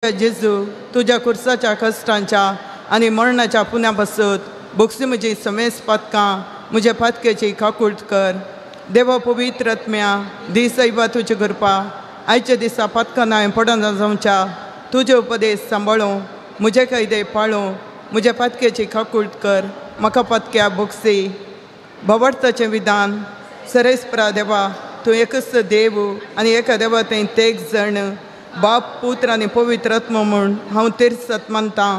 जेजू तुज्या कुर्साच्या कश्टांच्या आनी मरणाच्या पुण्या बसत बोगसी म्हजी समेस पातकां म्हज्या पातकेची काकूट कर. देवा पवित्र आत्म्या दीस ऐबा तुजे कृपा आयच्या दिसा पातकां हांवें पडना जावच्या तुजे उपदेश सांबाळूं म्हजे कायदे पाळूं म्हज्या पातकेची काकूट कर म्हाका पातक्या बोगसी. भवार्थाचें विधान. सरेस्परा देवा तूं एकच देव आनी एका देवा थंय तेग जण बाप पुत्र आनी पवित्र आत्मो म्हूण हांव तिर्सत मानतां.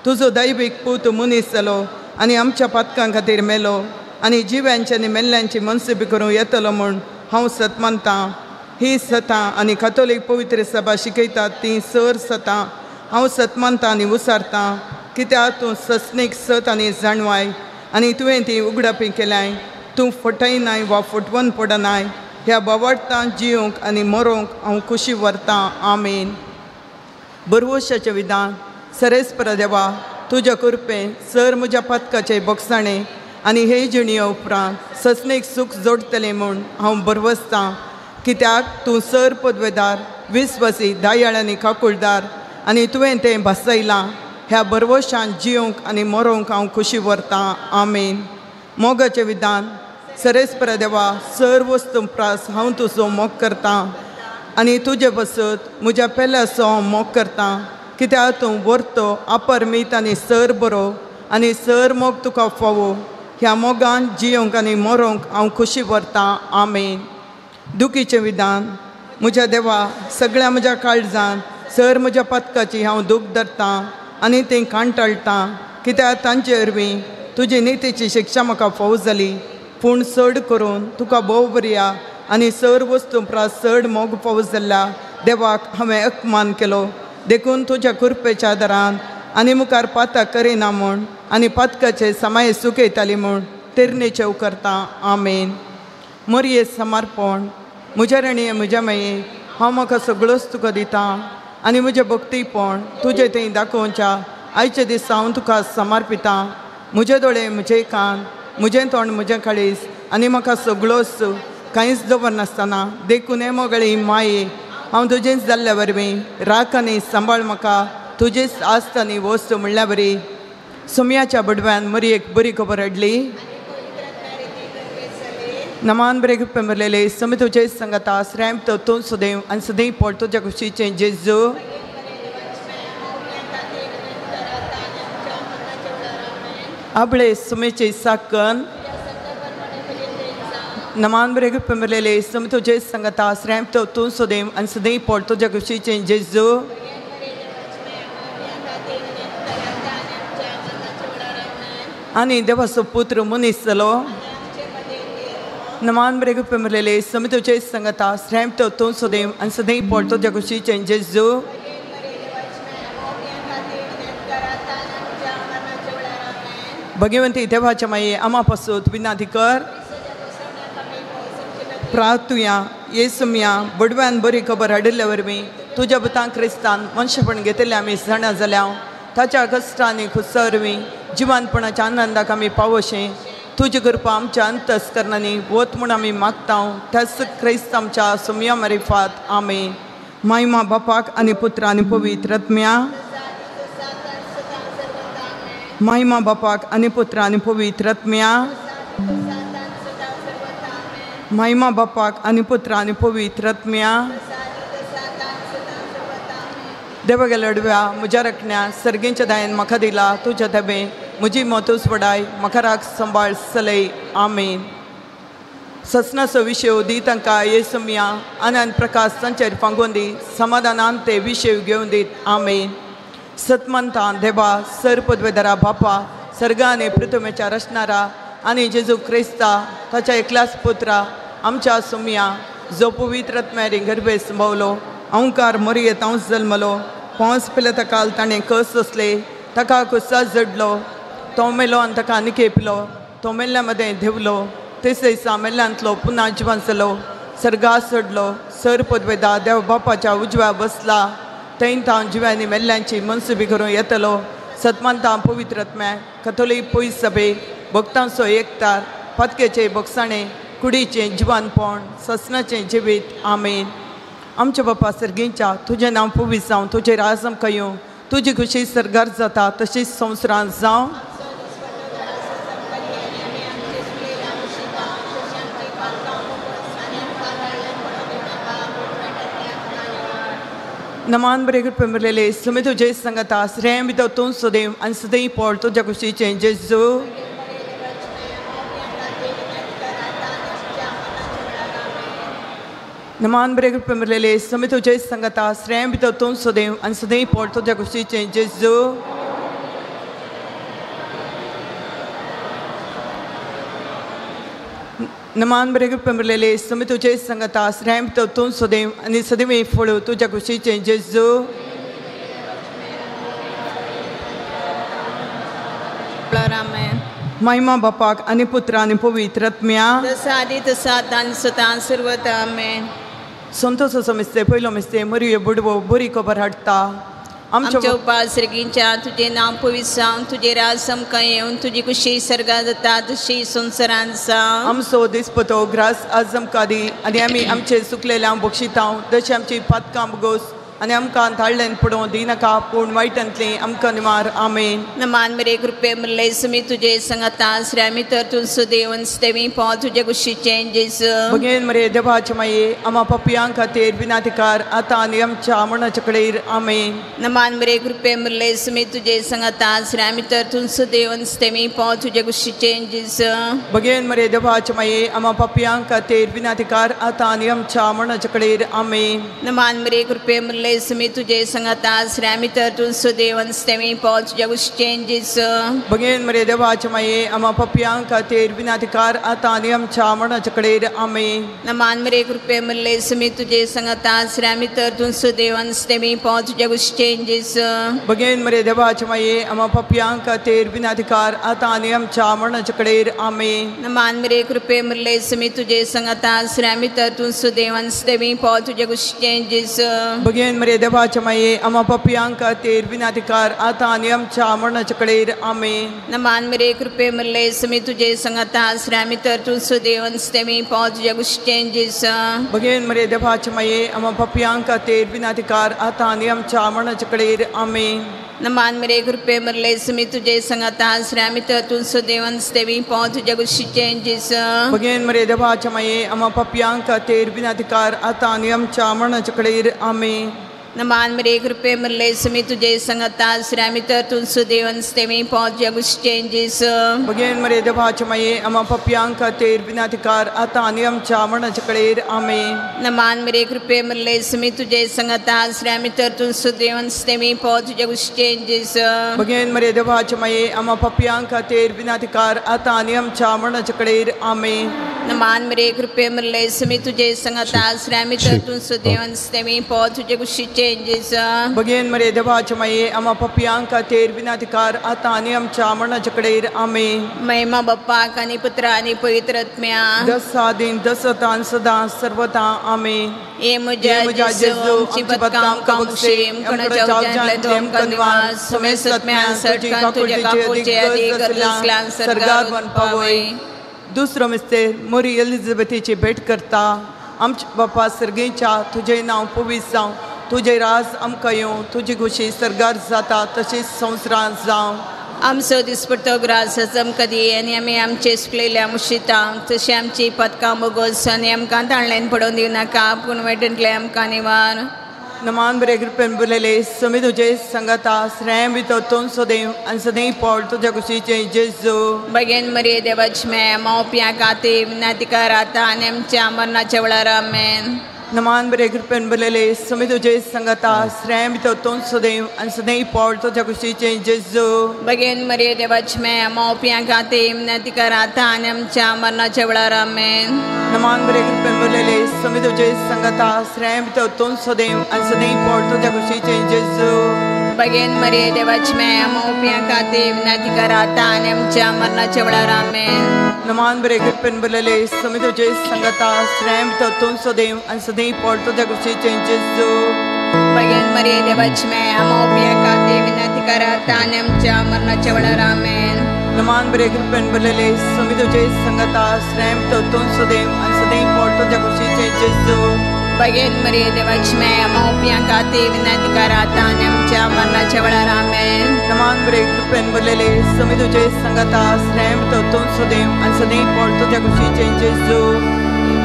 तुजो दैवीक पूत मनीस जालो आनी आमच्या पातकां खातीर मेलो आनी जिव्यांची आनी मेल्ल्यांची मनसुबी करूंक येतलो म्हूण हांव सत मानतां. ही सतां आनी कातोलीक पवित्र सभा शिकयतात ती सर सतां हांव सत मानतां आनी उसारतां कित्याक तूं सस्नीक सत आनी जाणवाय आनी तुवें ती उगडापी केल्याय. तूं फटयनाय वा फटवून पडनाय. ह्या बावडटां जिवंक आनी मरोंक हांव खुशी व्हरतां. आमेन. बरवशाचें विधान. सरेस्पर देवा तुज्या कृपेन सर म्हज्या पातकाचे बोगसाणे आनी हे जिणये उपरांत ससनीक सूख जोडटलें म्हूण हांव बरवसतां कित्याक तूं सर पदवेदार विस्वासी दयाळ आनी काकुळदार आनी तुवें तें भासयलां. ह्या बरवशान जिवंक आनी मरोंक हांव खुशी व्हरतां. आमेन. मोगाचें विधान. सरेस्पर देवा सर वस्तू प्रास हांव तुजो मोग करतां आनी तुजे बसत म्हज्या पेल्याचो हांव मोग करतां कित्याक तूं व्हरतो अपरमीत आनी सर बरो आनी सर मोग तुका फावो. ह्या मोगान जियोंक आनी मरोंक हांव खुशी व्हरतां. आमेन. दुखीचें विधान. म्हज्या देवा सगळ्या म्हज्या काळजान सर म्हज्या पातकाची हांव दूख धरतां आनी तें कांटाळटां कित्याक तांचे वरवीं तुजी नितीची शिक्षा म्हाका फाव जाली. पूण चड करून तुका भोव बरया आनी सर वस्तू प्रास चड मोग फाव जाल्ल्या देवाक हांवें अपमान केलो. देखून तुज्या कृपेच्या आदारान आनी मुखार पाताक करिना म्हूण आनी पातकाचे समाय सुकयताली म्हूण तेरणेचेव करतां. आमेन. मोरये समर्पण. म्हज्या रणये म्हज्या माये हांव म्हाका सगळोच तुका दितां आनी म्हजें भक्तीपण तुजें थंय दाखोवच्या आयच्या दिसा हांव तुका समर्पितां. म्हजे दोळे म्हजे कान म्हजें तोंड म्हजें काळीज आनी म्हाका सगळोच कांयच दवरनासतना देखून हे मोगळी माये हांव तुजेंच जाल्ल्या वरवीं राख आनी सांबाळ म्हाका तुजेच आस्त आनी वस्त म्हणल्या बरी. सोमयाच्या बडव्यान मरयेक बरी खबर हाडली. नमान बरे कृपे मरलेले समी तुजे संगता श्रेम तो तूं सदैव आनी सदैव पोट तुज्या खुशीचें जेजू. आपले सुमेचे साकन. नमान बरे कृपे मरलेले समी तुजे संगता श्रेम तो तूं सदैव आनी सदैव पोट तुज्या खुशीचें जेजू. आनी देवाचो पुत्र मनीस जालो. नमान बरे कृपे मरलेले समी तुजे संगता श्रेम तो तूं सदैव आनी सदैव पोट तुज्या खुशीचें जेजू. भगवंती देवाच्या माये आमा पासून विनाती कर. प्रार्थुया. येसुमया बडव्यान बरी खबर हाडिल्ल्या वरवीं तुज्या भुतां क्रिस्तान मनशेपण घेतिल्लें आमी जाणा जाल्या ताच्या कश्टांनी खुस्सा वरवीं जिवानपणाच्या आनंदाक आमी पावोशें तुजी कृपा आमच्या अंतस्करणांनी वत म्हूण आमी मागता त्याच क्रिस्त आमच्या सुमया मरिफात. आमेन. मायमा बापाक आनी पुत्र आनी पवित्र आत्म्या. मायमा बापाक आनी पुत्र आनी पवित्र आत्म्या. मायमा बापाक आनी पुत्र आनी पवित्र आत्म्या. देवा गेल्या अडव्या म्हज्या रखण्या सर्गेंच्या दयेन म्हाका दिला तुज्या दबे म्हजी मोतूच वडाय म्हाका राख सांबाळ सलय. आमेन. ससनाचो विशय दी तांकां येसुमया आनंद प्रकाश तांचेर फांगून दी समाधानान ते विशय घेवन दीत. आमेन. सतमंता देवा सर पदवेदारा बापा सर्गा आनी पृथ्वीच्या रचणारा आनी जेजू क्रिस्ता ताच्या एकल्याच पुत्रा आमच्या सुमया जो पवित्र आत्म्यारी गर्भे संभवलो अंकार मोरयेत हांव जल्मलो पोंस पिले ताका ताणें कस सोंसले ताका कुसा जडलो तो मेलो आनी ताका निकेपलो तो मेल्ल्या मदें देंवलो तिसरे दिसा मेल्ल्यांतलो पुना जिवन जालो सर्गा चडलो सर पदवेदा देव बापाच्या उजव्या बसला थंय तांव जिव्यांनी मेल्ल्यांची मनसुबी करूं येतलो. सतमानता पवित्र आत्म्या कथोलीक पयस सभे भक्तांचो एकतार पातकेचे बोगसाणे कुडीचें जिवानपण ससनाचें जिवीत. आमेन. आमच्या बापा सर्गींच्या तुजें नांव पवित्र जावं, तुजें राज आमकां येवं, तुजी खुशी सर्गार जाता तशीच संवसारांत जावं. नमान बरे कृपे मिळलेले सुमी तुजे संगता श्रेय भितर तूं सदैव आनी सदैव पोळ तुज्या कुशीचें जेजू. नमान बरे कृपे मिळलेले सुमी तुजे संगता श्रेय भितर तूं सदैव आनी सदैव पोळ तुज्या कुशीचें जेजू. नमान बरे कृपे मिळलेले सुमी तुजे संगता श्रेय भितर तूं सदैव आनी सदैव फळ तुज्या कुशीचें जेजू. महिमा बापाक आनी पुत्र आनी पवित्र आत्म्या, जसो आदी तसो आतां आनी सदां सर्वदा आमेन. संतोषाचो मिस्ते पयलो मिस्ते मरियो बुडवो बरी खबर हाडटा. आमच्या उपास सर्गींच्या तुजें नांव पवित्र जावं, तुजें राज आमकां येवन, तुजी कुशी सर्गां जाता तशी संवसारांत जावं. आमचो दिसपतो ग्रास आज आमकां दी आनी आमी आमचे सुकलेल्यांक बक्षितांव जशें आमची पातकां बोगोस आनी आमकां धाडल्यान पडोवं दिनाका पूण वायटांतली आमकां निवार. आमेन. नमान मरे कृपे मिळले सुमी तुजे संगता श्रेय तर तूं सदैव सदैव पाव तुजे कुशीचें जेजू. भगेन मरे देवाचे माये आमा पपयां खातीर विनाधिकार आतां आनी आमच्या मरणाच्या कडेर. आमेन. नमान मरे कृपे मिळले सुमी तुजे संगता श्रेय तर तूं सदैव सदैव पाव तुजे कुशीचें जेजू. भगेन मरे देवाचे माये आमा पपयां खातीर विनाधिकार आतां आनी आमच्या मरणाच्या कडेर. आमेन. नमान मरे कृपे मिळले सुमी तुजे संगता श्रेय तर तूं सदैव सदैव पाव तुज्या कुशीचें जेजू. भगेन मरे देवाचे माये आमा पपयां खातीर विनाधिकार आतां आनी आमच्या मरणाच्या कडेर. आमेन. नमान मरे कृपे मिळले सुमी तुजे संगता श्रेय तर तूं सदैव सदैव पाव तुज्या कुशीचें जेजू. भगेन मरे देवाचे माये आमा पपयां खातीर विनाधिकार आतां आनी आमच्या मरणाच्या कडेर. आमेन. नमान मरे कृपे मिळले सुमी तुजे संगता श्रेय तर तूं सदैव सदैव पाव तुज्या कुशीचें जेजू. भगेन मरे देवाचे माये आमा पपयां खातीर विनाधिकार आतां आनी आमच्या मरणाच्या कडेर. आमेन. नमान मरे कृपे मिळले सुमी तुजे संगता श्रेय तर तूं सदैव सदैव पाव तुज्या कुशीचें जेजू. भगेन मरे देवाचे माये आमा पपयां खातीर विनाधिकार आतां आनी आमच्या मरणाच्या कडेर. आमेन. नमान मरे कृपे मिळले सुमी तुजे संगता श्रेय तर तूं सदैव सदैव पाव तुज्या कुशीचें जेजू. भगेन मरे देवाचे माये आमा पपयां खातीर विनाधिकार आतां आनी आमच्या मरणाच्या कडेर. आमेन. नमान मरे कृपे मिळले सुमी तुजे संगता श्रेय तर तूं सदैव सदैव पाव तुज्या कुशीचें जेजू. भगेन मरे देवाचे माये आमा पपयां खातीर विनाधिकार आतां आनी आमच्या मरणाच्या कडेर. आमेन. नमान मरे कृपे मिळले सुमी तुजे संगता श्रेय तर तूं सदैव सदैव पाव तुज्या कुशीचें जेजू. भगेन मरे देवाचे माये आमा पपयां खातीर विनाधिकार आतां आनी आमच्या मरणाच्या कडेर. आमेन. नमान मरे कृपे मिळले सुमी तुजे संगता श्रेय तर तूं सदैव सदैव पाव तुज्या कुशीचें जेजू. भगेन मरे देवाचे माये आमा पपयां खातीर विनाधिकार आतां आनी आमच्या मरणाच्या कडेर. आमेन. महिमा बाप्पाक आनी पुत्र आनी पवित्र आत्म्या, दसा दिन दसतान सदां सर्वता. आमेन. हे म्हज्या जेजू आमची पदकां आमकां बक्षी, आमकां जावजांतले आमकां निवास, समेस्त आत्म्यान सटकान तुज्या काकुळचे आदी गरज आसल्यान सर्गार वन पावय. दुसरो मिस्तेर मोरी एलिझाबेथीची भेट करता. आमच्या बापा सर्गीच्या तुजें नांव पवित्र जावं, तुजें राज आमकां येवं, तुजी खुशी सर्गार जाता तशीच संवसारांत जावं. आमचो दिसपट्टो ग्रास आमकां दी आनी आमी आमचे सुकलेल्या मुशितांक तशें आमची पदकां बोगोस आनी आमकां ताणल्यान पडोवन दिवनाका पूण वायटांतलें आमकां निवार. नमान बरे कृपेन बुलयले समी तुजे संगता श्रेय भितर तूं सदैव आनी सदैव पोळ तुज्या कुशीचें जेजू. बगेन मरे देवाची माया मावप्या खातीर विनाधिकार आतां आनी आमच्या मरणाच्या वेळार. आमेन. नमान बरे कृपेन बुलयले समी तुजे संगता श्रेय भितर तूं सदैव आनी सदैव पोळ तुज्या कुशीचें जेजू. बगेन मरे देवाची माया मावप्या खातीर विनाधिकार आतां आनी आमच्या मरणाच्या वेळार. आमेन. नमान बरे कृपेन बुलयले समी तुजे संगता श्रेय भितर तूं सदैव आनी सदैव पोळ तुज्या कुशीचें जेजू. बगेन मरे देवाची माया मावप्या खातीर विनाधिकार आतां आनी आमच्या मरणाच्या वेळार. आमेन. नमान बरे कृपेन बुलयले समी तुजे संगता श्रेय भितर तूं सदैव आनी सदैव पोळ तुज्या कुशीचें जेजू. बगेन मरे देवाची माया मावप्या खातीर विनाधिकार आतां आनी आमच्या मरणाच्या वेळार. आमेन. नमान बरे कृपेन भरलेले समी तुजे संगता श्रेय भितर तूं सदैव आनी सदैव पोळ तुज्या कुशीचें जेजू. बगेन मरिये देवाची माया मोप्या खातीर विनंती कर आता आनी आमच्या मरणाच्या वेळार आमेन. नमान बरे कृपेन भरलेले स्वामी तुजे संगता स्नेह तूं सदैव आनी सदैव पोट तुज्या कुशीचें जेजू.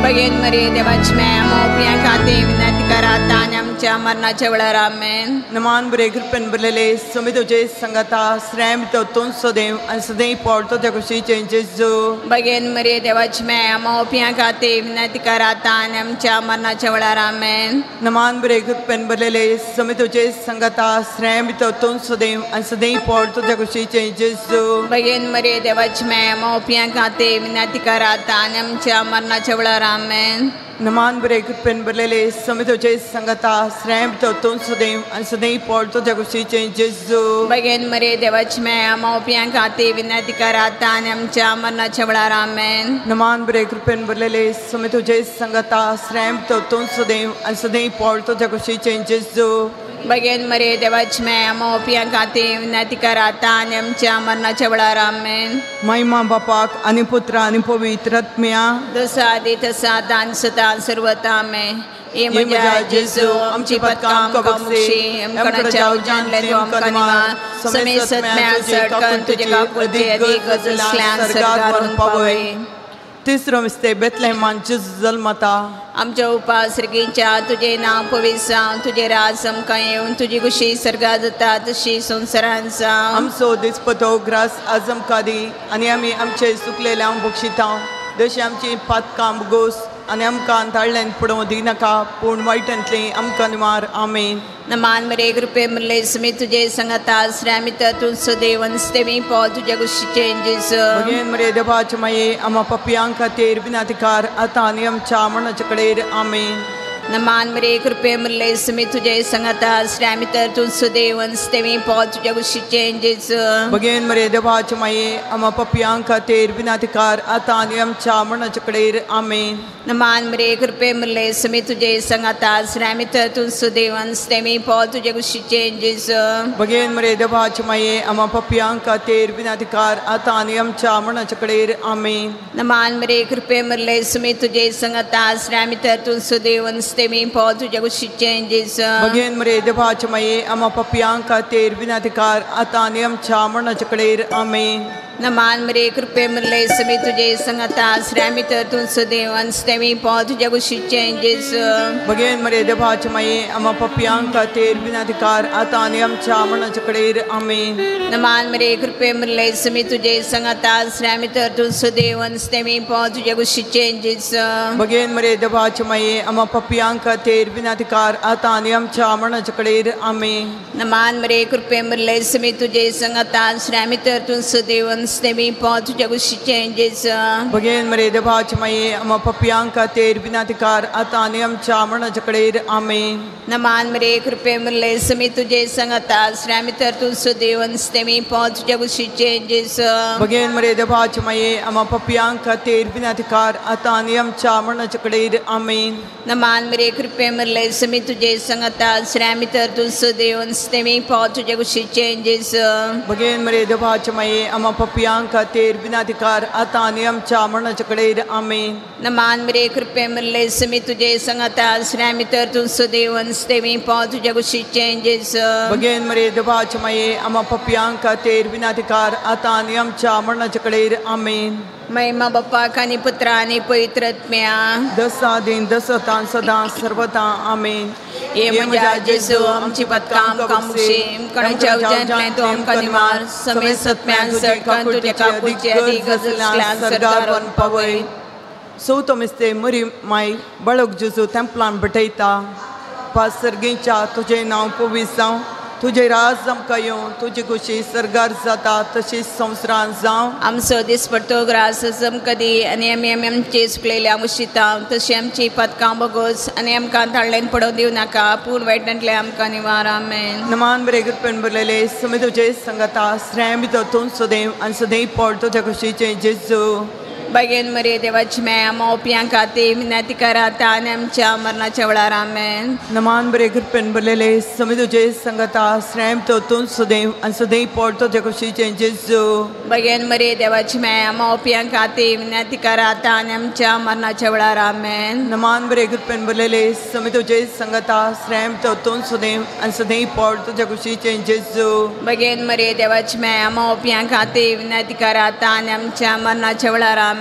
बगेन मरिये देवाची माया मोप्या खातीर विनंती कर आता आनी आमच्या मरणाच्या वेळार आमेन. नमान बरे कृपेन भरलेले स्वामी तुजे संगता स्नेह तूं सदैव आनी सदैव पोट तुज्या कुशीचें जेजू. बगेन मरिये देवाची माया मोप्या खातीर विनंती कर आता आनी आमच्या मरणाच्या वेळार आमेन. नमान बरे कृपेन भरलेले स्वामी तुजे संगता स्नेह तूं सदैव आनी सदैव पोट तुज्या कुशीचें जेजू. बगेन मरिये देवाची माया मोप्या खातीर विनंती कर आता आनी आमच्या मरणाच्या वेळार आमेन. नमान बरे कृपेन भरलेले स्वामी तुजे संगता स्नेह तूं सदैव आनी सदैव पोट तुज्या कुशीचें जेजू. बगेन मरिये देवाची माया मोप्या खातीर विनंती कर आता आनी आमच्या मरणाच्या वेळार आमेन. नमान बरे कृपेन भरलेले स्वामी तुजे संगता स्नेह तूं सदैव आनी सदैव पोट तुज्या कुशीचें जेजू. बगेन मरिये देवाची माया मोप्या खातीर विनंती कर आता आनी आमच्या मरणाच्या वेळार आमेन. महिमा बापाक आनी पुत्र आनी पवित्र आत्म्या जसो आदी तसो आतां आनी सदां सर्वता आमेन. हे म्हज्या जेजू आमची पदकां आमकां बक्षी आमकां उज्जानले तूं आमकां निवार समेस्त सडकन तुजे काकुळटे अदीक गरज आसल्यान सरकार पावय. तिसरो मिस्ते बेथलेहमान जेजू जल्मता. आमच्या उपास रिगींच्या तुजें नांव पवित्र जावं, तुजें राज आमकां येवन, तुजी खुशी सर्गात जाता तशी संवसारांत जावं. आमचो दिसपतो ग्रास आज आमकां दी आनी आमी आमचे चुकलेल्यांक बक्षिता जशी आमची पातकां गोस आनी आमकां ताळ्यान पडोवं दिनाका पूण वायटांतली आमकां निवार आमेन. नमान मरे कृपे मुरले स्वामी तुजे संगता श्रामित तूं सदैव स्तेमी पो तुज्या कुशीचें जेजू. भगेन मरे देवाचे माये आमा पपयां खातीर विनंती कर आतां आनी आमच्या मरणाच्या कडेर आमेन. नमान मरे कृपे मुरले स्वामी तुजे संगता श्रामित तूं सदैव स्तेमी पो तुज्या कुशीचें जेजू. भगेन मरे देवाचे माये आमा पपयां खातीर विनंती कर आतां आनी आमच्या मरणाच्या कडेर आमेन. नमान मरे कृपे मुरले स्वामी तुजे संगता श्रामित तूं सदैव स्तेमी पो तुज्या कुशीचें जेजू. भगेन मरे देवाचे माये आमा पपयां खातीर विनंती कर आतां आनी आमच्या मरणाच्या कडेर आमेन. नमान मरे कृपे मुरले स्वामी तुजे संगता श्रामित तूं सदैव स्तेमी पो तुज्या कुशीचें जेजू. भगेन मरे देवाचे माये आमा पपयां खातीर विनंती कर आतां आनी आमच्या मरणाच्या कडेर आमेन. नमान मरे कृपे मुरले स्वामी तुजे संगता श्रामित तूं सदैव स्तेमी पो तुज्या कुशीचें जेजू. भगेन मरे देवाचे माये आमा पपयां खातीर विनंती कर आतां आनी आमच्या मरणाच्या कडेर आमेन. नमान मरे कृपे मुरले स्वामी तुजे संगता श्रामित तूं सदैव स्तेमी पो तुज्या कुशीचें जेजू. भगेन मरे देवाचे माये आमा पपयां खातीर विनंती कर आतां आनी आमच्या मरणाच्या कडेर आमेन. नमान मरे कृपे मुरले स्वामी तुजे संगता श्रामित तूं सदैव स्तेमी पो तुज्या कुशीचें जेजू. भगेन मरे देवाचे माये आमा पपयां खातीर विनंती कर आतां आनी आमच्या मरणाच्या कडेर आमेन. नमान मरे कृपे मुरले स्वामी तुजे संगता श्रामित तूं सदैव स्तेमी पो तुज्या कुशीचें जेजू. भगेन मरे देवाचे माये आमा पपयां खातीर विनंती कर आतां आनी आमच्या मरणाच्या कडेर आमेन. नमान मरे कृपे मुरले स्वामी तुजे संगता श्रामित तूं सदैव स्तेमी पो तुज्या कुशीचें जेजू. भगेन मरे देवाचे माये आमा पपयां खातीर विनंती कर आतां आनी आमच्या मरणाच्या कडेर आमेन. नमान मरे कृपे मुरले स्वामी तुजे संगता श्रामित तूं सदैव स्तेमी पो तुज्या कुशीचें जेजू. भगेन मरे देवाचे माये आमा पपयां खातीर विनंती कर आतां आनी आमच्या मरणाच्या कडेर आमेन. महिमा बापाक आनी पुत्र आनी पवित्र आत्म्या दसा दिन दसतां सदां सर्वता आमेन. हे म्हज्या जेजू आमची पदकां आमकां बक्षी कोणाच्या उज्यांतल्यान तूं आमकां निवार समेस्त सत्म्यान सडकन तुज्या काकुळचे अदीक गरज आसल्यान सरकार पावय. चवथो मिस्ते मरी माय बाळक जेजू तेंपलान भेटयता. पास सर्गीच्या तुजें नांव पवित्र जावं, तुजें राज आमकां येवं, तुजी खुशी सर्गार जाता तशीच संवसारांत जावं. आमचो दिसपट्टो ग्रास आमकां दी आनी आमी आमी आमचे चुकलेल्या मुशिता तशी आमची पदकां बगोस आनी आमकां धाडल्यान पडोवं दिवं नाका पूण वायटांतल्यान आमकां निवार आमेन. नमान बरे कृपेन भरलेले स्वामी तुजे संगता स्नेह तूं सदैव आनी सदैव पोट तुज्या खुशीचें जेजू. बगेन मरे देवाची माया मोप्यां खातीर विनंती कर आतां आनी आमच्या मरणाच्या वेळार आमेन. नमान बरे कृपेन भरलेले समी तुजे संगता श्रेम तो तूं सदैव आनी सदैव पोट तुजे कुशीचें जेजू. बगेन मरे देवाची माया मोप्यां खातीर विनंती कर आतां आनी आमच्या मरणाच्या वेळार आमेन. नमान बरे कृपेन भरलेले समी तुजे संगता श्रेम तो तूं सदैव आनी सदैव पोट तुजे कुशीचें जेजू. बगेन मरे देवाची माया मोप्यां खातीर विनंती कर आतां आनी आमच्या मरणाच्या वेळार आमेन.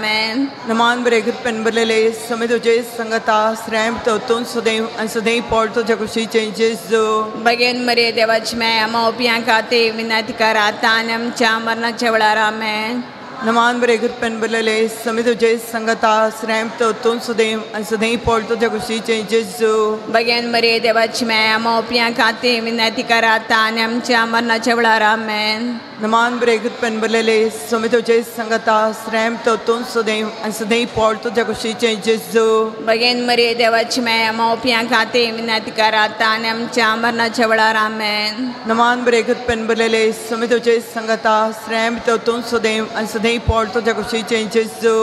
नमान बरे कृपेन भरलेले समी तुजे संगता श्रेम तो तूं सदैव आनी सदैव पोट तुजे कुशीचें जेजू. बगेन मरे देवाची माया मोप्यां खातीर विनंती कर आतां आनी आमच्या मरणाच्या वेळार आमेन. नमान बरे कृपेन भरलेले समी तुजे संगता श्रेम तो तूं सदैव आनी सदैव पोट तुजे कुशीचें जेजू. बगेन मरे देवाची माया मोप्यां खातीर विनंती कर आतां आनी आमच्या मरणाच्या वेळार आमेन. नमान बरे कृपेन भरलेले समी तुजे संगता श्रेम तो तूं सदैव आनी सदैव पोट तुजे कुशीचें जेजू. बगेन मरे देवाची माया मोप्यां खातीर विनंती कर आतां आनी आमच्या मरणाच्या वेळार आमेन. नमान बरे कृपेन भरलेले समी तुजे संगता श्रेम तो तूं सदैव आनी सदैव पोट तुजे कुशीचें जेजू.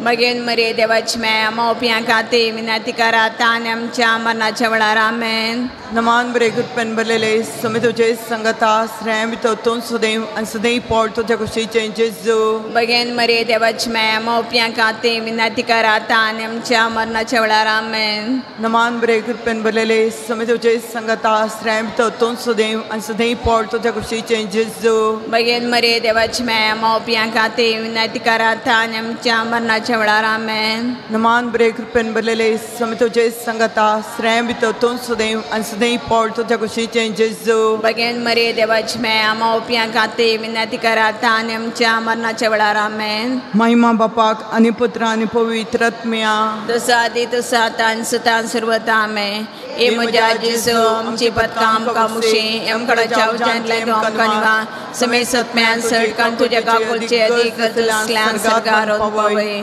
बगेन मरे देवाची माया मोप्यां खातीर विनंती कर आतां आनी आमच्या मरणाच्या वेळार आमेन. नमान बरे कृपेन भरलेले समी तुजे संगता श्रेम तो तूं सदैव आनी सदैव पोट तुजे कुशीचें जेजू. बगेन मरे देवाची माया मोप्यां खातीर विनंती कर आतां आनी आमच्या मरणाच्या वेळार आमेन. नमान बरे कृपेन भरलेले समी तुजे संगता श्रेम तो तूं सदैव आनी सदैव पोट तुजे कुशीचें जेजू. बगेन मरे देवाची माया मोप्यां खातीर विनंती कर आतां आनी आमच्या मरणाच्या वेळार आमेन. नमान बरे कृपेन भरलेले समी तुजे संगता श्रेम तो तूं सदैव आनी सदैव पोट तुजे कुशीचें जेजू. बगेन मरे देवाची माया मोप्यां खातीर विनंती कर आतां आनी आमच्या मरणाच्या वेळार आमेन. महिमा बापाक आनी पुत्र आनी पवित्र आत्म्या तसो आदी तसो आतां आनी सदां सर्वता आमेन. ए म्हज्या जेजू आमची पदकां आमकां मुशी आमकां उज्यांतल्यान तूं आमकां निवार समेसत्म्यान सडकान तुज्या काकुलचे अधिक असल्यान सरकार पावय.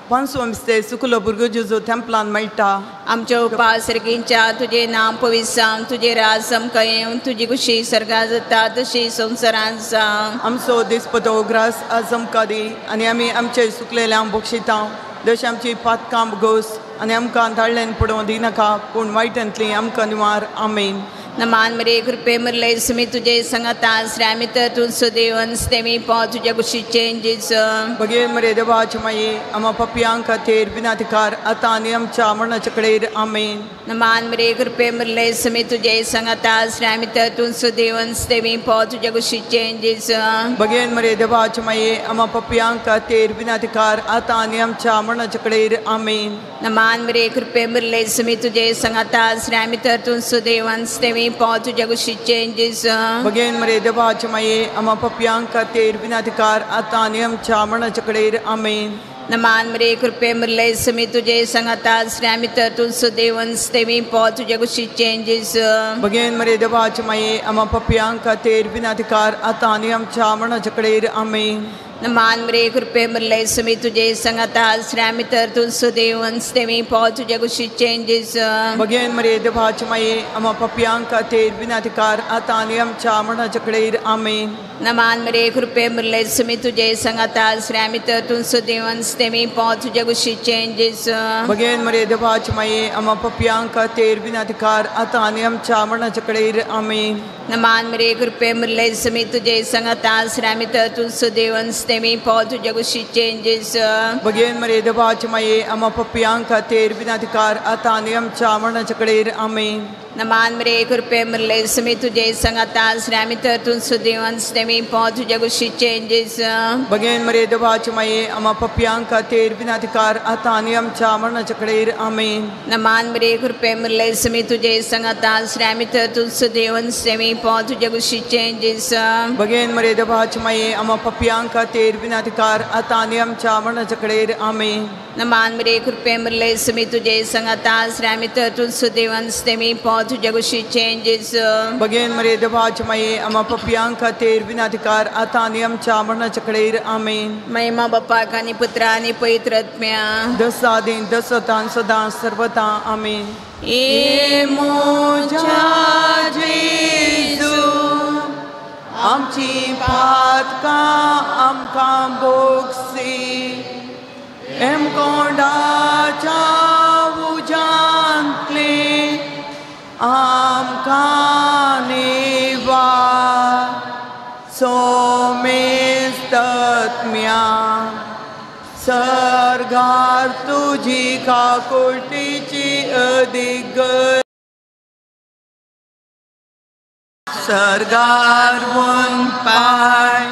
पांचवो सुकुलो भुरगो जेजू तेंपलान मेळटा. आमच्या उपास सर्गींच्या तुजें नांव पवित्र जावं, तुजें राज आमकां येवं, तुजी खुशी सर्गां जाता तशी संवसारांत जावं. आमचो दिसपटो ग्रास आज आमकां दी आनी आमी आमचे सुकलेल्यांक बक्षिता जशें आमची पातकां भोगोस आनी आमकां धाडल्यान पडोवं दिनाका पूण वायटांतली आमकां निवार आमेन. नमान मरे कृपे मरले समी तुजे संगता श्रामी तर तूं सदैव देवी पाव तुज्या कुशीचें जेजू. बगेन मरे देवाची माये आमा पपयां खातीर विनाधिकार आतां आनी आमच्या मरणाच्या कडेर आमेन. नमान मरे कृपे मरले समी तुजे संगता श्रामी तर तूं सदैव देवी पाव तुज्या कुशीचें जेजू. बगेन मरे देवाची माये आमा पपयां खातीर विनाधिकार आतां आनी आमच्या मरणाच्या कडेर आमेन. नमान मरे कृपे मरले समी तुजे संगता श्रामी तर तूं सदैव देवी पाव तुज्या कुशीचें जेजू. बगेन मरे देवाची माये आमा पपयां खातीर विनाधिकार आतां आनी आमच्या मरणाच्या कडेर आमेन. नमान मरे कृपे मरले समी तुजे संगता श्रामी तर तूं सदैव देवी पाव तुज्या कुशीचें जेजू. बगेन मरे देवाची माये आमा पपयां खातीर विनाधिकार आतां आनी आमच्या मरणाच्या कडेर आमेन. नमान मरे कृपे मरले समी तुजे संगता श्रामी तर तूं सदैव देवी पाव तुज्या कुशीचें जेजू. बगेन मरे देवाची माये आमा पपयां खातीर विनाधिकार आतां आनी आमच्या मरणाच्या कडेर आमेन. नमान मरे कृपे मरले समी तुजे संगता श्रामी तर तूं सदैव देवी पाव तुज्या कुशीचें जेजू. बगेन मरे देवाची माये आमा पपयां खातीर विनाधिकार आतां आनी आमच्या मरणाच्या कडेर आमेन. नमान मरे कृपे मरले समी तुजे संगता श्रामी तर तूं सदैव देवी पाव तुज्या कुशीचें जेजू. बगेन मरे देवाची माये आमा पपयां खातीर विनाधिकार आतां आनी आमच्या मरणाच्या कडेर आमेन. नमान मरे कृपे मरले समी तुजे संगता श्रामी तर तूं सदैव देवी पाव तुज्या कुशीचें जेजू. बगेन मरे देवाची माये आमा पपयां खातीर विनाधिकार आतां आनी आमच्या मरणाच्या कडेर आमेन. नमान मरे कृपे मरले समी तुजे संगता श्रामी तर तूं सदैव देवी पाव तुज्या कुशीचें जेजू. बगेन मरे देवाची माये आमा पपयां खातीर विनाधिकार आतां आनी आमच्या मरणाच्या कडेर आमेन. नमान मरे कृपे मरले समी तुजे संगता श्रामी तर तूं सदैव देवी पाव तुज्या कुशीचें जेजू. बगेन मरे देवाची माये आमा पपयां खातीर विनाधिकार आतां आनी आमच्या मरणाच्या कडेर आमेन. महिमा बापाक आनी पुत्रा आनी पवित्र आत्म्या दसा दिन दसतान सदां सर्वता आमेन. ए म्हज्या जेजू आमची पातकां आमकां भोगसी हेमकोंडाच्या उज्यांतली आमकां निवार सोमेस्तत्म्या सर्गार तुजी काकुळटीची अदीक सर्गार पाय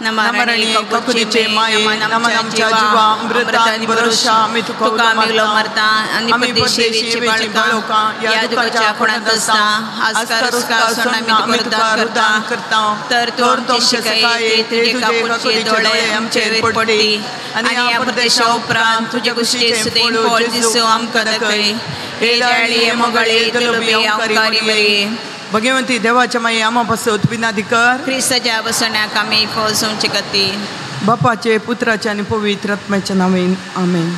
नमरणी ककुरीचे माये नमन आमच्या जिवा अमृता आनी भरोशा आमी तुका आमी मरता आनी परदेशी बाळकां ह्या दुखाच्या खुणांत आसता आस्कार सोडून आमी तुका रुदान करता तर तूं आमचे शिकाय तुजे काकुळचे दोळे आमचेर पडटी आनी ह्या परदेशा उपरांत तुजे कुशीचे सुदेन फळ जेजू आमकां दाखय. हे दयाळी हे मोगाळी दुर्लभी अंकारी मरिये भगवंती देवाच्या माई आमा पासत विनादी कर क्रिस्ताच्या बसण्याक आमी फसोवचे खातीर. बापाचे पुत्राचे आनी पवित्र आत्म्याच्या नांवान आमेन.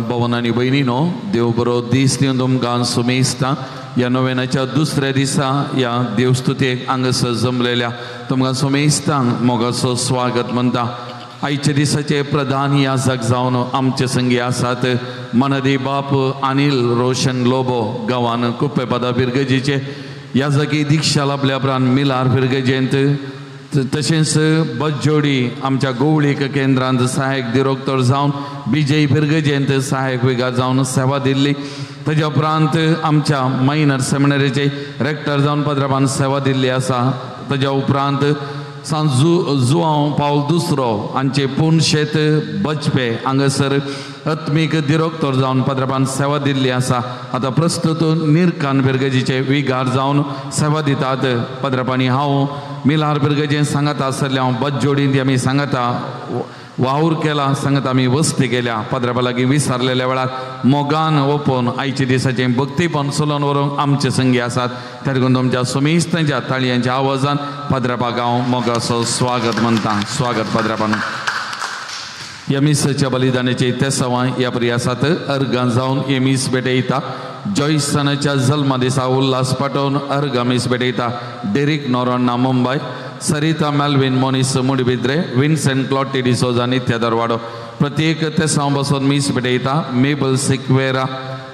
भवन आनी भयणीनो देव बरो दीस दिवन तुमकां सुमेस्ता ह्या नोवेनाच्या दुसऱ्या दिसा ह्या देवस्तुतेक हांगासर जमलेल्या तुमकां सुमेस्तांक मोगाचो स्वागत म्हणटा. आयच्या दिसाचे प्रधान याजक जावन आमचे संगी आसात मनदी बाप अनिल रोशन लोबो गांवान कुप्पेपादा फिरगजीचे याजकी दीक्षा लाभल्या उपरांत मिलार फिरगजेंत तशेंच बजोडी आमच्या गोवळीक केंद्रांत सहायक दिरोक्तर जावन विजय फिरगजेंत सहायक विगार जावन सेवा दिल्ली. ताज्या उपरांत आमच्या मायनर सेमिनरीचे रेक्टर जावन पद्राबान सेवा दिल्ली आसा. ताज्या उपरांत सांत जुआंव पावल दुसरो हांचे पुनशेत बजपे हांगासर आत्मीक दिरोक्तर जावन पद्राबान सेवा दिल्ली आसा. आतां प्रस्तुत निरकान फिरगजीचे विगार जावन सेवा दितात पद्राबांनी. हांव मिलार फिरगजेन सांगाता आसलें हांव बजोडीन आमी सांगाता वावर केला सांगता आमी वस्ती केल्या पद्राबा लागीं विसारलेल्या वेळार मोगान ओपोवन आयच्या दिसाचें भक्तीपण चलोवन व्हरूंक आमचे संगी आसात. त्या देखून तुमच्या सुमेस्तांच्या ताळयांच्या आवाजान पद्राबाक हांव मोगाचो स्वागत म्हणटा. स्वागत पद्राबान. ह्या मिसाच्या बलिदानाचे तेसांवां ह्या परी आसात. अर्गां जावन हे मीस भेटयता. जॉयसनाच्या जल्मा दिसा उल्हास पाटोवन अर्गां मीस भेटयता. Derek Noronha Mumbai, Sarita Melvin Moniz Moodbidri, Vincent Clotty D'Souza Nitya Dharwad. प्रत्येक तेसांव बसून मीस भेटयता. मेबल सिक्वेरा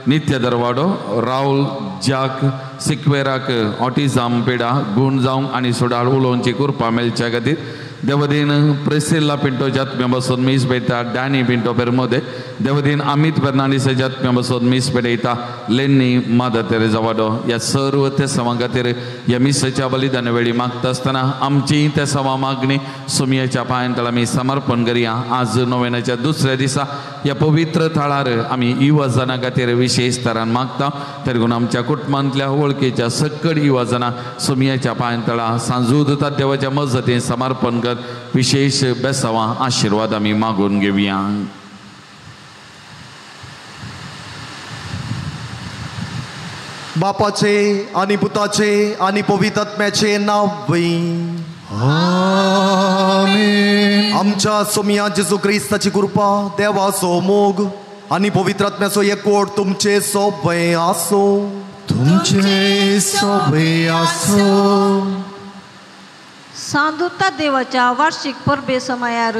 नित्य दरवाडो, राहुल जाक सिक्वेराक ऑटिझम पिडा गुण जावंक आनी सुडाळ उलोवची कृपा मेळच्या खातीर. देवदीन प्रेसिल्ला पिंटो जात्म्या बसून मीस भेटता डॅनी पिंटो पेरमोदे देवदीन अमित फेर्नांडीस जात्म्या बसून मीस भेटयता लेन्नी मादर तेरेजा वाडो ह्या सर्व ते सवां खातीर ह्या मिसाच्या बलिदान वेळी मागता आसतना आमची ते सवा मागणी सुमयेच्या पांयां आमी समर्पण करया. आज नोवेनाच्या दुसऱ्या दिसा ह्या पवित्र थळार आमी युवा जाणां खातीर विशेष तरान मागता. तरी आमच्या कुटुंबांतल्या वळखीच्या सकड युवा जाणां सुमयेच्या पांयां तळा सांजूद देवाच्या मजतीन समर्पण कर विशेष बेसावां आशिर्वाद आमी मागून घेवया. बापाचे आनी पुताचे आनी पवित्र आत्म्याचे नांव. आमेन. आमच्या सोमिया जेजू क्रिस्ताची कृपा, देवाचो मोग आनी पवित्र आत्म्याचो एकवट तुमचे सोबे आसो. तुमचे सोबे आसो. सांदुता देवाच्या वार्षिक परबे समयार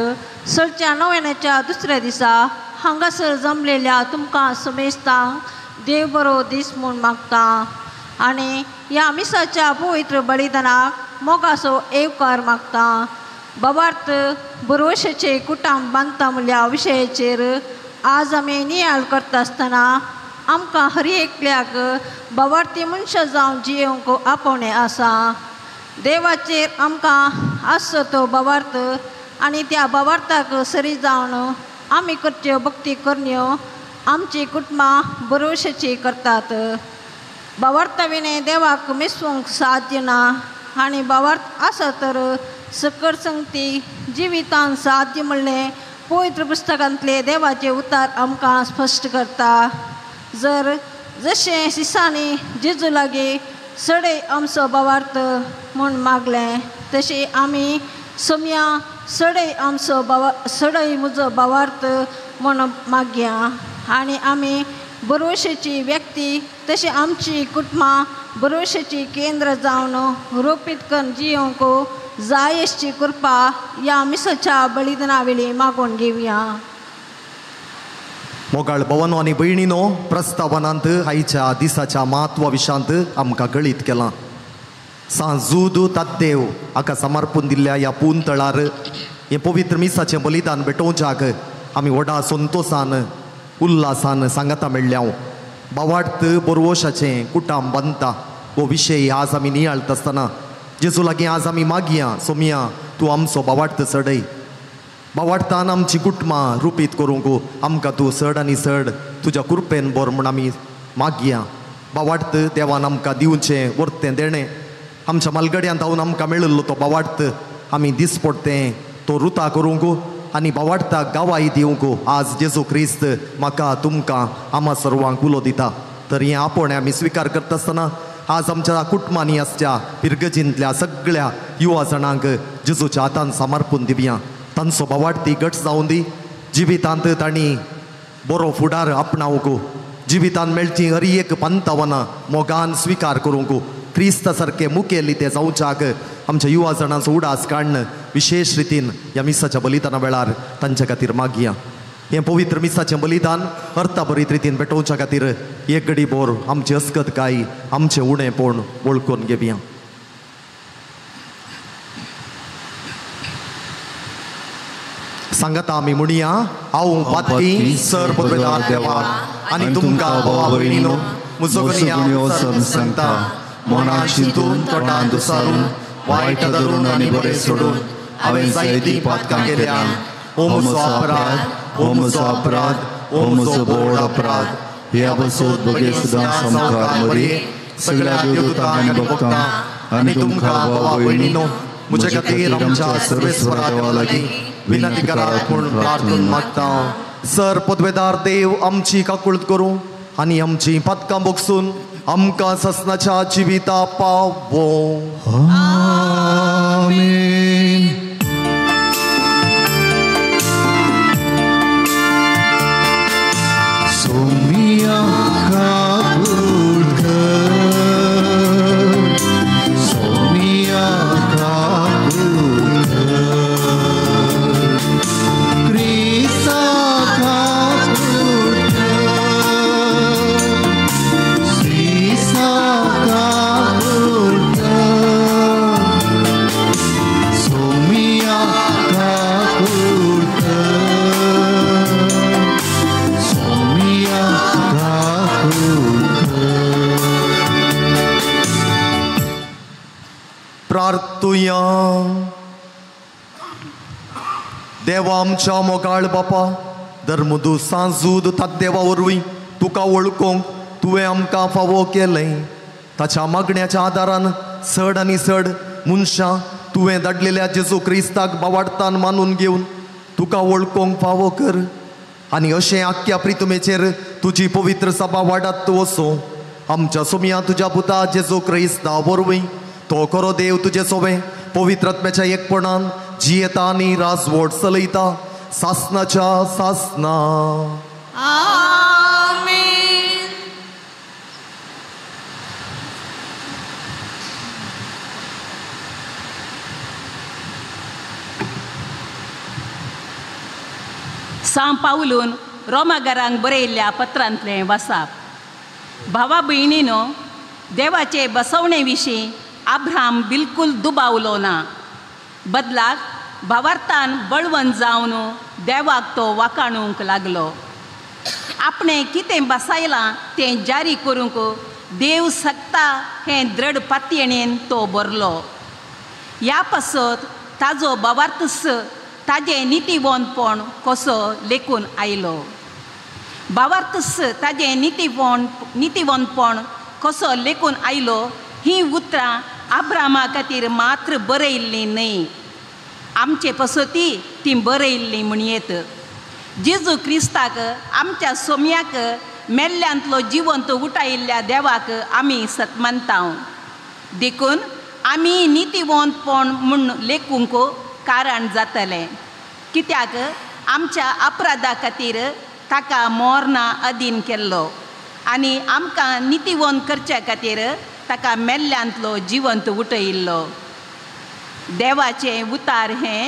सळच्या नव्याच्या दुसऱ्या दिसा हांगासर जमलेल्या तुमकां समेस्तांक देव बरो दीस म्हूण मागता आनी ह्या मिसाच्या पवित्र बलिदानाक मोगाचो येवकार मागता. बाबार्थ बरोवशेचे कुटाम बांदता म्हणल्या विशयाचेर आज आमी नियाळ करता आसतना आमकां हर एकल्याक बाबार्थी मनशां जावन जियेवंक आपोवणें आसा. देवाचेर आमकां आसचो तो बाबार्थ आनी त्या बाबार्थाक सरी जावन आमी करच्यो भक्ती करण्यो आमची कुटुंबां बरोवशेची करतात. बाबार्था विणें देवाक मिसवंक साध्य ना आनी बाबार्थ आसा तर सकड संगती जिवितान साध्य म्हणलें पवित्र पुस्तकांतले देवाचे उतार आमकां स्पश्ट करता. जर जशें सिसांनी जेजू लागीं सडय आमचो बाबार्थ म्हूण मागलें तशें आमी सोमया सडय आमचो बाबा सडय म्हजो बाबार्थ म्हूण मागया आनी आमी बरोवशेची व्यक्ती तशें आमची कुटुंबां बरोवशेची केंद्र जावन रोपीत करून जियोंक जाय अशी कृपा ह्या मिसाच्या बलिदाना वेळी मागून घेवया. मोगाळ भवनो आनी भयणीनो, प्रस्तावनांत आयच्या दिसाच्या म्हत्वा विशांत आमकां कळीत केलां. सांजूद ताद्देव हाका समर्पून दिल्ल्या ह्या पून तळार हें पवित्र मिसाचें बलिदान भेटोवच्याक आमी व्हडा संतोसान उल्हासान सांगाता मेळ्ळ्या. बावार्थ बोरवोशाचें कुटाम बांदता हो विशय आज आमी नियाळता आसतना जेजू लागीं आज आमी मागया, सोमया तूं आमचो बावार्थ चडय, बावार्थान आमची कुटुंबां रुपीत करूंक आमकां तूं चड आनी चड तुज्या कृपेन बोर म्हूण आमी मागया. बावार्थ देवान आमकां दिवचें वर्तें देणें आमच्या मालगड्यांत धांवन आमकां मेळिल्लो तो बावार्थ आमी दिसपडतें तो रुता करूंक आनी बावार्थाक गावाय दिवंक आज जेजू क्रिस्त म्हाका तुमकां आमा सर्वांक उलो दिता. तर हें आपोवणें आमी स्विकार करता आसतना आज आमच्या कुटुंबांनी आसच्या पिरगजींतल्या सगळ्या युवा जाणांक जेजूच्या हातान समर्पून दिवया. तांचो बावार्थी घट जावन दी, जिवितांत तांणी बरो फुडार आपणावंक, जिवितांत मेळची हर एक पंतावनां मोगान स्विकार करूंक, क्रिस्ता सारके मुखेली ते जावच्याक आमच्या युवा जाणांचो उडास काडून विशेष रितीन ह्या मिसाच्या बलिदाना वेळार तांच्या खातीर मागया. हें पवित्र मिसाचें बलिदान अर्थाभरीत रितीन भेटोवच्या खातीर एक घडी बोर आमची अस्कत काय आमचें उणेपण वळखून घेवया. सांगता आमी म्हणया, हांव पातकी सर पदवेदार देवा आनी तुमकां भावा भयणीनो म्हजो गुन्यांव सांगता, मनान चिंतून तोंडान दुसारून वायट धरून आनी बरें सोडून हांवें जायतीं पातकां केल्या. हो म्हजो अपराध, हो म्हजो अपराध, हो म्हजो व्हड अपराध. ह्या बसोत बगे सुद्दां सामकार मरी सगळ्या देवदूतांक आनी भक्तांक आनी तुमकां भावा भयणीनो म्हजे खातीर आमच्या सर्वेस्वरा देवा लागीं विनंती करात म्हूण प्रार्थना मागता. सर पदवेदार देव आमची काकूळत करूं आनी आमची पातकां बोगसून आमकां ससनाच्या जिविता पावो. आमेन. सोमिया काकूळ कर, सोमिया काकूळ कर, क्रिस्ता काकूळ कर, क्रिस्ता काकूळ कर, करुया. देवा आमच्या मोगाळ बापा, धर्मदू सांजूद देवा वरवीं तुका वळखूंक तुवें आमकां फावो केलें. ताच्या मागण्याच्या आदारान चड आनी चड मनशां तुवें धाडलेल्या जेजू क्रिस्ताक बावाडतान मानून घेवन तुका वळखूंक फावो कर आनी अशें आख्ख्या प्रितुमेचेर तुजी पवित्र सभा वाडत वचूं. आमच्या सोम्या तुज्या पुता जेजू क्रिस्ता वरवीं तो खरो देव तुजे सोबें पवित्र आत्म्याच्या एकपणान जियेता आनी राजवट चलयता सासनाच्या सासना. आमेन. सां पावलून रोमागारांक बरयल्ल्या पत्रांतलें वासाप. भावा भयणीनो, देवाचे बसवणे विशीं आब्राम बिलकुल दुबावलो ना. बदलाक भावार्थान बळवंत जावन देवाक तो वाकाणूंक लागलो. आपणें कितें बसायलां तें जारी करूंक देव सकता हें दृढ पातयेणेन तो भरलो. ह्या पासत ताजो भावार्थस ताजें नितीवंतपण कसो लेखून आयलो. भावार्थस ताजें नितीवंतपण कसो लेखून आयलो हीं उतरां आब्रामा खातीर मात्र बरयल्लीं न्हय, आमचे पसती तीं बरयल्लीं म्हणयेत. जेजू क्रिस्ताक आमच्या सोम्याक मेल्ल्यांतलो जिवंत उठायिल्ल्या देवाक आमी सतमानता. देखून आमी नितीवंतपण म्हूण लेखूंक कारण जातलें, कित्याक आमच्या अपराधा खातीर ताका मोरना अधीन केल्लो आनी आमकां नितीवंत करच्या खातीर ताका मेल्ल्यांतलो जिवंत उठयिल्लो. देवाचें उतार हें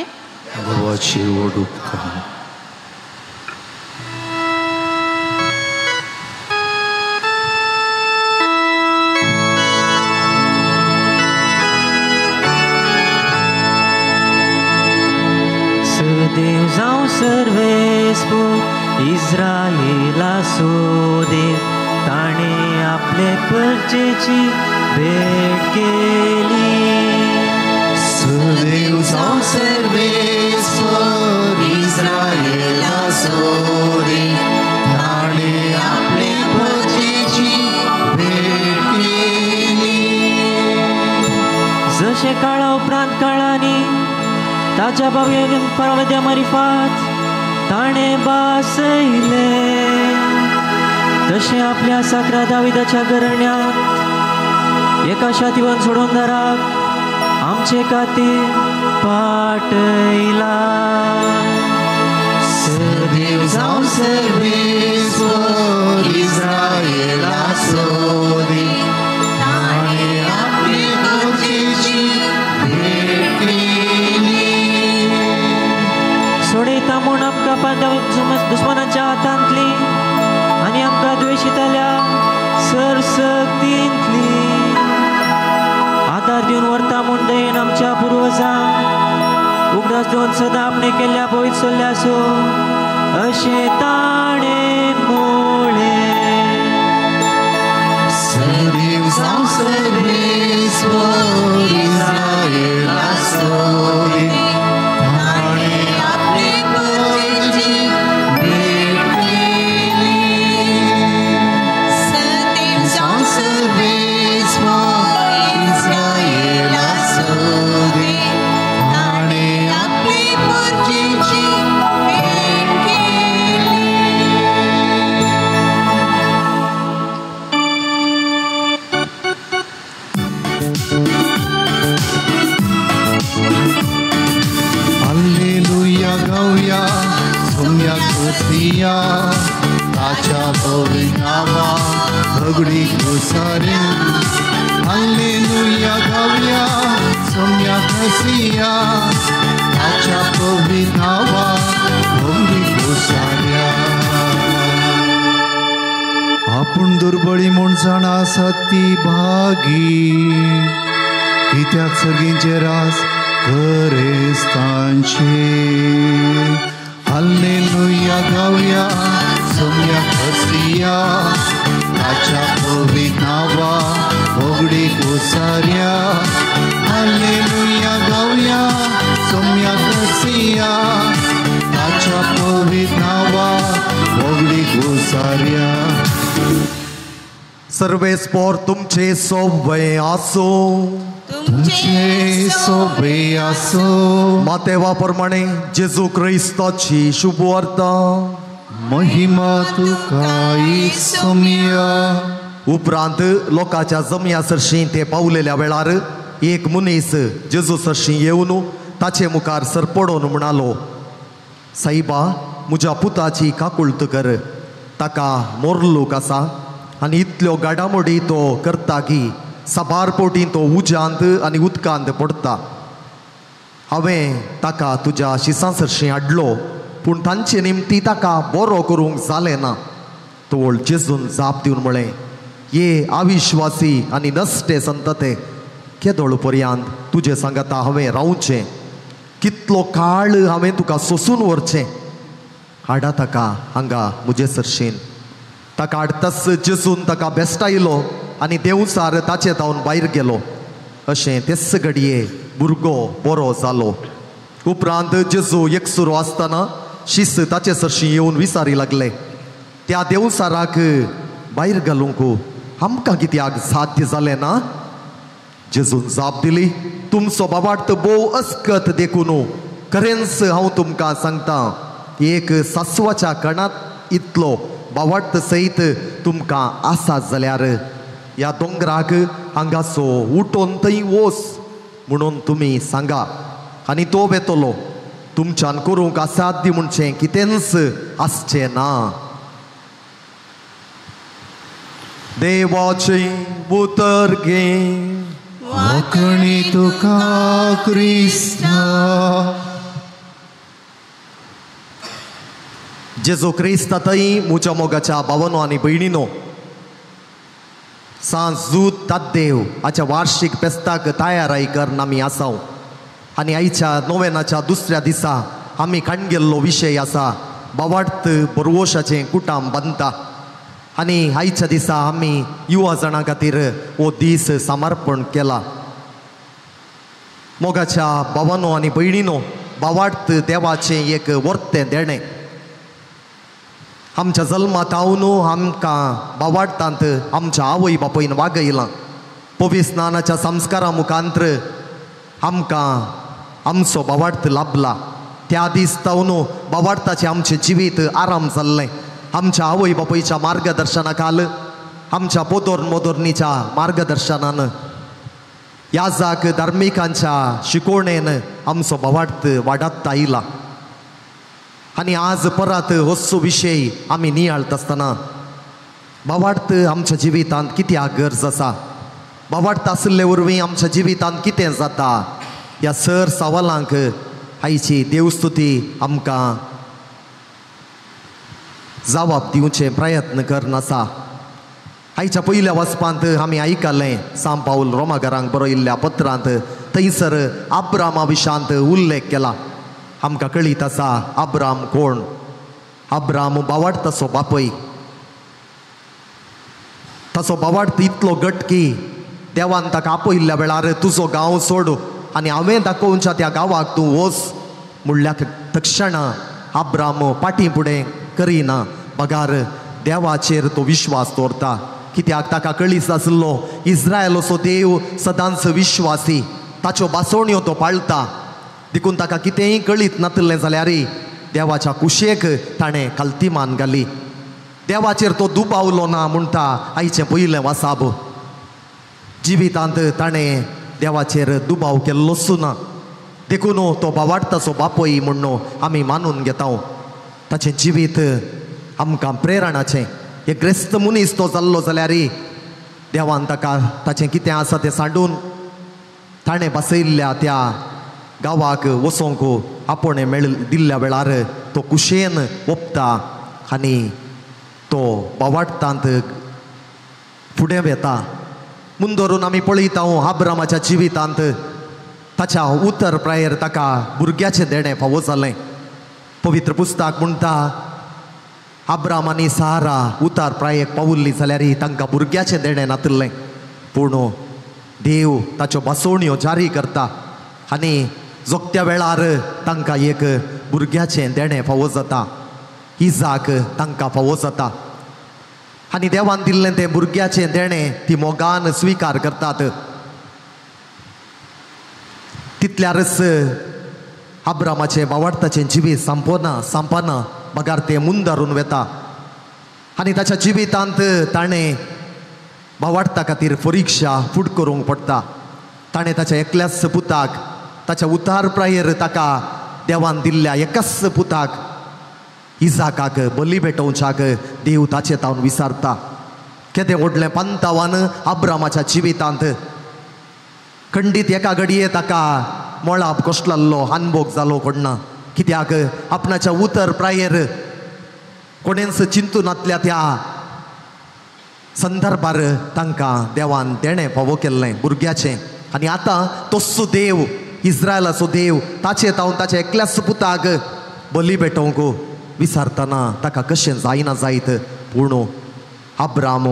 देवाची व्हड उपकार. सदेव जावं सर्वेस्पोर इस्रायेला सोदेव, ताणें आपले परजेची भेट केली. सदेव जावं सर्वेस्पोर इस्रायेला सोदेव, ताणें आपले परजेची भेट केली. जशें काळा उपरांत काळांनी ताच्या बाबेन परवद्या मारिफात ताणें बासयलें, तशें आपल्या साकरा दाविदाच्या घराण्यांत एका शातिवन सोडून दाराक आमचे खातीर पाटयला. सदेव जावं सर्वेस्पोर इस्रायेला सोदेव, ताणें आपले परजेची भेट केली. सोडयता म्हूण आमकां दुस्मानाच्या हातांतली आनी आमकां द्वेशितल्या सरसक्तींतली आदार दिवन व्हरता म्हूण दयेन आमच्या पुर्वजांक उगडास दिवन सदां आपणें केल्ल्या पवित्र सोल्ल्यासो अशें ताणें म्हळें. सदेव जावं सर्वेस्पोर इस्रायेला सोदेव, ताणें आपले परजेची भेट केली. सदेव जावं सर्वेस्पोर इस्रायेला सोदेव, ताणें आपले परजेची भेट केली. हालेलुया गावया सोम्या खोसिया, ताच्या पवित्र नांवा भगडी घोसारे. हालेलुया गावया सोम्या खोसिया, ताच्या पवित्र नांवा भगडी घोसाऱ्या. आपूण दुर्बळी म्हूण जाणा आसात ती भागी, कित्याक सर्गींचे रास करेस्तांचे. हालेलुया गावया सोम्या खोसिया, ताच्या पवित्र नांवा होगडी कुसार्या हालेलुया गावया सोम्या कसिया ताच्या पवित्र नांवा होगडी कुसार्या. सर्वेस्पोर तुमचे सोबे आसो तुमचे सोबे आसो. मातेवा प्रमाणे जेजू क्रिस्ताची शुभवार्ता. महिमा तुका सोम्या. उपरांत लोकांच्या जमया सरशी ते पावलेल्या वेळार एक मनीस जेजू सरशी येवन ताचे मुखार सरपडोन म्हणालो, साईबा म्हज्या पुताची काकुळत कर, ताका मोरलूक आसा आनी इतल्यो गाडामोडी तो करता की साबार पोटी तो उज्यांत आनी उदकांत पडटा. हांवें ताका तुज्या शिसां सरशी हाडलो पूण तांचे निमती ताका बरो करूंक जालें ना. तोळ जेजून जाप दिवन म्हळें, ये अविश्वासी आनी नश्टे संतते, केदोळ पर्यंत तुजे सांगाता हांवें रावचें, कितलो काळ हांवें तुका सोसून व्हरचें, हाडा ताका हांगा म्हजे सरशीन. ताका हाडटाच जेजून ताका बेस्टायलो आनी देंवचार ताचे तावन भायर गेलो. अशें तेच घडये भुरगो बरो जालो. उपरांत जेजू एकसुरो आसतना शिस्त ताचे सरशी येवन विचारी लागले, त्या देंवचाराक भायर घालूंक आमकां कित्याक साध्य जालें ना? जेजून जाप दिली, तुमचो बाबार्थ भोव अस्कत देखून खरेंच हांव तुमकां सांगता, एक सासवाच्या कणांत इतलो बावार्थ सयत तुमकां आसा जाल्यार ह्या दोंगराक हांगासो उठोन थंय वोस म्हणून तुमी सांगा आनी तो वेतलो. तुमच्यान करूंक असाध्य म्हणचें कितेंच आसचें ना. देवाचें उतर घे. वाकणी तुका क्रिस्ता. जेजू क्रिस्ता थंय म्हज्या मोगाच्या भावानो आनी भयणीनो, सांज जूत ताद्देव हाच्या वार्षिक फेस्ताक तयाराय करून आमी आसाव आनी आयच्या नोवेनाच्या दुसऱ्या दिसा आमी काडगेल्लो विशय आसा बावार्थ बरवोशाचें कुटाम बांदता. आनी आयच्या दिसा आमी युवा जाणां खातीर हो दीस समर्पण केला. मोगाच्या भावानो आनी भयणीनो, बावार्थ देवाचें एक वर्तें देणें. आमच्या जल्मात हांव आमकां बावार्थांत आमच्या आवय बापायन वागयलां. पवित्र स्नानाच्या संस्कारा मुखांत्र आमकां आमचो बावार्थ लाभला. त्या दीस तावन बावार्थाचें आमचें जिवीत आराम जाल्लें. आमच्या आवय बापायच्या मार्गदर्शना खाल, आमच्या पोदोर मोदोरणीच्या मार्गदर्शनान, याजाक धार्मिकांच्या शिकोवणेन आमचो बावार्थ वाडत आयला. आनी आज परत होसो विशय आमी नियाळत आसतना बावार्थ आमच्या जिवितांत कित्याक गरज आसा, बावार्थ आशिल्ले वरवीं आमच्या जिवितांत कितें जाता, ह्या सर सवालांक आयची देवस्तुती आमकां जवाब दिवचे प्रयत्न करून आसा. आयच्या पयल्या वाचपांत आमी आयकलें सांत पावल रोमागरांक बरयल्ल्या पत्रांत थंयसर आब्रामा विशांत उल्लेख केला. आमकां कळीत आसा आब्राम कोण. आब्राम बावार्थ ताचो बापय. ताचो बावार्थ इतलो घट की देवान ताका आपयल्ल्या वेळार तुजो गांव सोड आनी हांवें दाखोवच्या त्या गांवाक तूं वच म्हणल्या तक्षणा आब्राम फाटीं फुडें करिना, बगार देवाचेर तो विश्वास दवरता. कित्याक ताका कळीस आसलो इस्रायल असो देव सदांच विश्वासी, ताच्यो बासोण्यो तो पाळटा. देखून ताका कितेंय कळीत नातिल्लें जाल्यार देवाच्या कुशेक ताणें कालतीमान घाली. देवाचेर तो दुबावलो ना म्हणटा आयचें पयलें वासाब. जिवितांत ताणें देवाचेर दुबाव केल्लोच ना, देखून तो बावार्थाचो बापय म्हणून आमी मानून घेता. ताचें जिवीत आमकां प्रेरणाचें. एक ग्रेस्त मनीस तो जाल्लो जाल्यार देवान ताका ताचें कितें आसा तें सांडून ताणें बसयल्ल्या त्या गांवाक वचोंक आपोवणें मेळ दिल्ल्या वेळार तो कुशेन ओपता आनी तो बावार्थांत फुडें वेता. मुंदरून आमी पळयता आब्रामाच्या जिवितांत ताच्या उतर प्रायेर ताका भुरग्याचें देणें फावो जालें. पवित्र पुस्तक म्हणटा आब्राम आनी सारा उतार प्रायेक पावुल्ली जाल्यार तांकां भुरग्याचें देणें नातिल्लें. पूण देव ताच्यो बसवण्यो जारी करता आनी जोगत्या वेळार तांकां एक भुरग्याचें देणें फावो जाता, इजाक तांकां फावो जाता आनी देवान दिल्लें तें भुरग्याचें देणें ती मोगान स्विकार करतात. तितल्यारच अब्रामाचें बावाडताचें जिवीत सांपना सांपना बगार तें मुंदारून वेता आनी ताच्या जिवितांत ताणें बावाडता खातीर परिक्षा फूट करूंक पडटा. ताणें ताच्या एकल्याच पुताक, ताच्या उतार प्रायेर ताका देवान दिल्ल्या एकाच पुताक इजाकाक बली भेटोवच्याक देव ताचे तावन विसारता. केदें व्हडलें पंतावान अब्रामाच्या जिवितांत. खंडीत एका घडये ताका मोळाब कोसलाल्लो अनभोग जालो कोणना, कित्याक आपणाच्या उतर प्रायेर कोणेंच चिंतूनातल्या त्या संदर्भार तांकां देवान देणें फावो केल्लें भुरग्याचें. आनी आतां तोसो देव इस्रायलाचो देव ताचे तावन ताच्या एकल्याच पुताक बली भेटोवंक विसारतना ताका कशें जायना जायत. पूण अब्राम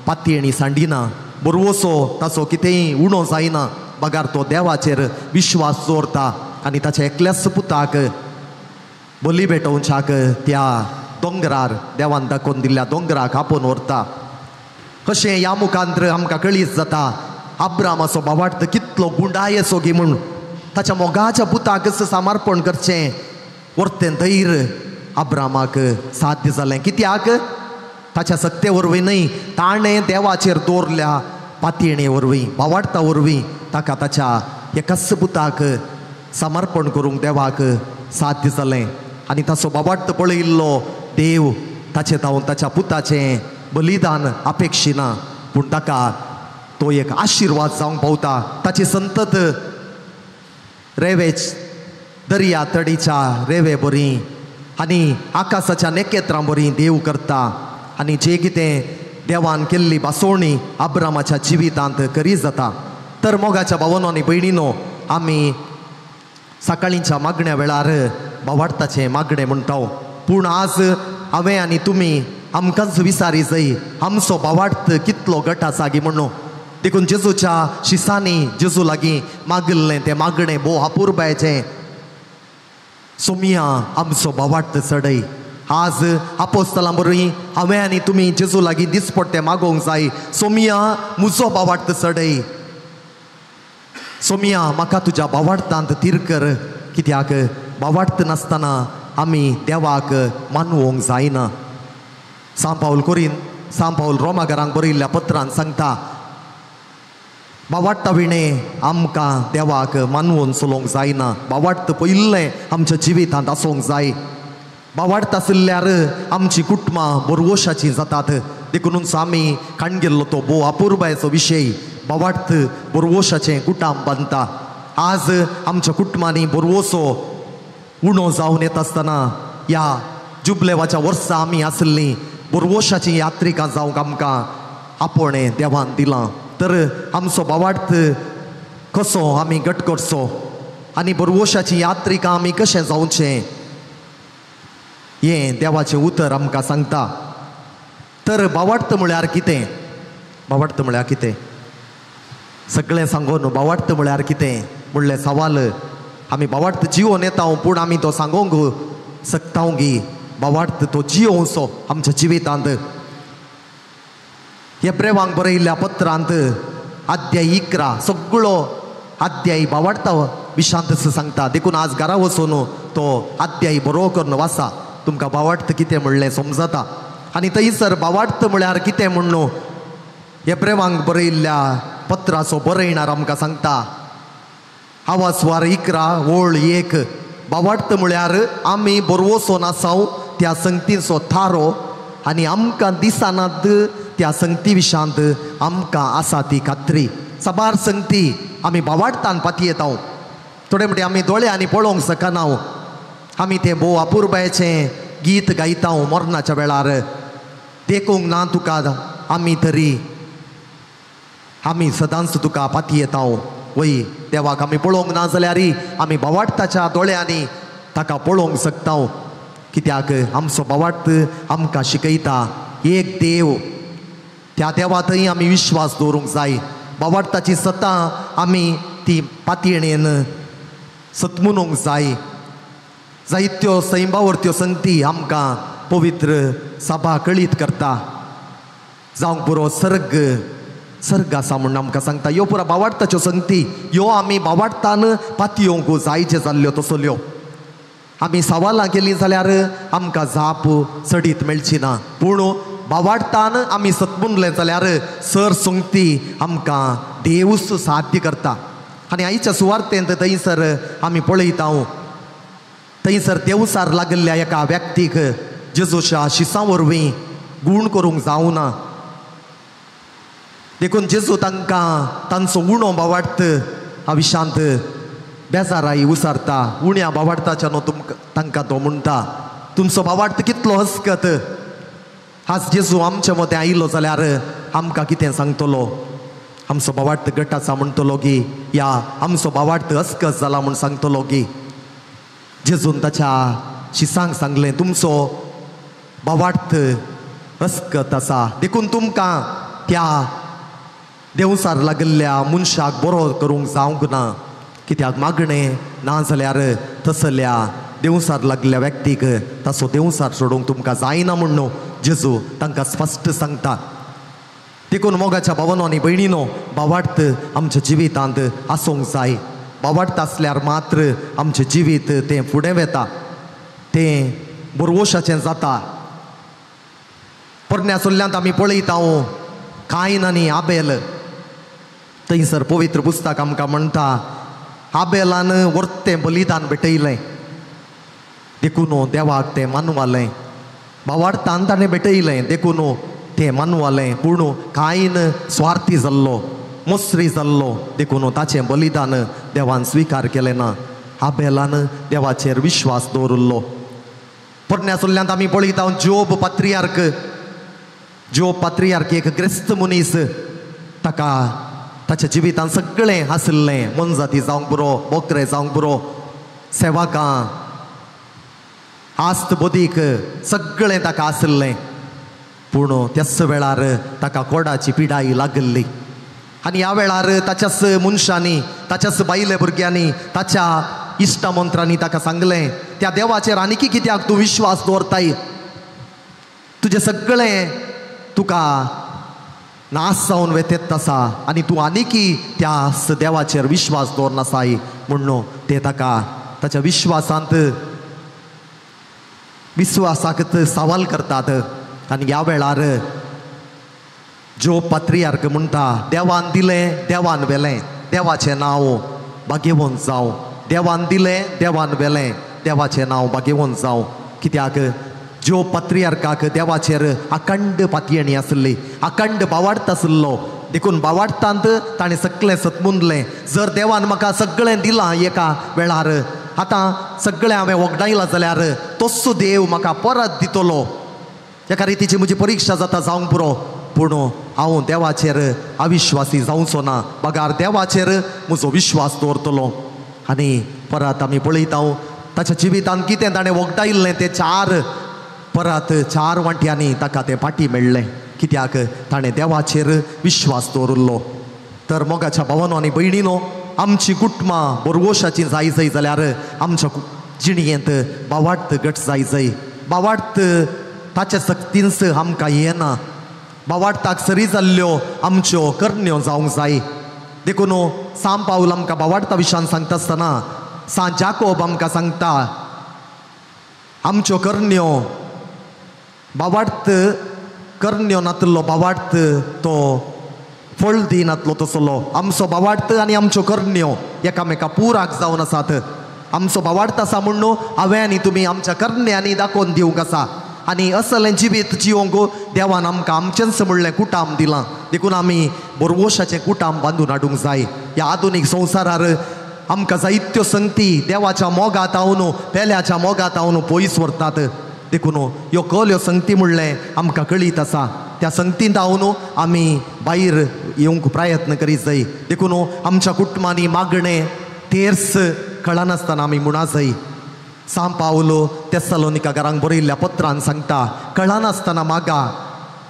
पातयेणी सांडिना, बरवसो ताचो कितेंय उणो जायना, बगार तो देवाचेर विश्वास दवरता आनी ताच्या एकल्याच पुताक बली भेटोवच्याक त्या दोंगरार देवान दाखोवन दिल्ल्या दोंगराक आपोवन व्हरता. कशें ह्या मुखांतर आमकां कळीत जाता अब्रामाचो बावार्थ कितलो गुंडायेचो गी म्हूण. ताच्या मोगाच्या पुताकच समर्पण करचें वर्तें धैर्य अब्रामाक साध्य जालें. कित्याक ताच्या सत्ते वरवीं न्हय, ताणें देवाचेर दवरल्या पातयेणे वरवीं, बावाडता वरवीं ताका ताच्या एकाच पुताक समर्पण करूंक देवाक साध्य जालें. आनी ताचो बावार्थ पळयिल्लो देव ताचे तावन ताच्या पुताचें बलिदान अपेक्षिना, पूण ताका तो एक आशिर्वाद जावंक पावता. ताची संतत रेवेच दर्या तडीच्या रेवे बरी आनी आकाशाच्या नखेत्रां बरी देव करता आनी जे कितें देवान केल्ली बासोवणी अब्रामाच्या जिवितांत करी जाता. तर मोगाच्या भावनो आनी भयणीनो, आमी सकाळींच्या मागण्या वेळार बावाडताचें मागणें म्हणटा, पूण आज हांवें आनी तुमी आमकांच विसारी जाय आमचो बावार्थ कितलो गट आसा गी म्हणून. देखून जेजूच्या शिसांनी जेजू लागीं मागिल्लें तें मागणें भोव अपुरबायेचें, सोमिया आमचो बावार्थ चडय. आज आपोस्तलां बरोबर हांवें आनी तुमी जेजू लागीं दिसपट्टें मागोवंक जाय, सोमिया म्हजो बावार्थ चडय, सोमिया म्हाका तुज्या बावार्थांत थीर कर. कित्याक बावार्थ नासतना आमी देवाक मानवोंक जायना. सांव पावल कोरीन सांव पावल रोमागारांक बरयिल्ल्या पत्रान सांगता, बावार्ता विणें आमकां देवाक मानवोन चलोवंक जायना. बावार्थ पयिल्लें आमच्या जिवितांत आसूंक जाय. बावार्थ आशिल्ल्यार आमची कुटुंबां बोरवोशाचीं जातात. देखूनच आमी काणगेल्लो तो भोव अपुरबायेचो विशय बावार्थ बोरवोशाचें कुटाम बांदता. आज आमच्या कुटुंबांनी बोरवोसो उणो जावन येता आसतना ह्या जुबलेवाच्या वर्सा आमी आसलीं बोरवोशाचीं यात्रिकां जावंक आमकां आपोवणें देवान दिलां. तर आमचो बावार्थ कसो आमी घट करचो आनी बोरवोशाचीं यात्रिकां आमी कशें जावचें हें देवाचें उतर आमकां सांगता. तर बावार्थ म्हळ्यार कितें? बावार्थ म्हळ्यार कितें? सगळें सांगून बावार्थ म्हळ्यार कितें म्हणलें सवाल आमी बावार्थ जिवन येता, पूण आमी तो सांगूंक शकता गी बावार्थ तो जियोवचो आमच्या जिवितांत. हेब्रेवांक बरयिल्ल्या पत्रांत अध्याय 11 सगळो अध्याय बावार्था विशांत सांगता. देखून आज घरा वचून तो अध्याय बरो करून वाचा, तुमकां बावार्थ कितें म्हणलें समजता. आनी थंयसर बावार्थ म्हळ्यार कितें म्हणून हेब्रेवांक बरयिल्ल्या पत्राचो बरयणार आमकां सांगता. आवाजवार 11 ओळ 1, बावार्थ म्हळ्यार आमी बरवसो नासाव त्या संगतीचो थारो आनी आमकां दिसनात त्या संगती विशांत आमकां आसा ती खात्री. साबार संगती आमी बावार्थान पातयेता. थोडे म्हणटे आमी दोळ्यांनी पळोवंक शकना, आमी तें भोव अपुरबायेचें गीत गायता मरणाच्या वेळार, देखूंक ना तुका आमी तरी आमी सदांच तुका पातयेता. वय देवाक आमी पळोवंक ना जाल्यार आमी बावार्थाच्या दोळ्यांनी ताका पळोवंक शकता. कित्याक आमचो बावार्थ आमकां शिकयता एक देव, त्या देवा थंय आमी विश्वास दवरूंक जाय. बावाडताची सतां आमी ती पातयेणेन सतमुनूंक जाय. जायत्यो सैंबावरत्यो संगती आमकां पवित्र सभा कळीत करता. जावंक पुरो सर्ग सर्ग आसा म्हूण आमकां सांगता. ह्यो पुरा बावाडताच्यो संगती ह्यो आमी बावाडतान पातयोंक जायचे जाल्ल्यो तसल्यो. आमी सवालां केलीं जाल्यार आमकां जाप चडीत मेळची ना, पूण बावाडतान आमी सतमुनले जाल्यार सर संगती आमकां देवूच साध्य करता. आनी आयच्या सुवार्तेंत थंयसर आमी पळयता, थंयसर देवसार लागिल्ल्या एका व्यक्तीक जेजूच्या शिसां वरवीं गूण करूंक जावना. देखून जेजू तांकां तांचो उणो बावाडत आविशांत बेजाराई उसारता. उण्या बावाडताच्या न्हू तुमकां तांकां तो म्हणटा तुमचो बावाडत कितलो हसकत. आज जेजू आमच्या मदें आयलो जाल्यार आमकां कितें सांगतलो? आमचो बावाडत गट आसा म्हणटलो की, या आमचो बावाडत हसकत जाला म्हूण सांगतलो की? जेजून ताच्या शिसांक सांगलें तुमचो बावाडत हसकत आसा, देखून तुमकां त्या देवसार लागिल्ल्या मनशाक बरो करूंक जावंक ना. कित्याक मागणें ना जाल्यार तसल्या देवसार लागिल्ल्या व्यक्तीक ताचो देवसार सोडूंक तुमकां जायना म्हूण न्हू जेजू तांकां स्पश्ट सांगता. देखून मोगाच्या भावानो आनी भयणीनो, बावाडत आमच्या जिवितांत आसूंक जाय. बावाडत आसल्यार मात्र आमचें जिवीत तें फुडें वता, तें बरवशाचें जाता. पोरण्या सुल्ल्यांत आमी पळयता कायन आनी आबेल. थंयसर पवित्र पुस्तक आमकां म्हणटा आबेलान वर्तें बलिदान भेटयलें, देखून देवाक तें मानवालें. बावाडतान ताणें भेटयलें देखून तें मानवालें, पूण कायन स्वार्थी जाल्लो, मोसरी जाल्लो, देखून ताचें बलिदान देवान स्विकार केलें ना. आबेलान देवाचेर विश्वास दवरिल्लो. पोरण्या सुल्ल्यांत आमी पळयता जोब पात्रियार्क. जोब पात्रियार्क एक ग्रेस्त मनीस, ताका ताच्या जिवितांत सगळें आशिल्लें. मोनजाती जावंक पुरो, बोकरे जावंक पुरो, सेवाकां, आस्त बोदीक सगळें ताका आशिल्लें. पूण त्याच वेळार ताका कोडाची पिडाई लागिल्ली. आनी ह्या वेळार ताच्याच मनशांनी, ताच्याच बायले भुरग्यांनी, ताच्या इश्टा मंत्रांनी ताका सांगलें त्या देवाचेर आनीकी कित्याक तूं विश्वास दवरताय? तुजें सगळें तुका नाश जावन वेतेत आसा आनी तूं आनीकी त्या देवाचेर विश्वास दवरनासाय म्हूण ते ताका ताच्या विश्वासांत विश्वासाक सवाल करतात. आनी ह्या वेळार जो पात्रियार्क म्हणटा देवान दिलें देवान व्हेलें, देवाचें नांव भाग्यवंत जावं. देवान दिलें देवान व्हेलें, देवाचें नांव भाग्यवंत जावं. कित्याक ज्यो पात्रियार्काक देवाचेर अखंड पातयेणी आसली, अखंड बावाडत आसलो, देखून बावाडतांत ताणें सगळें सतमुंदलें. जर देवान म्हाका सगळें दिलां एका वेळार, आतां सगळें हांवें वगडायलां जाल्यार तोच देव म्हाका परत दितलो. एका रितीची म्हजी परिक्षा जाता जावंक पुरो, पूण हांव देवाचेर अविश्वासी जावचो ना, बगार देवाचेर म्हजो विश्वास दवरतलो. आनी परत आमी पळयता ताच्या जिवितांत कितें ताणें वगडायिल्लें तें चार परत चार वांट्यांनी ताका तें फाटी मेळ्ळें. कित्याक ताणें देवाचेर विश्वास दवरिल्लो. तर मोगाच्या भावानो आनी भयणीनो, आमची कुटुंबां बोरवोशाची जाय जाय जाल्यार आमच्या जिणयेंत बावाडत घट जाय जाय. बावाडत ताच्या सक्तीन्स आमकां येना, बावाडताक सरी जाल्ल्यो आमच्यो करण्यो जावंक जाय. देखून सांत पावल आमकां बावाडता विशयान सांगता आसतना सांत जाकोब आमकां सांगता आमच्यो करण्यो बावाडत करण्यो नातलो बावाडत तो फळ दिनातलो तसलो. आमचो बावाडत आनी आमच्यो करण्यो एकामेका पुराक जावन आसात. आमचो बावाडत आसा म्हूण हांवें आनी तुमी आमच्या करण्यांनी दाखोवन दिवंक आसा. आनी असलें जिवीत जिवंक देवान आमकां आमचेंच म्हणलें कुटाम दिलां. देखून आमी बोरवोशाचें कुटाम बांदून हाडूंक जाय. ह्या आधुनीक संवसारार आमकां जायत्यो संगती देवाच्या मोगात हांव पेल्याच्या मोगात हांव पयस व्हरतात. देखून ह्यो कल्यो संगती म्हणलें आमकां कळीत आसा. त्या संगतींत हांव आमी भायर येवंक प्रयत्न करीत जाय. देखून आमच्या कुटुंबांनी मागणें तेर्स कळनासतना आमी म्हणा जाय. सांत पावलो तेसलोनिका घरांक बरयल्ल्या पत्रान सांगता कळनासतना मागा,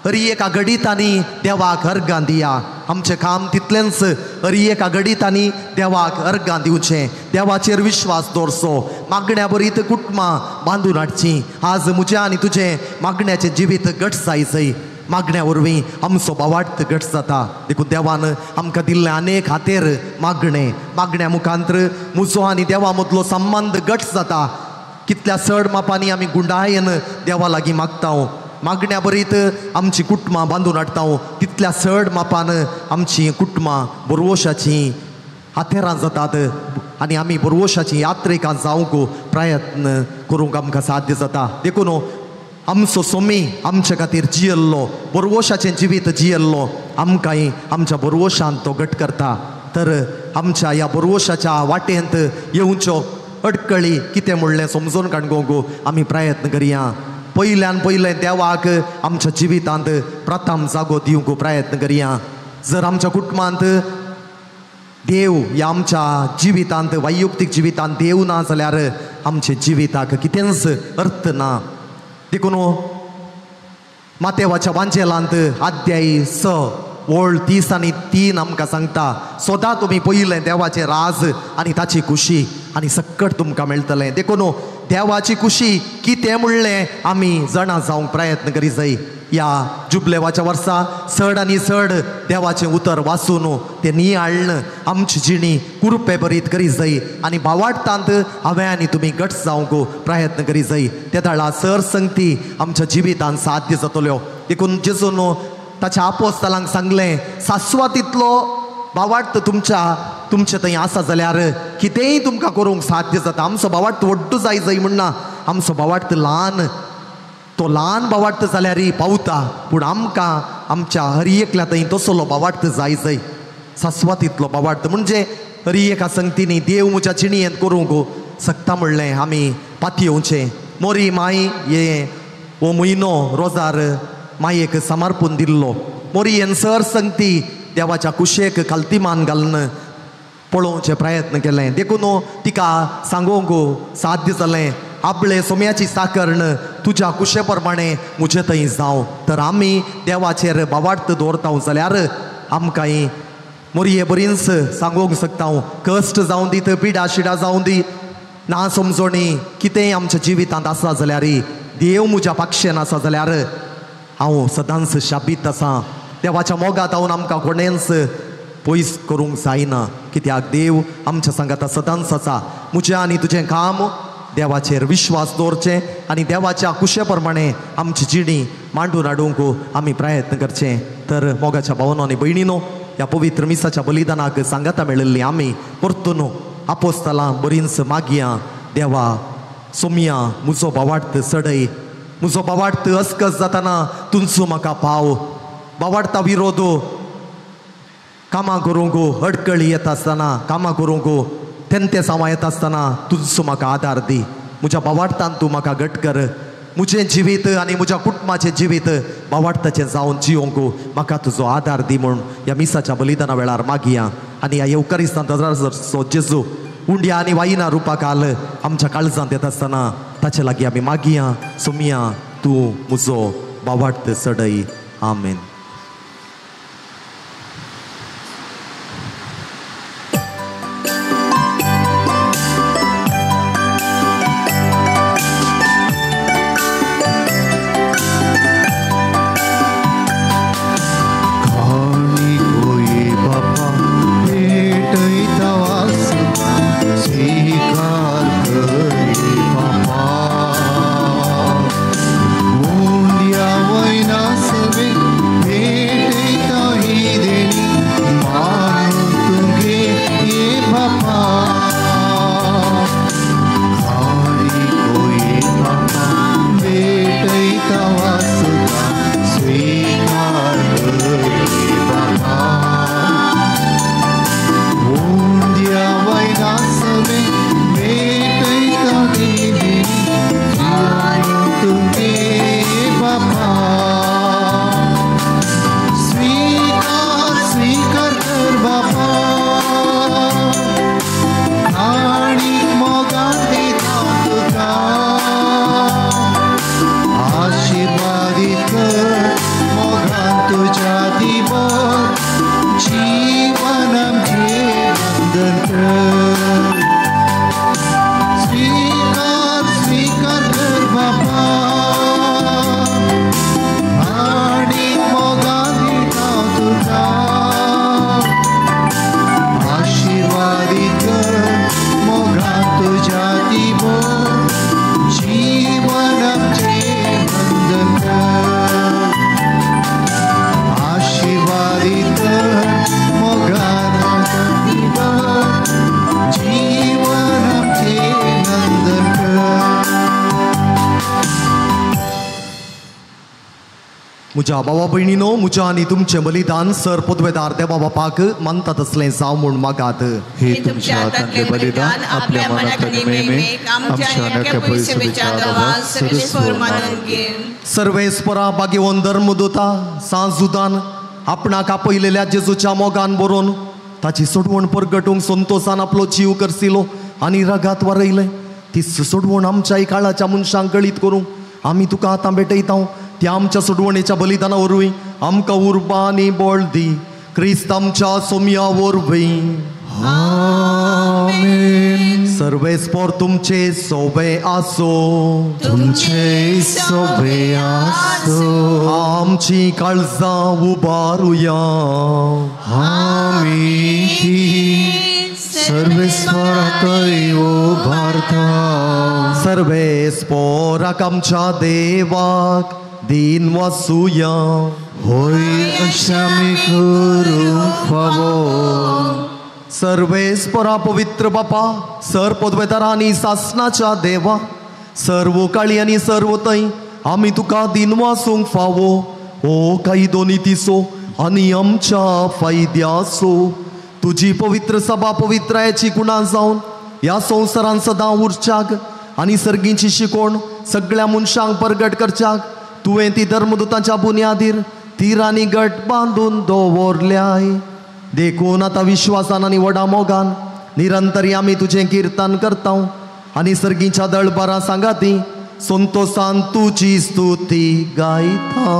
हरी एका घडीतांनी देवाक अर्गां दिया. आमचें काम तितलेंच, हरी एका घडीतांनी देवाक अर्गां दिवचें, देवाचेर विश्वास दवरचो, मागण्या बरीत कुटुंबां बांदून हाडचीं. आज म्हजें आनी तुजें मागण्याचें जिवीत घट जाय. मागण्या वरवीं आमचो बावार्थ घट जाता. देखून देवान आमकां दिल्लें अनेक हातेर मागणें, मागण्या मुखांतर म्हजो आनी देवा मदलो संबंद घट जाता. कितल्या चड मापांनी आमी गुंडायेन देवा लागीं मागता, मागण्या बरीत आमची कुटुंबां बांदून हाडटा, तितल्या चड मापान आमची कुटुंबां बोरवोशाचीं हातेरां जातात आनी आमी बोरवोशाचीं यात्रेकां जावंक प्रयत्न करूंक आमकां साध्य जाता. देखून आमचो सोमी आमचे खातीर जियल्लो, बोरवोशाचें जिवीत जियल्लो, आमकांय आमच्या बोरवोशांत तो घट करता. तर आमच्या ह्या बोरवोशाच्या वाटेंत येवच्यो अडकळी कितें म्हणलें समजून काडूंक आमी प्रयत्न करया. पयल्यान पयलें देवाक आमच्या जिवितांत प्रथम जागो दिवंक प्रयत्न करया. जर आमच्या कुटुंबांत देव ह्या आमच्या जिवितांत वैयक्तीक जिवितांत देव ना जाल्यार आमच्या जिविताक कितेंच अर्थ ना. देखून मातेवाच्या वांजेलांत अध्याय 6 ओळ 30 आनी 3 आमकां सांगता, सदां तुमी पयलें देवाचें राज आनी ताची खुशी आनी सक्कट तुमकां मेळटलें. देखून देवाची खुशी कितें म्हणलें आमी जाणा जावंक प्रयत्न करी जाय. ह्या जुबलेवाच्या वर्सा चड आनी चड देवाचें उतर वाचून तें नियाळ्ळें आमची जिणी कुरुपे बरीत करी जाय आनी भावार्थांत हांवें आनी तुमी घट जावंक प्रयत्न करी जाय. ते दाळा सर संगती आमच्या जिवितांत साध्य जातल्यो. देखून जेजून ताच्या आपोस्तलांक सांगलें, सासवातीतलो भावार्थ तुमचे थंय आसा जाल्यार कितेंय तुमकां करूंक साध्य जाता. आमचो भावार्थ व्हड्डो जाय जाय म्हणना, आमचो भावार्थ ल्हान, तो ल्हान भावार्थ जाल्यार पावता, पूण आमकां आमच्या हरी एकल्या थंय तसलो भावार्थ जाय जाय. सासवातीतलो भावार्थ म्हणजे हरी एका संगतीनी देव म्हज्या जिणेंत करूंक शकता म्हणलें आमी पातयेवचें. मोरी माय हे हो म्हयनो रोजार मायेक समर्पून दिल्लो. मोरयेन सर संगती देवाच्या कुशेक खालतीमान घालून पळोवचें प्रयत्न केलें. देखून तिका सांगूंक साध्य जालें, आपले सोम्याची साकरण तुज्या कुशे प्रमाणे म्हजे थंय जावं. तर आमी देवाचेर भावार्थ दवरता जाल्यार आमकांय मोरये बरींच सांगूंक शकता, कश्ट जावं दी, पिडा शिडा जावं दी, ना समजणी कितेंय आमच्या जिवितांत आसा जाल्यार देव म्हज्या पाक्षेन आसा जाल्यार हांव सदांच शाबीत आसा. देवाच्या मोगांत हांव आमकां कोणेंच पयस करूंक जायना, कित्याक देव आमच्या सांगाता सदांच आसा. म्हजें आनी तुजें काम देवाचेर विश्वास दवरचें आनी देवाच्या कुशे प्रमाणे आमची जिणी मांडून हाडूंक आमी प्रयत्न करचें. तर मोगाच्या भावनो आनी भयणीनो, ह्या पवित्र मिसाच्या बलिदानाक सांगाता मेळिल्ली आमी परतून आपोस्तलां बरींच मागया, देवा सोमया म्हजो भावार्थ चडय, म्हजो भावार्थ अस्कस जाताना तुमचो म्हाका पाव. भावार्था विरोध कामां करूंक अडकळी येता आसतना, कामां करूंक तेंते सामा येता आसतना तुजो म्हाका आदार दी. म्हज्या भावार्थान तूं म्हाका घट कर. म्हजें जिवीत आनी म्हज्या कुटुंबाचें जिवीत भावार्थाचें जावन जियोंक म्हाका तुजो आदार दी म्हूण ह्या मिसाच्या बलिदाना वेळार मागया. आनी ह्या येवकारिस्तांत जेजू उंड्या आनी वायना रुपाक आल आमच्या काळजांत येता आसतना ताचे लागीं आमी मागया, सोमया तूं म्हजो भावार्थ चडय. आमेन. Undia vaina seve म्हज्या भावा भयणीनो, म्हज्या आनी तुमचें बलिदान सर पदवेदार देवा बापाक मानता तसलें जावं म्हूण मागात. हे तुमच्या हातांतलें बलिदान आपल्या मनाक आनी महिमेक आमच्या आनी पयसुच्या देवा सर्वेस्पर मानून घे. सर्वेस्परा भाग्यवंत धर्मदूता सांजुदान आपणाक आपयलेल्या जेजूच्या मोगान बरोवन ताची सोडवण परगटूंक संतोसान आपलो जीव करसिलो आनी रगात वारयलें. ती सोडवण आमच्याय काळाच्या मनशांक गळीत करूंक आमी तुका आतां भेटयता. त्या आमच्या सोडवणेच्या बलिदाना वरवीं आमकां उर्बा आनी बळ दी. क्रिस्त आमच्या सोम्या वरवीं. आमेन. सर्वेस्पर तुमचे सोबे आसो. तुमचे सोबे आसो. आमची काळजां उबारुया. आमी ती सर्वेस्पराकय उबारता. सर्वेस्पराक आमच्या देवाक दीन वासुया. होय अशें आमी करूंक फावो. सर्वेस्परा पवित्र बापा, सर पदवेदारा आनी सासनाच्या देवा, सर्व काळी आनी सर्व थंय आमी तुका दीन वासूंक फावो. ओ कायदो नितीचो आनी आमच्या फायद्याचो तुजी पवित्र सभा पवित्रायेची गुणां जावन ह्या संवसारान सदां उरच्याक आनी सर्गींची शिकोवण सगळ्या मनशांक परगट करच्याक तुवें ती धर्मदूतांच्या बुन्यादीर तिरांनी गट बांदून दवरल्याय. देखून आतां विश्वासान आनी व्हडा मोगान निरंतरी आमी तुजें किर्तन करता आनी सर्गीच्या दळबारां सांगाती संतोसान तुजी स्तुती गायता.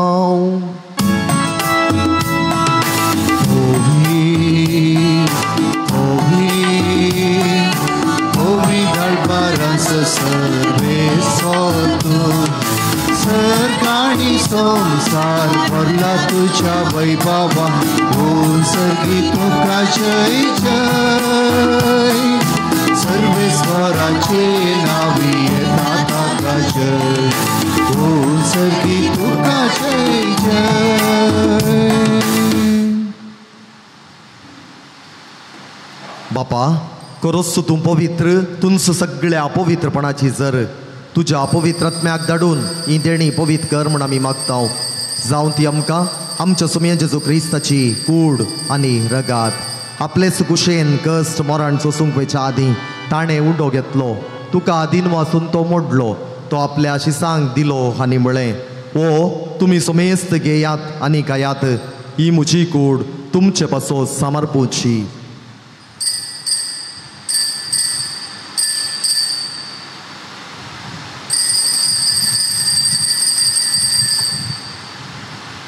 सरकाणी संसार भरला तुझ्या वैभवा, होऊन सर्गी तुका जय जय. सर्वेस्वराचे नावी येता ताका जय, होऊन सर्गी तुका जय जय. बापा करोस तूं पवित्र तुंस सगळ्या अपवित्रपणाची जर तुज्या अपवित्रात्म्याक धाडून ही देणी पवित्र कर म्हूण आमी मागता. जावं ती आमकां आमच्या सुमया जेजू क्रिस्ताची कूड आनी रगात. आपलेच कुशेन कश्ट मरण सोसूंक वयच्या आदीं ताणें उंडो घेतलो, तुका आदीन वासून तो मोडलो, तो आपल्या शिसांक दिलो आनी म्हळें, ओ तुमी समेस्त घेयात आनी खायात, ही म्हजी कूड तुमचे पासो समर्पूची.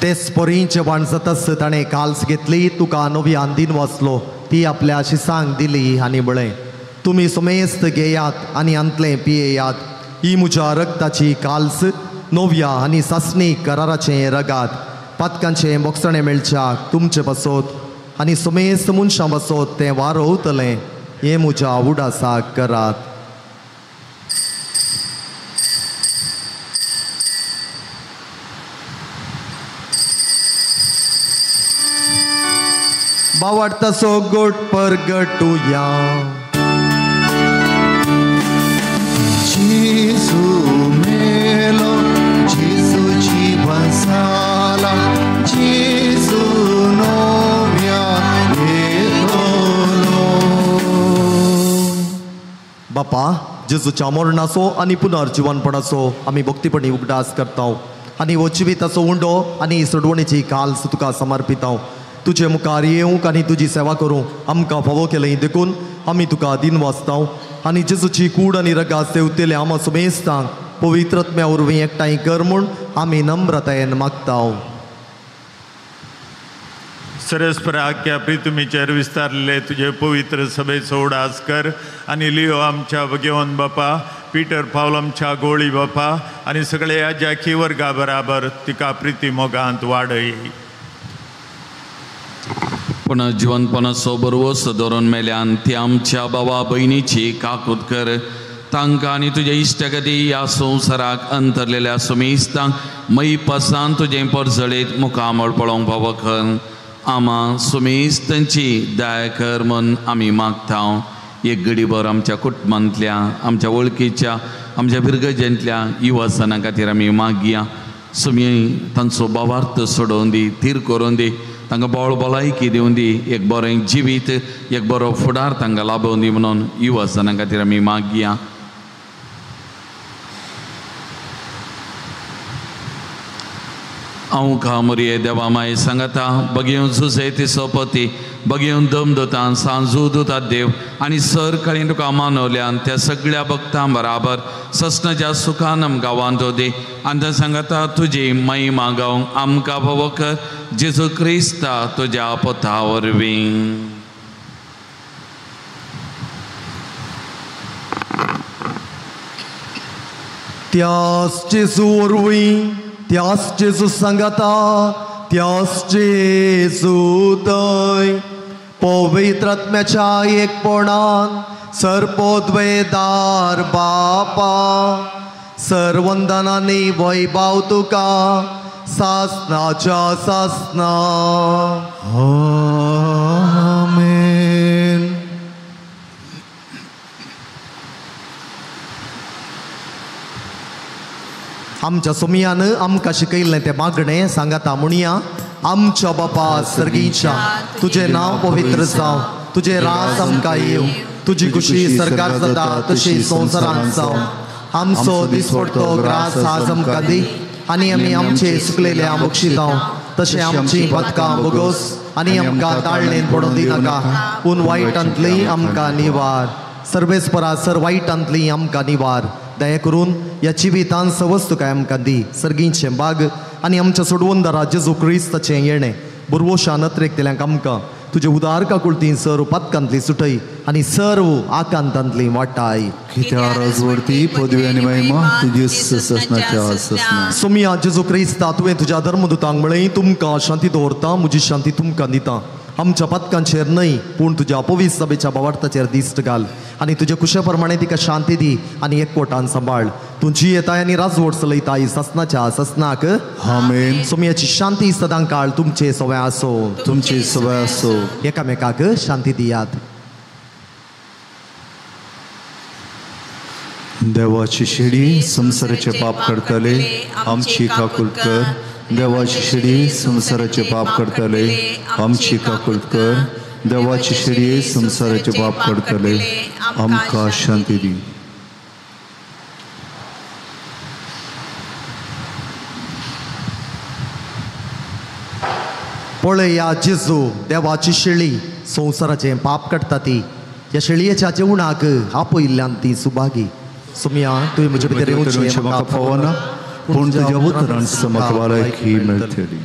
तेच परी जेवण जाताच ताणें काल्स घेतली, तुका नव्यान दिन वाचलो, ती आपल्या शिसांक दिली आनी म्हळें, तुमी समेस्त घेयात आनी आंतलें पियेयात, ही म्हज्या रक्ताची काल्स नव्या आनी सासणी कराराचें रगात. पातकांचें बोगसणें मेळच्याक तुमचे पासत आनी समेस्त मनशां पासत तें वारोवतलें. हें म्हज्या उडासाक करात. बावडतासो गोट परगटुया. जेजू मेलो, जेजूची बसाला, जेजू नव्या येतलो. बापा जेजूच्या मरणाचो आनी पुनर्जिवनपणाचो आमी भक्तीपणी उगडास करता आनी हो जिविताचो उंडो आनी सोडवणेची काल्स तुका समर्पिता. तुजे मुखार येवंक आनी तुजी सेवा करूंक आमकां फावो केलें देखून आमी तुका दिन वाचता आनी जेजूची कूड आनी रगात सेवतेले आमा सुमेस्तांक पवित्रत्म्या वरवीं एकठांय कर म्हूण आमी नम्रतायेन मागता. सरस्पर आख्या प्रितुमीचेर विस्तारले तुजे पवित्र सभेचो उडास कर आनी लियो आमच्या भगेवन बापा, पीटर पावल आमच्या गोळी बापा आनी सगळ्या जाकी वर्गा बराबर तिका प्रिती मोगांत वाडय. पूण जिवनपणाचो बरवस धरून मेल्यान ती आमच्या बाबा भयणीची काकूत कर. तांकां आनी तुज्या इश्टागती ह्या संवसाराक अंतरलेल्या सुमेस्तांक मयपासान तुजें परजळीत मुखामळ पळोवंक फावो कर. आमा सुमेस्तांची दया कर म्हूण आमी मागता. एक घडीभर आमच्या कुटुंबांतल्या, आमच्या वळखीच्या, आमच्या फिरगजेंतल्या युवासना खातीर आमी मागया. सुमी तांचो भावार्थ सोडोवन दी, थीर करून दी, तांकां बोळ भलायकी दिवन दी, एक बरें जिवीत, एक बरो फुडार तांकां लाभोवन दी म्हणून युवा जनां खातीर आमी मागया. हांव कामुरये देवा माय सांगता बगेवन जुजे ती सोपती बगेवन दम दोतान सांजू दुतात देव आनी सर कळीन तुका मानवल्यान त्या सगळ्या भक्तां बराबर ससनाच्या सुखान आमकां वांटो दी आनी त्या सांगता तुजी महिमा गावंक आमकां फावो कर जेजू क्रिस्ता तुज्या पथा वरवीं. त्यास जेजू वरवीं, त्यास जेजू सांगाता, त्यास जेजू थंय पवित्र आत्म्याच्या एकपणान सर्पोद्वेदार बापा सर्वंदनांनी वैभाव तुका सासनाच्या सासना. आमेन. आमच्या सोमियान आमकां शिकयल्लें तें मागणें सांगाता म्हणया. आमच्या बापा सर्गीच्या, तुजें नांव पवित्र जावं, तुजें राज आमकां येवं, तुजी खुशी सरकार जाता तशी संवसारांत जावं. आमचो दिसपडतो ग्रास आज आमकां दी आनी आमी आमचे सुकलेल्या बक्षितां तशें आमची पदकां बोगोस आनी आमकां ताळणेन पडून दिनाका, पूण वायटांतली आमकां निवार. सर्वेस्परा सर वायटांतली आमकां निवार. दया करून ह्या जिवितान सवस्तुकाय आमकां दी. सर्गींचें बाग आनी आमच्या सोडवंदारा जेजू क्रिस्ताचें येणें बुरवोशा नत्रेकतल्यांक आमकां तुजे उदार काकुळतीन सर्व पातकांतली सुटय आनी सर्व आकांतांतली वाटाय. कित्याक पदवी आनी महिमा तुजी ससनाच्या ससना. सोमिया जेजू क्रिस्ता, तुवें तुज्या धर्मदूतांक म्हळें, तुमकां शांती दवरता, म्हजी शांती तुमकां दिता. आमच्या पातकांचेर न्हय पूण तुज्या पवित्र सभेच्या भावार्थाचेर दिश्ट घाल आनी तुज्या कुशे प्रमाणे तिका शांती दी आनी एकवटान सांबाळ. तूं जियेताय आनी राजवट चलयताय ससनाच्या ससनाक. आमेन. सोमियाची शांती सदां काळ तुमचे सवय आसो. तुमचे सवय आसो. एकामेकाक शांती दियात. देवाची शिडी संवसाराचे पाप करतले आमची काकूट कर. देवाची शिडी संवसाराचे पाप करतले आमची काकूट कर. देवाची शिडी संवसाराचे पाप करतले आमकां शांती दी. पळया जेजू देवाची शेळी संवसाराचें पाप काडटा ती. ह्या शेळयेच्या जेवणाक आपयिल्ल्यान ती सुभागी. सोमिया तुवें म्हजे भितर येवचें म्हाका फावना, पूण तुज्या उतरान म्हाका भलायकी मेळटली.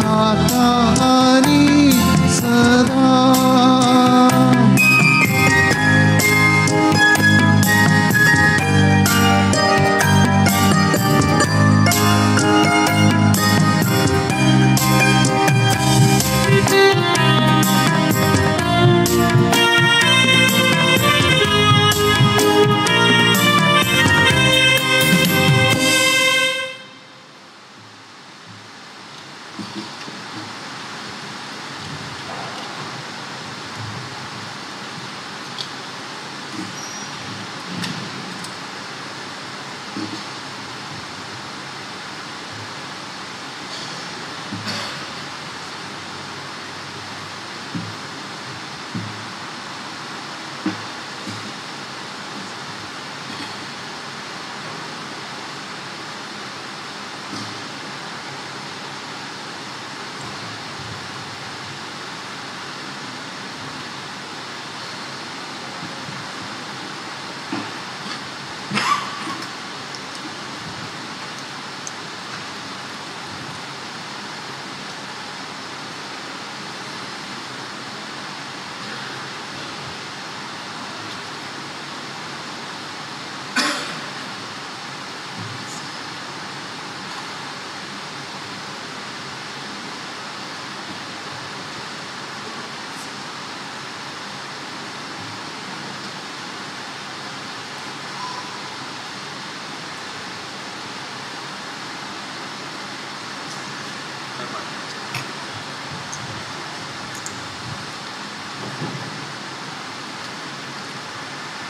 आता आनी सदा.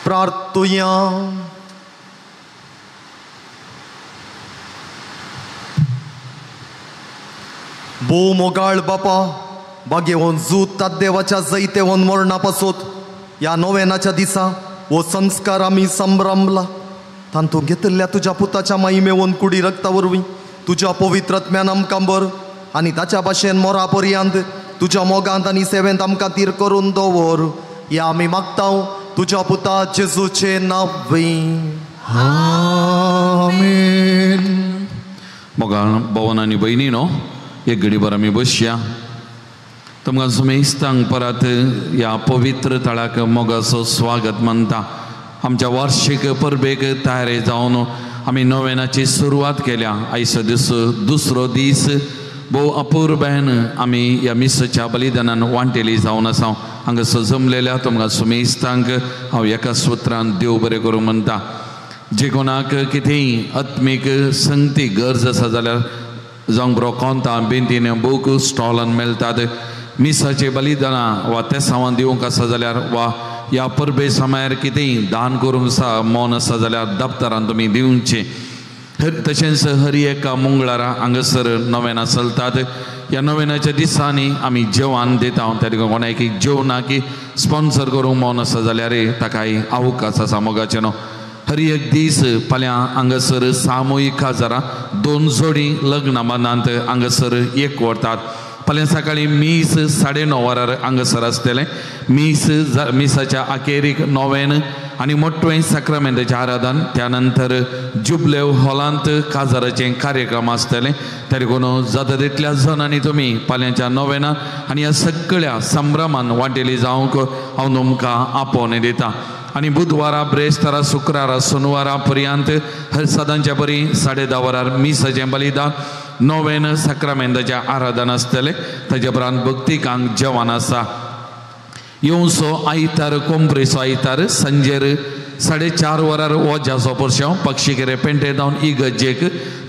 प्रार्थुया. भोव मोगाळ बापा, बागेवन जूत ताद्देवाच्या जैतेवन मरणा पासत ह्या नोवेनाच्या दिसा हो संस्कार आमी संभ्रमला. तांतूं घेतिल्ल्या तुज्या पुताच्या माहिमेवन कुडी रक्ता वरवीं तुज्या पवित्र आत्म्यान आमकां बर आनी ताच्या भाशेन मोरा पर्यंत तुज्या मोगांत आनी सेवेंत आमकां तीर करून दवर. ह्या आमी मागता तुज्या पुता जेजूचे नांवी. आमेन. मोगाळ भवन आनी भयणीनो, एक घडीभर आमी बसया. तुमकां सुमेस्तांक परत ह्या पवित्र थळाक मोगाचो स्वागत मानता. आमच्या वार्षिक परबेक तयारी जावन आमी नोवेनाची सुरवात केल्या. आयचो दीस दुसरो दीस भोव अपुरबायेन आमी ह्या मिसाच्या बलिदानान वांटेली जावन आसा. हांगासर जमलेल्या तुमकां सुमेस्तांक हांव एका सुत्रान देव बरें करूं म्हणटा. जे कोणाक कितेंय आत्मीक संगती गरज आसा जाल्यार जावंक बरो कोंता बेंतीन बूक स्टॉलान मेळटात. मिसाचे बलिदानां वा तेसांवां दिवंक आसा जाल्यार वा ह्या परबे समयार कितेंय दान करूंक आसा मन आसा जाल्यार दप्तरान तुमी दिवचें. तशेंच हर एका मंगळारा हांगासर नोवेनां चलतात. ह्या नोवेनाच्या दिसांनी आमी जेवण दिता. त्या देखून कोणाक जेवणाक स्पॉन्सर करूंक मन आसा जाल्यार ताकाय अवकाश आसा मोगाचें न्हू. हर एक दीस फाल्यां हांगासर सामुहीक काजारां 2 जोडी लग्नां बांदांत हांगासर एक व्हरतात. फाल्यां सकाळीं मीस 9:30 वरार हांगासर आसतलें. मीस मिसाच्या अखेरीक नोवेन आनी मोटवें साक्रामेंताचें आराधन. त्या नंतर जुबलेव हॉलांत काजाराचें कार्यक्रम आसतलें. त्या देखून जाता तितल्या जणांनी तुमी फाल्यांच्या नोवेना आनी ह्या सगळ्या संभ्रमान वांटेली जावंक हांव तुमकां आपोवणें दिता. आनी बुधवारा, ब्रेस्तारा, शुक्रारा, सोनवारा पर्यंत हर सदांच्या बरी 10:30 वरार मिसाचें बलिदान, नोवेन साक्रामेंताचें आराधन आसतलें. ताच्या उपरांत भक्तिकांक जेवण आसा. येवचो आयतार कोंपरेचो आयतार सांजेर 4:30 वरार वोज्याचो पोरशांव पक्षीकेरे पेंटे जावन इगर्जेक.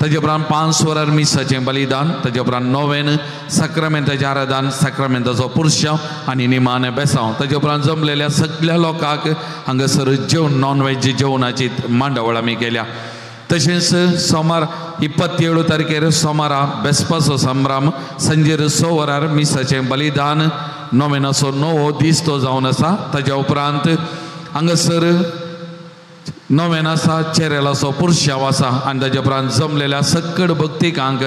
ताजे उपरांत 5 वरार मिसाचें बलिदान, ताजे उपरांत नोवेन साक्रामेंताचें आराधन, साक्रामेंताचो पुरशांव आनी निमाणें बेसांव. ताजे उपरांत जमलेल्या सगळ्या लोकांक हांगासर जेवण नॉन व्हेज जेवणाची मांडावळ आमी केल्या. तशेंच सोमार 27 तारखेर सोमारा बेसपाचो संभ्रम सांजेर 6 वरार मिसाचें बलिदान, नोवेनाचो 9वो दीस तो जावन आसा. ताज्या उपरांत हांगासर नोवेन आसा, चेरेलाचो पुरशांव आसा आनी ताज्या उपरांत जमलेल्या सकड भक्तिकांक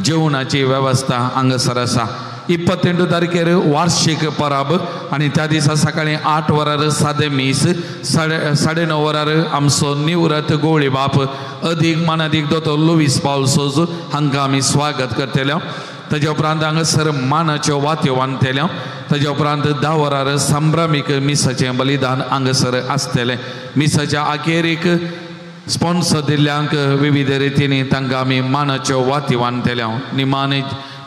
जेवणाची वेवस्था हांगासर आसा. 28 तारखेर वार्षिक परब आनी त्या दिसा सकाळीं 8 वरार सादें मीस, 9:30 वरार आमचो निवृत्त गोवळी बाप अदीक मानादीक दोतोर लुवीस पावल सोज हांकां आमी स्वागत करतले. ताज्या उपरांत हांगासर मानाच्यो वात्यो बांदतल्यो. ताज्या उपरांत 10 वरार संभ्रमीक मिसाचें बलिदान हांगासर आसतलें. मिसाच्या अखेरीक स्पॉन्सर दिल्ल्यांक विविध रितींनी तांकां आमी मानाच्यो वाती बांदतल्यो. निमाणें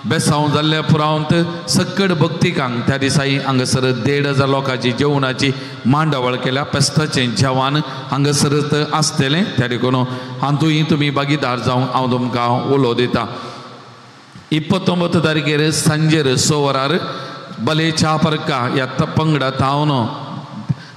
बेसांव जाल्ल्या उपरांत सकड भक्तिकांक त्या दिसाय हांगासर 1500 लोकांची जेवणाची मांडावळ केल्या. पेस्ताचें जेवण हांगासर आसतलें. त्या देखून हातूंय तुमी भागीदार जावंक हांव तुमकां उलो दिता. 29 तारखेर सांजेर 6 वरार बले च्या परका ह्या पंगडा थावन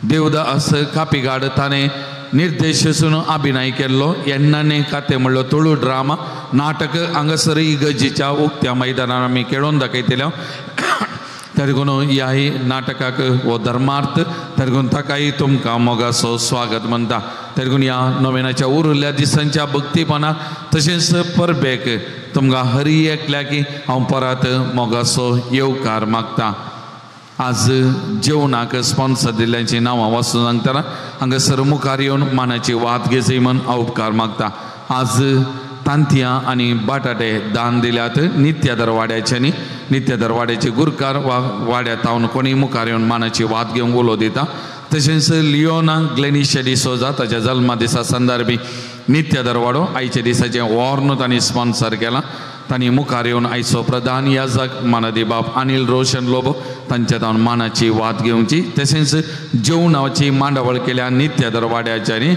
देवदास कापिगाड ताणें निर्देशसून अभिनय केल्लो एण्णाने काते म्हणलो तुळू ड्रामा नाटक हांगासर इगर्जेच्या उक्त्या मैदानार आमी खेळोवन दाखयतले. त्या देखून ह्याय नाटकाक हो धर्मार्थ, त्या देखून ताकाय तुमकां मोगाचो स्वागत म्हणटा. त्या देखून ह्या नोवेनाच्या उरिल्ल्या दिसांच्या भक्तीपणाक तशेंच परबेक तुमकां हरी एकल्याकी हांव परत मोगाचो येवकार मागता. आज जेवणाक स्पॉन्सर दिल्ल्यांची नांवां वाचून सांगतना हांगासर मुखार येवन मानाची वात घेवची म्हूण हांव उपकार मागता. आज तांतयां आनी बटाटे दान दिल्यात नित्य दरवाड्याच्यांनी. नित्य दरवाड्याचे गुरकार वा वाड्या तावन कोणी मुखार येवन मानाची वात घेवंक उलो दिता. तशेंच लियोना ग्लेनिशा डिसोजा ताच्या जल्मा दिसा संदर्भी नित्य दरवाडो आयच्या दिसाचें वॉर्न तांणी स्पॉन्सर केलां. तांणी मुखार येवन आयचो प्रधान याजक मानादी बाब अनिल रोशन लोबो तांच्या तावन मानाची वात घेवची. तशेंच जेवणाची मांडावळ केल्या नित्य दरवाड्याच्यानी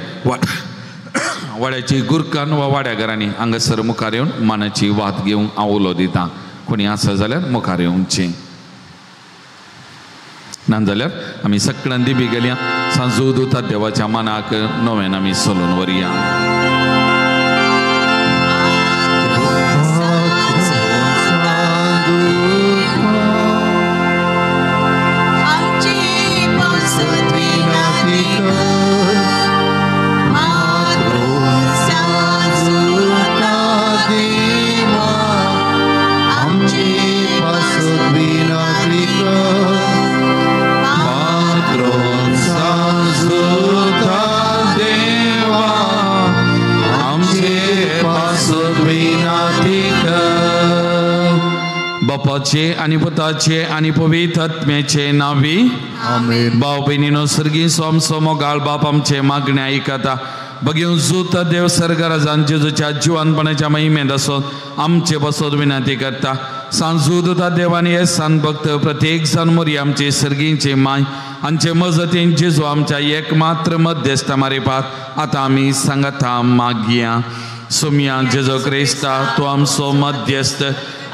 वाड्याची गुरकान वा वाड्याघरांनी हांगासर मुखार येवन मानाची वात घेवंक हांव उलो दिता. कोणी आसा जाल्यार मुखार येवची, ना जाल्यार आमी सगळ्यां दिबी गेल्या. सांजू देवाच्या मनाक नव्यान आमी सोलून व्हरया. बापाचे आनी पुताचे आनी पवित्र आत्म्याचे नांवी आमेन. भाव भयणीनो, सर्गी सोमसो मोगाळ बाप आमचे मागणे आयकता. बगेवन जूत देव सर्गराजान जेजूच्या जिवानपणाच्या महिमेंत आसून आमचे बसोत विनंती करता. सांजू देवानी हे सान भक्त प्रत्येक जाण मोरी आमचे सर्गींचे माय आमचे मजतीन जेजू आमच्या एकमात्र मध्यस्थ मारिपात आतां आमी सांगता मागया. सोमया जेजू क्रिस्ता, तूं आमचो मध्यस्थ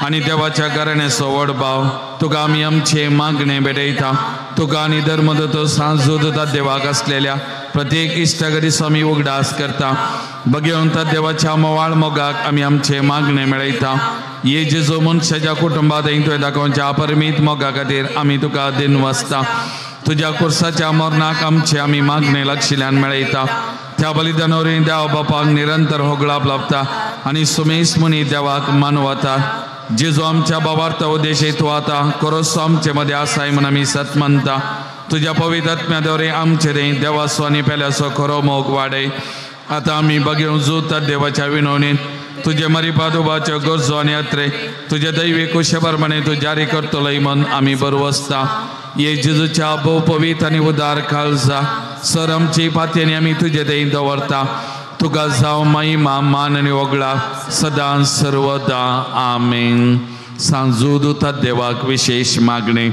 आनी देवाच्या घराण्याचो व्हड भाव, तुका आमी आमचे मागणे भेटयता. तुका आनी धर्मदत्तो सांजू देवाक आसलेल्या प्रत्येक इश्टागतीचो आमी उगडास करता. बगेवंत देवाच्या मोवाळ मोगाक आमी आमचे मागणे मेळयता. ये जेजू मनशाच्या कुटुंबात तुवें दाखोवच्या अपरिमीत मोगा खातीर आमी तुका दिनवासता. तुज्या कुर्साच्या मरणाक आमचे आमी मागणे लागशिल्ल्यान मेळयता. त्या बलिदाना वरवीं देव बापाक निरंतर होगळाप लाभता आनी सुमेस मुनी देवाक मानवता. जेजू आमच्या बाबार्थ उद्देश तूं आतां कोरोसो आमचे मदें आसाय म्हूण आमी सत मानता. तुज्या पवित्र आत्म्या द्वारे आमचे देवाचो आनी पेल्याचो खरो मोग वाडय. आतां आमी बगेवन जुता देवाच्या विनवणीन तुजे मरिपाद उबाच्यो गरजो आनी अत्रे तुजे दैवी कुशे प्रमाणे तूं जारी करतलोय म्हूण आमी बरवसता. ये जेजूच्या भोव पवित्र आनी उदार काळजा सर आमची पातयेनी आमी तुजे दें दवरता. तुका जावं महिमा मान आनी वगळा सदां सर्वदा. आमेन. सांजू दुता देवाक विशेष मागणे.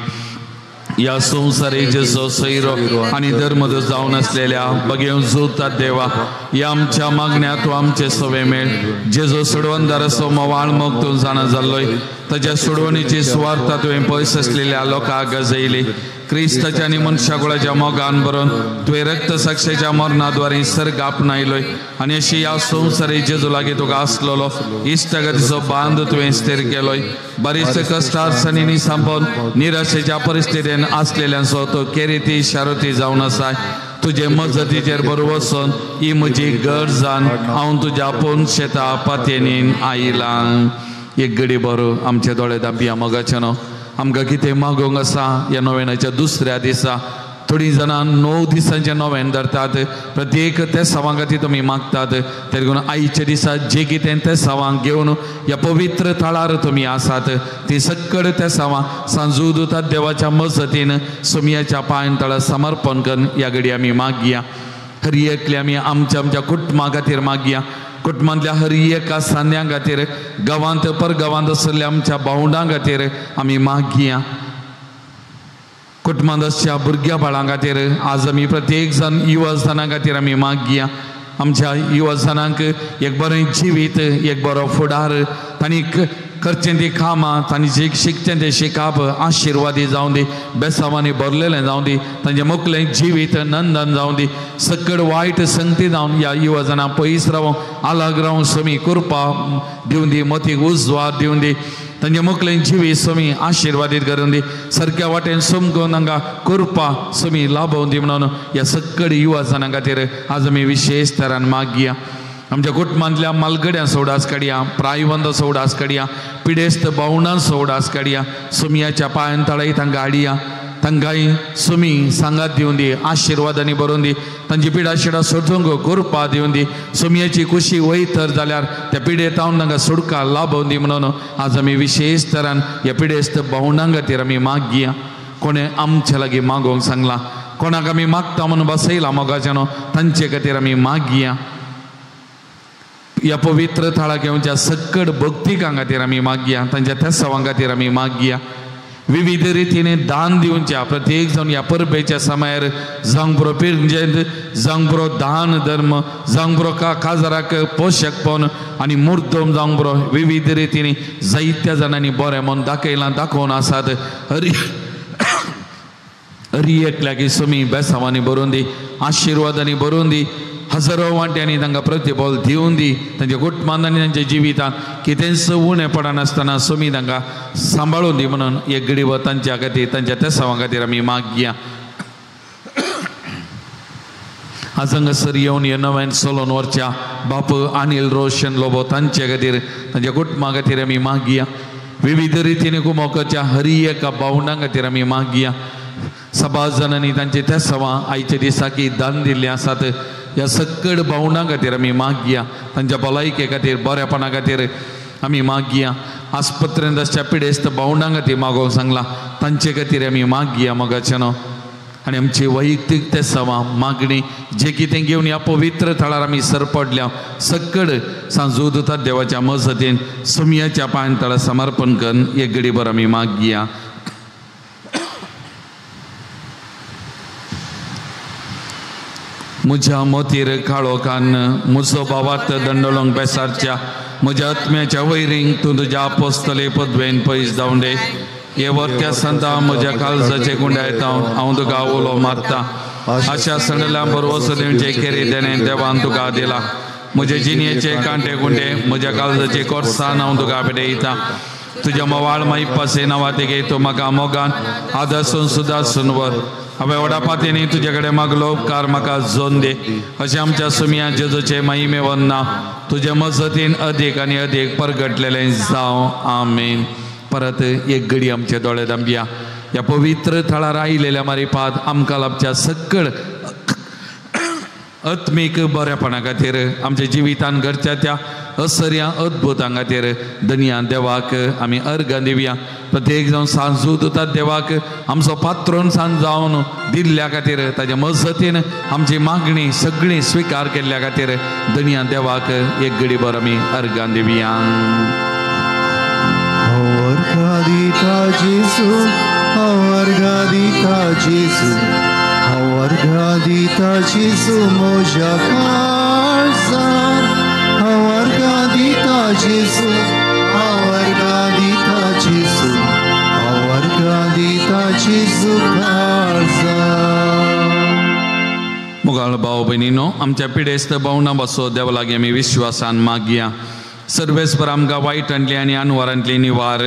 ह्या संवसारी जेजो सैरो आनी धर्मदूत जावन आसलेल्या बगेवन जुता देवा, ह्या आमच्या मागण्या तूं आमचे सवे मेळ. जेजो सोडवणदाराचो मोवाळ मोग तूं जाणा जाल्लोय, ताज्या सोडवणीची सुवार्ता तुवें पयस आसलेल्या लोकांक गजयली. क्रिस्ताच्या आनी मनशाकुळाच्या मोगान भरून तुवें रक्तसाक्षेच्या मरणाद्वारे सर्ग आपणायलोय आनी अशी ह्या संवसारी जेजू लागीं तुका आसलेलो इश्टागतीचो बांद तुवें स्थिर केलोय. बरीच कश्टार्सणींनी सांपोवन निराशेच्या परिस्थितीन आसलेल्यांचो तो केरिती शारुती जावन आसाय. तुजे मजतीचेर बरो वचून ही म्हजी गरजान हांव तुज्या आपोवन शेता पातयेनीन आयलां. एक घडी बरो आमचे दोळे धांपया. मोगाचें न्हू आमकां कितें मागोवंक आसा ह्या नोवेनाच्या दुसऱ्या दिसा. थोडीं जाणां 9 दिसांचें नोवेन धरतात. प्रत्येक त्या सवां खातीर तुमी मागतात. तरी करून आयच्या दिसा जें कितें त्या सवांक घेवन ह्या पवित्र थळार तुमी आसात ती सकड त्या सवां सांजू दुतात देवाच्या मजतीन सोमयाच्या पांयां तळा समर्पण करून ह्या घडी आमी मागया. हर एकले आमी आमच्या आमच्या कुटुंबा खातीर मागया. कुटुंबांतल्या हर एका सांद्यां खातीर, गांवांत परगांवांत आशिल्ल्या आमच्या भावंडां खातीर आमी मागया. कुटुंबांत आसच्या भुरग्या बाळां खातीर आज आमी प्रत्येक जाण युवा जाणां खातीर आमी मागया. आमच्या युवा जाणांक एक बरें जिवीत, एक बरो फुडार, तांणी करचें ती कामां, तांणी जे शिकचें तें शिकप आशिर्वादी जावं दी, बेसावांनी भरलेलें जावं दी, तांचें मुखलें जिवीत नंदन जावं दी. सकड वायट संगती जावन ह्या युवा जाणां पयस रावूं, आलाग रावूं समी कृपा दिवं दी, मतीक उजवाड दिवं दी. तांचें मुखलें जिवीत समी आशिर्वादीत करून दी. सारक्या वाटेन समकून तांकां कृपा समी लाभोवन दी म्हणून ह्या सकड युवा जाणां खातीर आज आमी विशेष तरान मागया. आमच्या कुटुंबांतल्या मालगड्यांचो उडास काडया, प्रायवंताचो उडास काडया, पिडेस्त भावंडांचो उडास काडया. सोमयाच्या पांयां तळाय तांकां हाडया. तांकांय सुमी सांगात दिवन दी, आशिर्वादांनी भरून दी. तांची पिडा शिडा सोडूंक कृपा दिवन दी. सोमयाची कुशी वयतर जाल्यार त्या पिडेतावन तांकां सुडका लाभोवन दी म्हणून आज आमी विशेष तरान ह्या पिडेस्त भावंडां खातीर आमी मागया. कोणें आमच्या लागीं मागोवंक सांगलां, कोणाक आमी मागता म्हणून बसयलां मोगाचें न्हू, तांचे खातीर आमी मागया. ह्या पवित्र थळाक येवच्या सकड भक्तिकां खातीर आमी मागया, तांच्या तेसावां खातीर आमी मागया. विविध रितीने दान दिवच्या प्रत्येक जावन ह्या परबेच्या समयार जावंक पुरो पिरंजेंत, जावंक पुरो दान धर्म, जावंक पुरो काजाराक पोशकपण आनी मुर्दम जावंक पुरो विविध रितीने जायत्या जाणांनी बरें म्हूण दाखयलां, दाखोवन आसात. हरी एकल्याकी सुमी बेसांवांनी भरून दी, आशिर्वादांनी भरून दी, हजारो वांट्यांनी तांकां प्रतिबल दिवन दी. तांच्या कुटुंबांत आनी तांच्या जिवितांत कितेंच उणें पडनासतना सुमी तांकां सांबाळून दी म्हणून एक घडीभर तांच्या खातीर तांच्या तेसांवां खातीर आमी मागया. आज हांगासर येवन हे नव्यान चलोवन व्हरच्या बाप अनिल रोशन लोबो तांचे खातीर तांच्या कुटुंबा खातीर आमी मागया. विविध रितीन कुमोकाच्या हरी एका भावंडां खातीर आमी मागया. सभा जाणांनी तांचे तेसांवां आयच्या दिसाकी दान दिल्लें आसात. ह्या सकड भावंडां खातीर आमी मागया. तांच्या भलायके खातीर बरेपणा खातीर आमी मागया. आस्पत्रेंत आसच्या पिडेस्त भावंडां खातीर मागोवंक सांगलां, तांचे खातीर आमी मागया मोगाच्यानो. आनी आमची वैयक्तीक तेसांवां मागणी जे कितें घेवन ह्या पवित्र थळार आमी सरपडल्या सकड सांजू दुतात देवाच्या मजतीन सुमयाच्या पांयां तळा समर्पण करून एक घडीभर आमी मागया. म्हज्या मोतीर काळोखान म्हजो भावात दंडलोंक बेसारच्या म्हज्या आत्म्याच्या वैरींक तूं तुज्या आपोस्तले पदवेन पयस धांवडे. हे वर्त्या संता म्हज्या काळजाचे गुंडायता हांव तुका उलो मारता. आशा सणल्या बरवसो दिवचे केरी देणें देवान तुका दिला. म्हजे जिणेचे कांटे कुंडे म्हज्या काळजाचे कोर्सान हांव तुका भेटयता. तुज्या मवाळ माईपासे नांवा तेगे तूं म्हाका मोगान आदासून सुदासून व्हर. हांवें व्हडा पातयेनी तुजे कडेन मागलो उपकार म्हाका जोन दी. अशें आमच्या सुमया जेजूचे महिमे वंदना तुजे मजतीन अदीक आनी अदीक परगटलेलें जावं. आमेन. परत एक घडी आमचे दोळे दांबया. ह्या पवित्र थळार आयिल्ल्या मारिपाद आमकां लाभच्या सकळ आत्मीक बरेपणा खातीर आमच्या जिवितान घडच्या त्या असर्या अद्भुतां खातीर धनया देवाक आमी अर्गां दिवया. प्रत्येक जावन सांजू दुतात देवाक आमचो पात्रोन सांज जावन दिल्ल्या खातीर ताच्या मजतीन आमची मागणी सगळी स्विकार केल्ल्या खातीर धनया देवाक एक घडीभर आमी अर्गां दिवया. अर्घा दिता जेजू, अर्घा दिता जेजू, अर्घा दिता जेजू म्हज्या काळजान. अर्घा दिता जेजू, अर्घा दिता जेजू, अर्घा दिता जेजू काळजान. मोगाळ भाव भयणीनो, आमच्या पिडेस्त भावना बसो देवा लागीं आमी विश्वासान मागया. सर्वेस्पर आमकां वायटांतली आनी अनवरांतली निवार.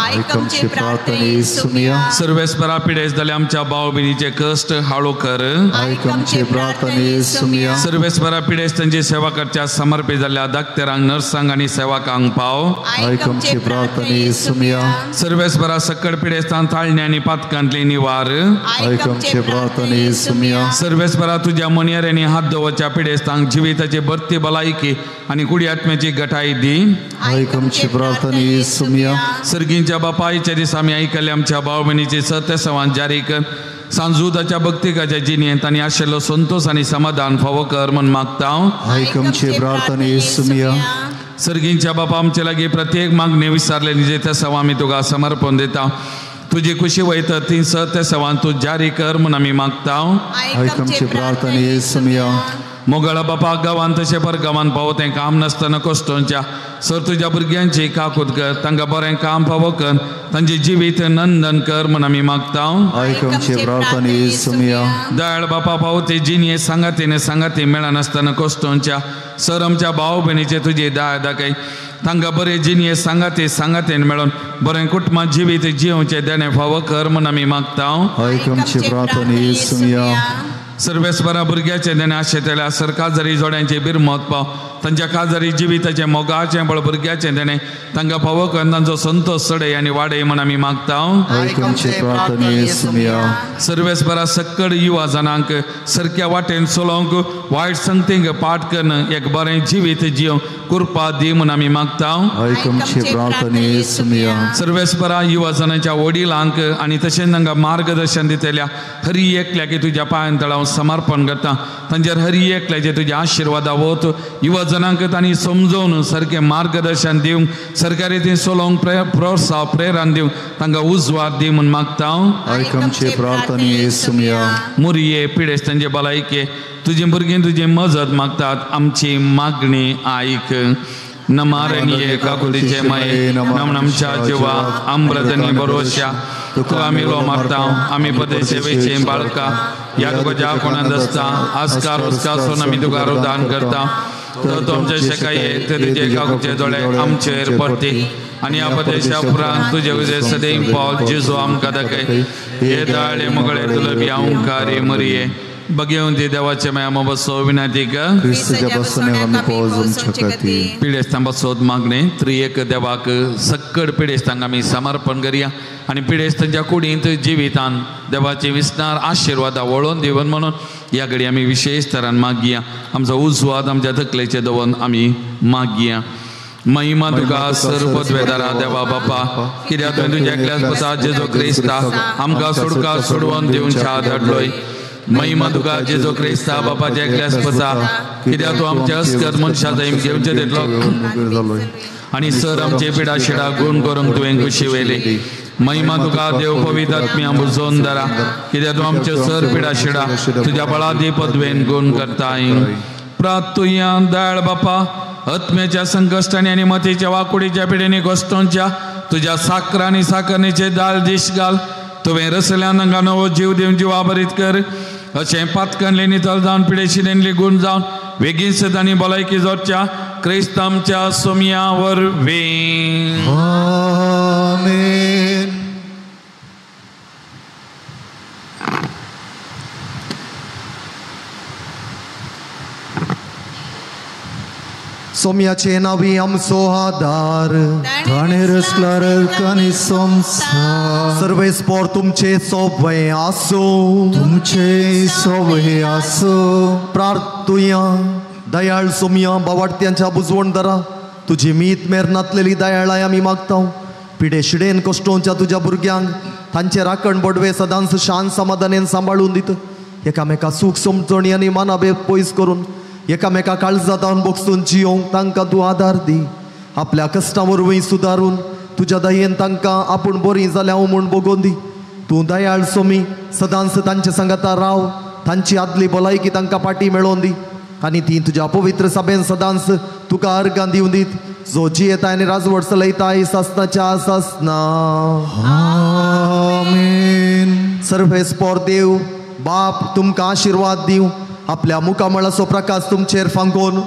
आयक आमचे प्रार्थने सुमया. सर्वेस्परा पिडेस्त जाल्या आमच्या भाव भयणीचे कश्ट हाळू कर. आयक आमचे प्रार्थने सुमया. सर्वेस्परा पिडेस्तांची सेवा करच्या समर्पित जाल्ल्या दाक्तेरांक नर्सांक आनी सेवकांक पाव. आयक आमचे प्रार्थने सुमया. सर्वेस्परा सकड पिडेस्तांक ताळणे आनी पातकांतली निवार. आयक आमचे प्रार्थने सुमया. सर्वेस्परा तुज्या मनयाऱ्यांनी हात दवरच्या पिडेस्तांक जिविताची भरती भलायकी आनी कुडी आत्म्याची गटाय दी. आयक आमची प्रार्थने सुमया. सर्गींच्या बापायच्या दिसा आमी आयकल्ले आमच्या भाव भयणीचे सत्यसवान जारी कर. सांजुदाच्या भक्तिकाच्या जिणेंत आनी आशिल्लो संतोष आनी समाधान फावो कर म्हूण मागता. आयक आमची प्रार्थने सुमया. सर्गींच्या बापा आमचे लागीं प्रत्येक मागणी विचारले निजे त्या आमी तुका समर्पण दिता. तुजी खुशी वयता ती सत्यसवान तूं जारी कर म्हूण आमी मागता. आयक आमची प्रार्थने सुमया. मोगाळा बापा गांवान तशें पर गांवान पावो तें काम नासतना कश्टोंच्या सर तुज्या भुरग्यांची काकूत कर, तांकां बरें काम फावो कर, तांचें जिवीत नंदन कर म्हूण आमी मागता. आयक आमची प्रार्थने सुमया. दयाळ बापा पावो ते जिणये सांगातीन सांगाती मेळनासतना कश्टोंच्या सर आमच्या भाव भयणीचे तुजी दया दाखय, तांकां बरें जिणये सांगाती सांगातीन मेळोन बरें कुटुंबां जिवीत जिवचें देणें फावो कर म्हूण आमी मागता. आयक आमची प्रार्थने सुमया. सर्वेस्परा भुरग्याचें देणें आशेतल्या सर काजारी जोड्यांचे बिरमत पाव, तांच्या काजारी जिविताचें मोगाचें बळ भुरग्याचें देणें तांकां फावो करून तांचो संतोष चडय आनी वाडय म्हूण आमी मागता. आयक आमची प्रार्थने सुमया. सर्वेस्परा सक्कड युवा जाणांक सारक्या वाटेन चलोवंक वायट संगतींक पाठ करून एक बरें जिवीत जिवंक कृपा दी म्हूण आमी मागता. आयक आमची प्रार्थने सुमया. सर्वेस्परा युवा जाणांच्या वडिलांक आनी तशेंच तांकां मार्गदर्शन दितल्या हरी एकल्याक तुज्या पांयां तळाव समर्पण करता. तांचेर हरी एकल्याचे तुज्या आशिर्वादा वत युवा जणांक तांणी समजोवन सारकें मार्गदर्शन दिवंक सरकारी ती चलोवंक प्रोत्साह प्रेरणा दिवंक तांकां उजवाड दी म्हूण मागता. आयक आमची प्रार्थने सुमया. मुरये पिडेस्तांचे भलायके तुजी भुरगीं तुजी मजत मागतात, आमची मागणी आयक. नमारणी काकुलीचे माये नमन आमच्या जिवा अमृतनी बरोश्या तुका आमी लो मारता आमी पदेसेवेचे बाळका ह्या तुका ज्या कोणांत आसता आस्कार उस्कार सोन आमी तुका दान करता तर तुमचे शेकाये ते तुजे काकुचे दोळे आमचेर परती आनी ह्या पदेशा उपरांत तुजे उजे सदैव पावल जेजू आमकां दाखय हे दाळे मुगळे तुला बियांवकारी मरिये बघेवन ती देवाचे माया बसो विनंती पिडेस्तां बसोत मागणे त्रिएक देवाक सक्कड पिडेस्तांक आमी समर्पण करया आनी पिडेस्तांच्या कुडींत जिवितान देवाचे विस्तार आशिर्वादा वळोवन दिवन म्हणून ह्या घडी आमी विशेष तरान मागया आमचो उजवाद आमच्या तकलेचे दवरून आमी मागया. महिमा तुका सर्वपदवेदारा देवा बापा कित्याक तुवें तुज्या एकल्याच पुता जेजू क्रिस्ता आमकां सोडका सोडवून दिवच्या धाडलोय. महिमा तुका जेजू क्रिस्ता बापाच्या एकल्याच पुता कित्याक तूं आमच्या अस्कत मनशां घेवचे दितलो आनी सर आमचे पिडा शिडा गुण करूंक तुवें खुशी व्हेली. महिमा तुका देव पवित्र आत्म्या बुजोवन दरा कित्याक तूं आमचे सर पिडा शिडा तुज्या बळादी पदवेन गुण करताय. प्रातुया दयाळ बापा आत्म्याच्या संकश्टांनी आनी मतीच्या वाकुडीच्या पिडेनी गोश्टोंच्या तुज्या साकर आनी साकरणीचे दाल दीश घाल. तुवें रसल्यान हांगा नवो जीव दिवन जिवा बरीत कर अशें पातकनले नितळ जावन पिडेशिलेनली गुण जावन वेगीन आनी भलायकी जोडच्या क्रिस्त आमच्या सोमया वरवीं. आमेन. सोम्याचे नावी आमचो आदार ताणें रचला रक आनी संवसार. सर्वेस्पोर तुमचे सोबे आसूं तुमचे सोबे आसूं. प्रार्थुया दयाळ सोमया बावाडत्यांच्या बुजवण दरा तुजी मीत मेर नातलेली दयाळाय आमी मागता. पिडे शिडेन कश्टोंच्या तुज्या भुरग्यांक तांचे राखण बडवे सदांच शांत समाधानेन सांबाळून दित एकामेका सूख समजणी आनी मानाभेद पयस करून एकामेका काळजातावन बोगसून जियोंक तांकां तूं आदार दी. आपल्या कश्टां वरवीं सुदारून तुज्या दयेन तांकां आपूण बरीं जाल्या हांव म्हूण बगोवन दी. तूं दयाळ सोमी सदांच तांचे सांगाता राव तांची आदली भलायकी तांकां पाटी मेळोवन दी आनी ती तुज्या पवित्र सभेन सदांच तुका अर्गां दिवन दीत जो जियेता आनी राजवट चलयता सासनाच्या सासना. आमेन. सर्वेस्पोर देव बाप तुमकां आशिर्वाद दिवं आपल्या मुखामळाचो प्रकाश तुमचेर फांकोवन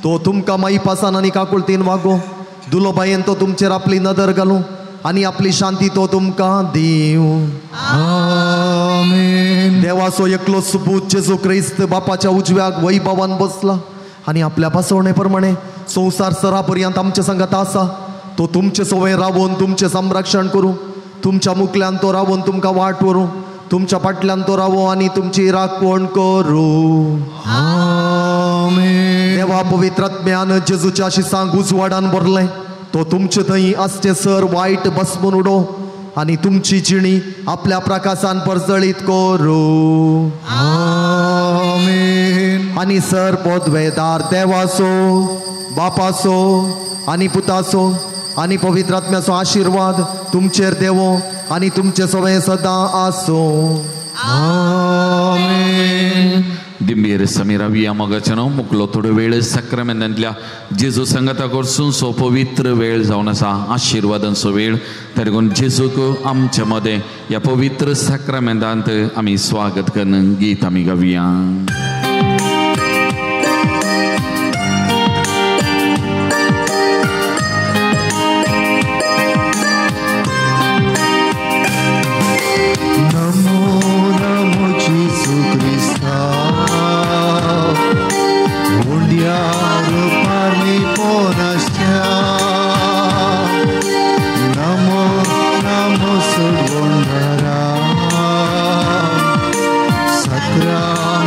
तो तुमकां माई पासान आनी काकुळतीन वागो दुलोबायेन तो तुमचेर आपली नदर घालूं आनी आपली शांती तो तुमकां दिवं. आमेन. देवाचो एकलो सुपूत जेजू क्रिस्त बापाच्या उजव्याक वैभवान बसला आनी आपल्या बसवणे प्रमाणे संवसार सरा पर्यंत आमच्या सांगात आसा. तो तुमचे सवय रावून तुमचें संरक्षण करूं तुमच्या मुखल्यान तो रावून तुमकां वाट व्हरूं तुमच्या फाटल्यान तो रावो आनी तुमची राखवण करूं. आमेन. देवा पवित्र आत्म्यान जेजूच्या शिसांक उजवाडान भरलें तो तुमचे थंय आसचे सर वायट बसमून उडो आनी तुमची जिणी आपल्या प्रकाशान परजळीत करूं. आमेन. आनी सर पदवेदार देवाचो बापाचो आनी पुताचो आनी पवित्र आत्म्याचो आशिर्वाद तुमचेर देवो आनी तुमचे सवय सदां आसूं. आमेन. दिंबेर समीरा विया मोगाच्यानो मुकलो थोडो वेळ साक्रामेंतांतल्या जेजू संगता करसून सो पवित्र वेळ जावन आसा आशिर्वादांचो वेळ तरी जेजूक आमच्या मदें ह्या पवित्र साक्रामेंतांत आमी स्वागत करून गीत आमी गावया.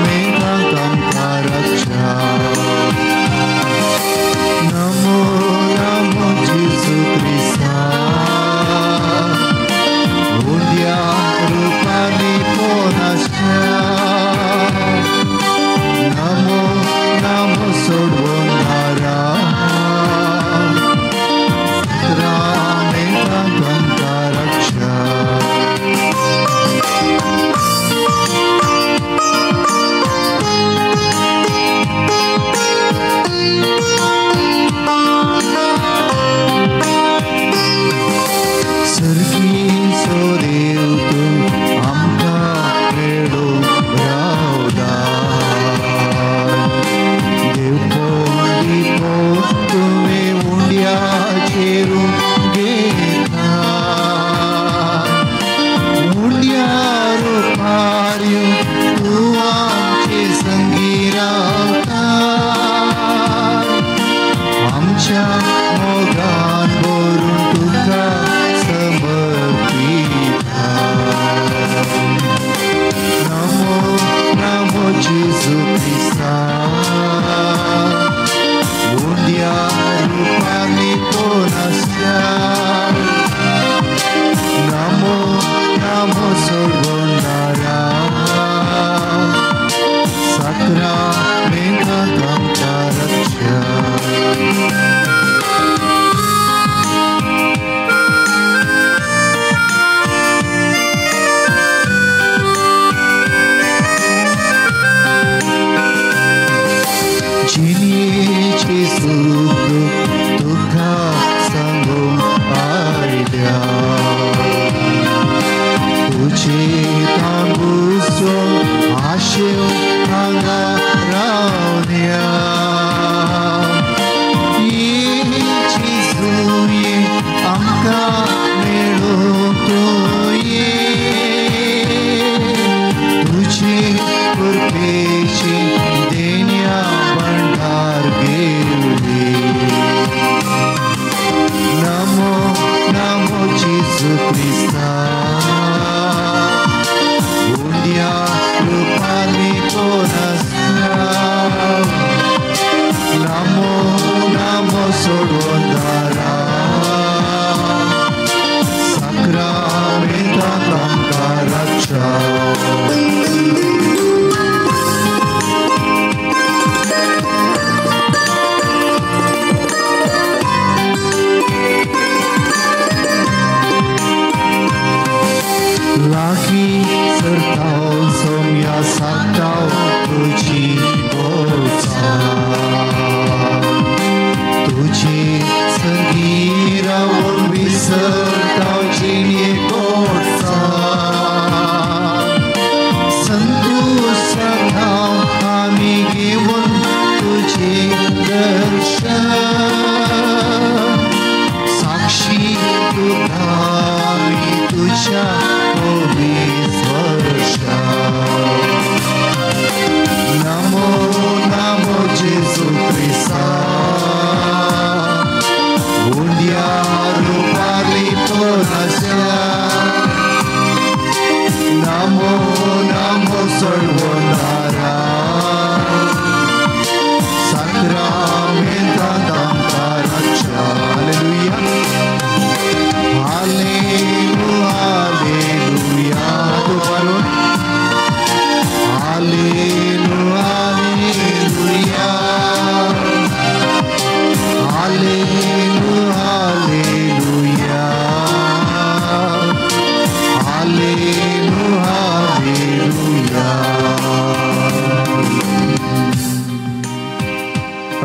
Sacramento. चडवणारा साक्रामेंतांत आमकां राखच्या. हालेलुया हालेलुया हालेलुया दुबारून hallelujah hallelujah hallelujah hallelujah hallelujah hallelujah.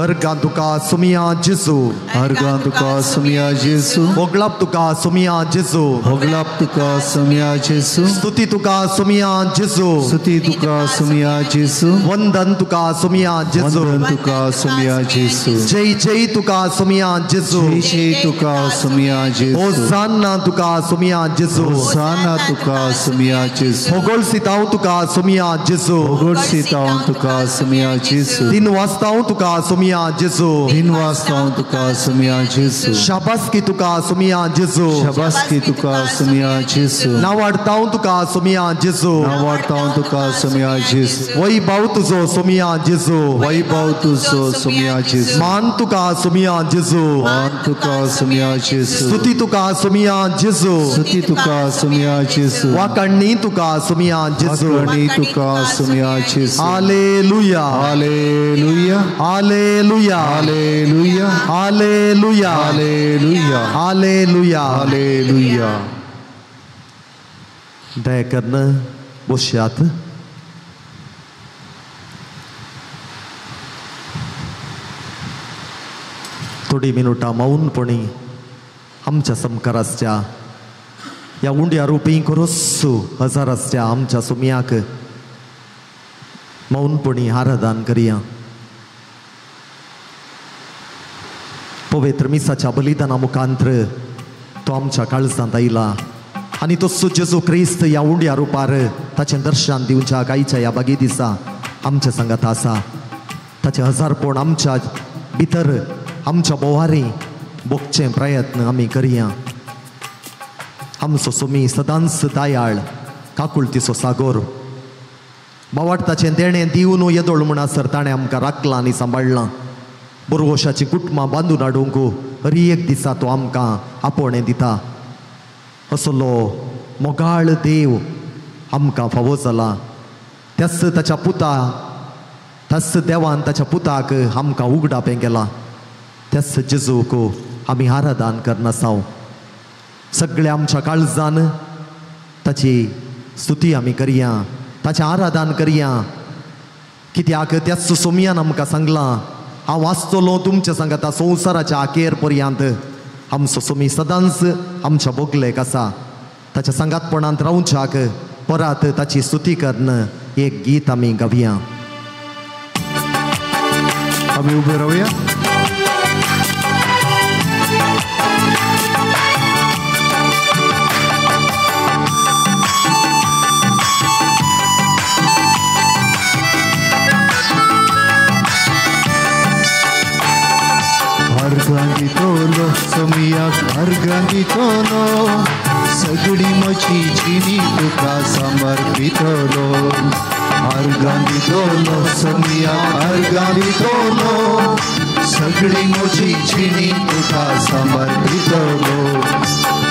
अर्गां तुका सुमिया जेजू, अर्गां तुका सुमिया जेजू, होगळाप तुका सुमिया जेजू, होगळाप तुका सुमिया जेजू, स्तुती तुका सुमिया जेजू, स्तुती तुका सुमिया जेजू, वंदन तुका सुमिया जेजू, वंदन तुका सुमिया जेजू, जय जय तुका सुमिया जेजू, जय जय तुका सुमिया जेजू, होसाना तुका सुमिया जेजू, होसाना तुका सुमिया जेजू, होगळ सिताव तुका सुमिया जेजू, होगळ सिताव तुका सुमिया जेजू, दिन वाजताव तुका सुमिया जेजू, दिन वाजताव तुका सुमिया जेजू, शाबासकी तुका सुमिया जेजू, शाबासकी तुका सुमिया जेजू, नावाडताव तुका सुमिया जेजू, नावाडताव तुका सुमिया जेजू, वैभव तुजो सुमिया जेजू, वैभव तुजो सुमिया जेजू, मान तुका सुमिया जेजू, मान तुका सुमिया जेजू, स्तुती तुका सुमिया जेजू, स्तुती तुका सुमिया जेजू, वाकण्णी तुका सुमिया जेजू, वाकण्णी तुका सुमिया जेजू. Hallelujah hallelujah hallelujah hallelujah hallelujah hallelujah hallelujah hallelujah. दया करून बसयात. थोडी मिनुटां मौनपणी आमच्या समकार आसच्या ह्या उंड्या रुपी करोसू हजार आसच्या आमच्या सुमयाक मौनपणी आराधन करया. पवित्र मिसाच्या बलिदाना मुखांत्र तो आमच्या काळजांत आयला आनी तसो जेजू क्रिस्त ह्या उंड्या रुपार ताचें दर्शन दिवच्या गायच्या ह्या बागी दिसा आमच्या सांगात आसा. ताचें हजारपण आमच्या भितर आमच्या बोवारी भोगचे प्रयत्न आमी करया. आमचो सुमी सदांच दयाळ काकुळतीचो सागोर बावाटताचें देणें दिवन येदोळ म्हणसर ताणें आमकां राखलां आनी सांबाळ्ळां. बोरवोशाची कुटुंबां बांदून हाडूंक हर एक दिसा तो आमकां आपोवणें दिता. असलो मोगाळ देव आमकां फावो जाला. त्याच ताच्या पुता त्याच देवान ताच्या पुताक आमकां उगडापें केलां. त्याच जेजूक आमी आराधन करनासांव. सगळ्या आमच्या काळजान ताची स्तुती आमी करया, ताचें आराधन करया. कित्याक त्याच सोमयान आमकां सांगलां, हांव वाचतलो तुमच्या सांगाता संवसाराच्या आखेर पर्यंत. आमचो सोमी सदांच आमच्या बोगलेक आसा. ताच्या सांगातपणांत रावच्याक परत ताची स्तुती करून एक गीत आमी गावया. आमी उबे रावया. अर्गांदितोलो सोमियाक अर्गांदितोलो, सगळी म्हजी जिणी तुका समर्पितलो. अर्गांदितोलो सोमियाक अर्गांदितोलो, सगळी म्हजी जिणी तुका समर्पितलो.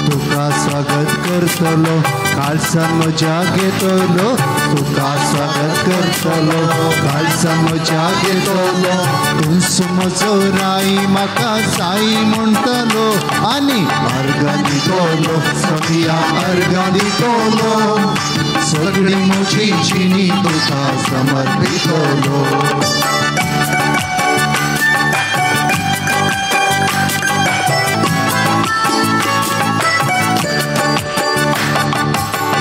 तुका स्वागत करतलो काळजान म्हज्या घेतलो, तुका स्वागत करतलो काळजान म्हज्या घेतलो. तूंच म्हजो राय म्हाका जाय म्हणटलो आनी अर्गां दितलो सोमिया अर्गां दितलो, सगळी म्हजी जिणी तुका समर्पितलो.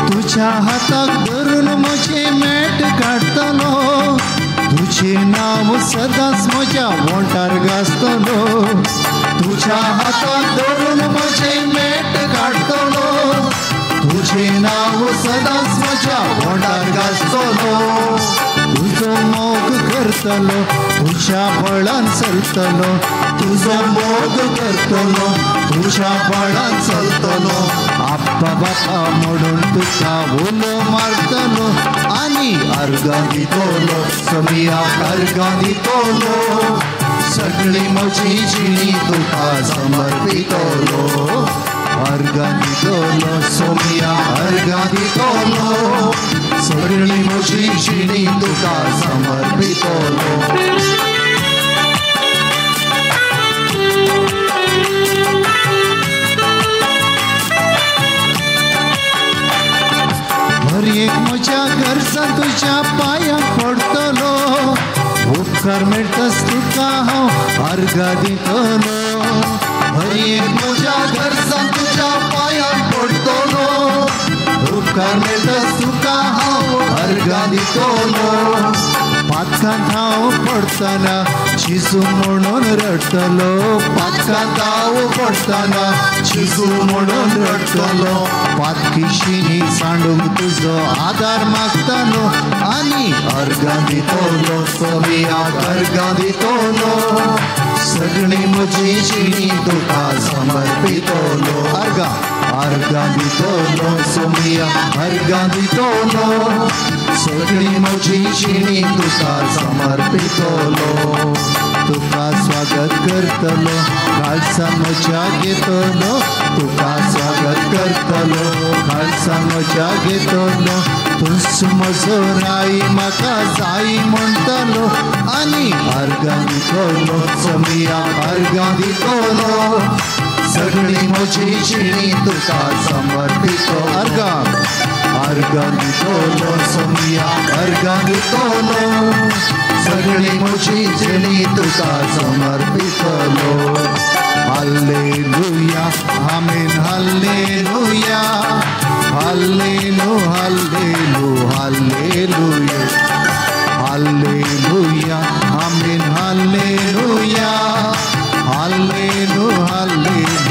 तुझ्या हाताक धरून म्हजें मेट काडटलो, तुझें नांव सदांच म्हज्या वोंठार गाजतलो. तुझ्या हाताक धरून म्हजें मेट काडटलो, तुझें नांव सदांच म्हज्या वोंठार गाजतलो. तुजो मोग करतलो तुझ्या बळान चलतलो, तुजो मोग करतलो तुज्या बाळान चलतलो आप्पा बापा म्हणून तुका उलो मारतलो आनी अर्गां दितलो सोमियाक अर्गां दितलो सगळी म्हजी जिणी तुका समर्पितलो अर्गां दितलो सोमिया अर्गां दितलो सगळी म्हजी जिणी तुका समर्पितलो. हर एक म्हज्या घरसान तुज्या पांयांक पडटलो उपकार मेळटाच तुका हांव अर्गां दितलो. हर एक म्हज्या घरसान तुज्या पांयांक पडटलो उपकार मेळटाच तुका हांव अर्गां दितलो. पातकांत हांव पडटना जेजू म्हणून रडटलो पातकांत हांव पडटना जेजू म्हणून रडटलो पातकिशींनी सांडूंक तुजो आदार मागतलो आनी अर्गां दितलो सोमियाक अर्गां दितलो सगळी म्हजी जिणी तुका समर्पितलो अर्गां अर्गां दितलो सोमियाक अर्गां दितलो सगळी म्हजी जिणी तुका समर्पितलो. तुका स्वागत करतलो खालसा म्हज्या घेतलो तुका स्वागत करतलो खालसा म्हज्या घेतलो तूंच म्हजो राय म्हाका जाय म्हणटलो आनी अर्गां दितलो सोमियाक अर्गां दितलो सगळी म्हजी जिणी तुका समर्पितो अर्गां अर्गां दितलो सोमियाक अर्गां दितलो सगळी म्हजी जिणी तुका समर्पितलो. Hallelujah amen hallelujah hallelu hallelu hallelujah hallelujah amen hallelujah hallelu hallelu hallelu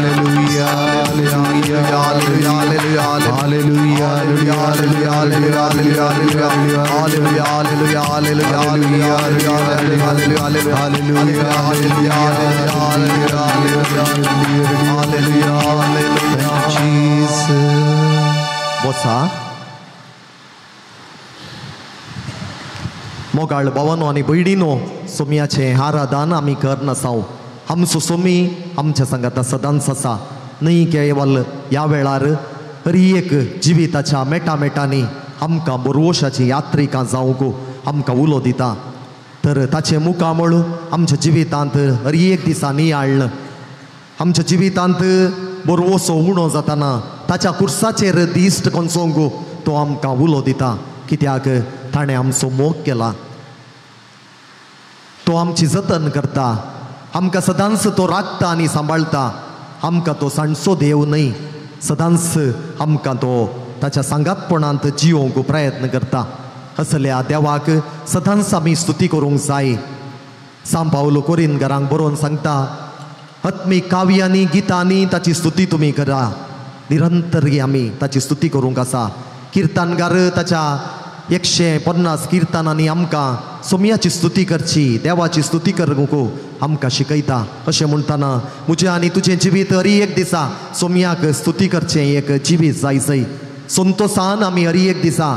hallelujah hallelujah hallelujah hallelujah hallelujah hallelujah hallelujah hallelujah hallelujah. बसा मोगाळ भावानो आनी भयणीनो सोमियाचें आराधन आमी करनासांव. आमचो सोमी आमच्या सांगाता सदांच आसा न्हय केवल ह्या वेळार हर एक जिविताच्या मेटा मेटांनी आमकां बोरवोशाची यात्रिकां जावंक आमकां उलो दिता. तर ताचें मुखामळ आमच्या जिवितांत हर एक दिसा नियाळ्ळ आमच्या जिवितांत बोरवोसो उणो जाताना ताच्या कुर्साचेर दिश्ट कोनसोंक तो आमकां उलो दिता. कित्याक ताणें आमचो मोग केला, तो आमची जतन करता, आमकां सदांच तो राखता आनी सांबाळटा. आमकां तो सांडचो देव न्हय, सदांच आमकां तो ताच्या सांगातपणांत जियोवंक प्रयत्न करता. असल्या देवाक सदांच आमी स्तुती करूंक जाय. सांव पावलो कोरिनगरांक बरोवन सांगता, आत्मीक काव्यांनी गितांनी ताची स्तुती तुमी करा. निरंतर आमी ताची स्तुती करूंक आसा. किर्तनगार ताच्या 150 किर्तनांनी आमकां सोमियाची स्तुती करची, देवाची स्तुती करूंक आमकां शिकयता. अशें म्हणटना म्हजें आनी तुजें जिवीत हरी एक दिसा सोमियाक स्तुती करचें एक जिवीत जाय जय. संतोसान आमी हरी एक दिसा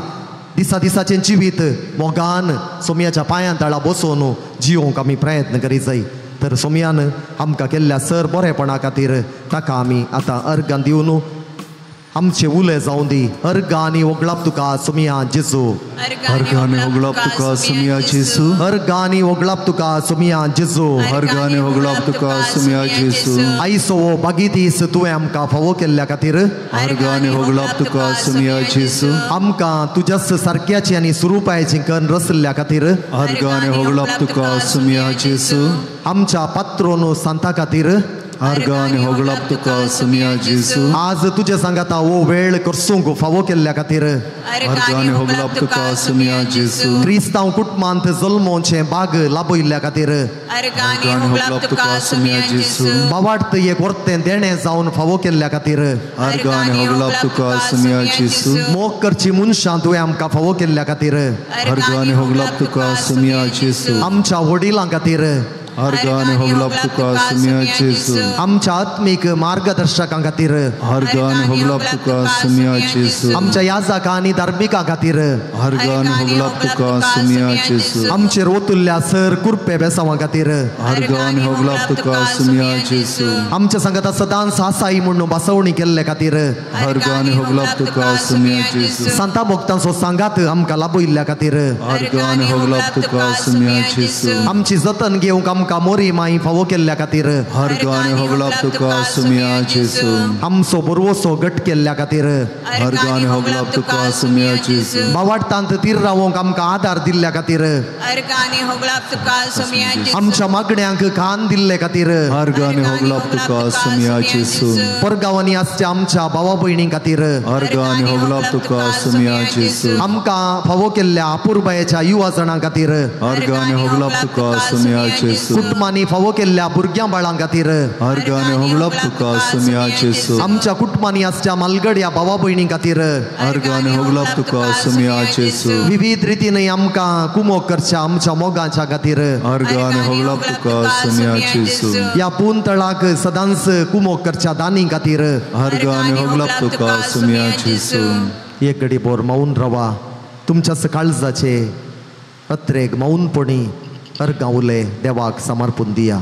दिसा दिसाचें जिवीत मोगान सोमियाच्या पांयां तळा बसोवन जियोवंक आमी प्रयत्न करी जाय. तर सोमियान आमकां केल्ल्या सर बरेपणा खातीर ताका आमी आतां अर्गां दिवन आमचे उले जावं दी. अर्गां आनी वगळाप तुका सोमिया जेजू, अर्गां आनी वगळाप तुका सोमिया जेजू, अर्गां आनी वगळाप तुका सोमिया जेजू, अर्गां आनी वगळाप तुका सोमिया जेजू. आयचो हो बागी दीस तुवें आमकां फावो केल्ल्या खातीर अर्गां आनी वगळाप तुका सोमिया जेजू. आमकां तुज्याच सारक्याची आनी सुरुपायाची कन्न रचल्ल्या खातीर अर्गां आनी वगळाप तुका सोमिया जेजू. आमच्या पात्रोन सांता खातीर अर्गां आनी होगळाप तुका सोमिया जेजू. आज तुजे सांगाता हो वेळ करसूंक फावो केल्ल्या खातीर अर्गां आनी होगळाप तुका सोमिया जेजू. क्रिस्तांव कुटुंबांत जल्मोचें बाग लाभयिल्ल्या खातीर अर्गां आनी होगळाप तुका सोमिया जेजू. बावार्थ एक वर्तें देणें जावन फावो केल्ल्या खातीर अर्गां आनी होगळाप तुका सोमिया जेजू. मोग करची मनशां तुवें आमकां फावो केल्ल्या खातीर अर्गां आनी होगळाप तुका सोमिया जेजू. आमच्या वडिलां खातीर अर्घ आनी होगलाप तुका सुमिया जेजू। आमच्या आत्मीक मार्गदर्शकां खातीर अर्घ आनी होगलाप तुका सुमिया जेजू। आमच्या याजकां आनी धार्मिकां खातीर अर्घ आनी होगलाप तुका सुमिया जेजू। आमचेर ओतुल्ल्या सर कुरपे बेसांवां खातीर अर्घ आनी होगलाप तुका सुमिया जेजू। आमच्या सांगाता सदांच आसाई म्हणून बसवणी केल्ले खातीर अर्घ आनी होगलाप तुका सुमिया जेजू। सांता भक्तांचो सांगात आमकां लाभयिल्ल्या खातीर अर्घ आनी होगलाप तुका सुमिया जेजू। आमची जतन घेवंक आमकां मोरी माई फावो केल्ल्या खातीर अर्घ आनी होगलाप तुका सुमिया जेजू। आमचो बरवसो गट केल्ल्या खातीर अर्घ आनी होगलाप तुका सुमिया जेजू। बावाडतांत तीर रावोंक आमकां आदार दिल्ल्या खातीर अर्घ आनी होगलाप तुका सुमिया जेजू। आमच्या मागण्यांक कान दिल्ले खातीर अर्घ आनी होगलाप तुका सुमिया जेजू। परगांवांनी आसच्या आमच्या भावा भयणीं खातीर अर्घ आनी होगलाप तुका सुमिया जेजू। आमकां फावो केल्ल्या अपुरबायेच्या युवा जणां खातीर अर्घ आनी होगलाप तुका सुमिया जेजू। कुटुंबांनी फावो केल्ल्या भुरग्यां बाळां खातीर अर्घ आनी होगलाप तुका सुमिया जेजू। आमच्या कुटुंबांनी आसच्या मालगड्या भावा भयणीं खातीर अर्घ आनी होगलाप तुका सुमिया जेजू। विविध रितीन आमकां कुमोक करच्या आमच्या मोगाच्या खातीर अर्घ आनी होगलाप तुका सुमिया जेजू। ह्या पुंतळाक सदांच कुमोक करच्या दानी खातीर अर्घ आनी होगलाप तुका सुमिया जेजू। एक घडी बोर मौन रवा, तुमच्या काळजाचे अत्रेक मौनपणी अर्गां उले देवाक समर्पून दिया।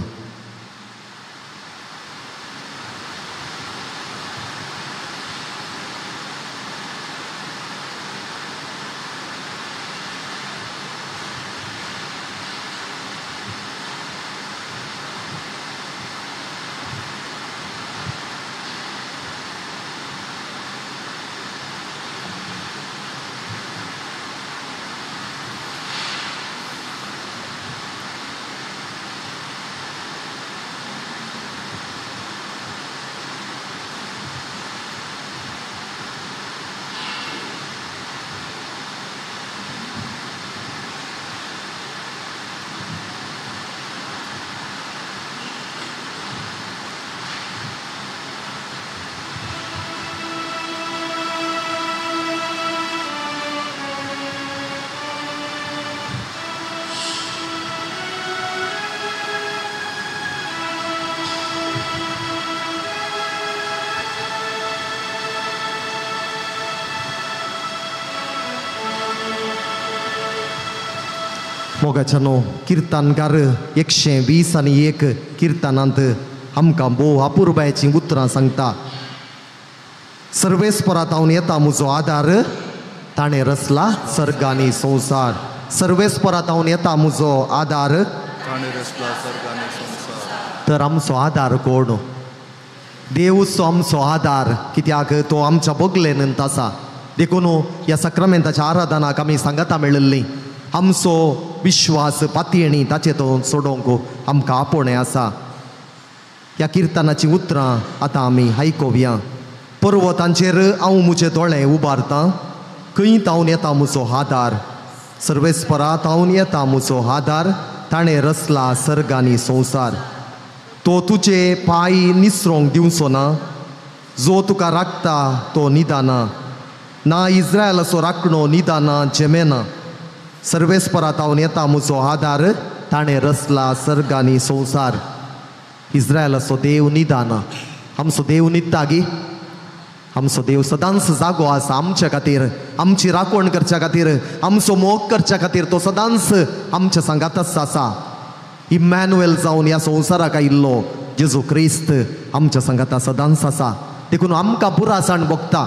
मोगाच्यानो किर्तनकार 120 किर्तनांत आमकां भोव अपुरबायेचीं उतरां सांगता। सर्वेस्परा तावन येता म्हजो आदार, ताणें रचला सर्ग आनी संवसार। सर्वेस्परा तावन येता म्हजो आदार, ताणें रचला सर्ग आनी संवसार। तर आमचो आदार कोण? देवूचो आमचो आदार, कित्याक तो आमच्या बगलेन आसा। देखून ह्या साक्रामेंताच्या आराधनाक आमी सांगाता मेळिल्ली आमचो विश्वास पातयेणी ताचे तो सोडोवंक आमकां आपोवणें आसा। ह्या किर्तनाचीं उतरां आतां आमी आयकोवया। पर्वतांचेर हांव म्हजे दोळे उबारतां, खंय तावन येता म्हजो आदार? सर्वेस्परा तावन येता म्हजो आदार, ताणें रचला सर्ग आनी संवसार। तो तुजे पांय निसरोंक दिवचो ना, जो तुका राखता तो निदाना ना, इस्रायलाचो राखणो निदाना जेमेना। सर्वेस्परा तावन येता म्हजो आदार, ताणें रचला सर्ग आनी संवसार। इस्रायलाचो देव निदाना। आमचो देव न्हिदता गी? आमचो देव सदांच जागो आसा आमच्या खातीर, आमची राखण करच्या खातीर, आमचो मोग करच्या खातीर तो सदांच आमच्या सांगातच आसा। इमॅन्युएल जावन ह्या संवसाराक आयिल्लो जेजू क्रिस्त आमच्या सांगाता सदांच आसा। देखून आमकां पुरासाण भोगता,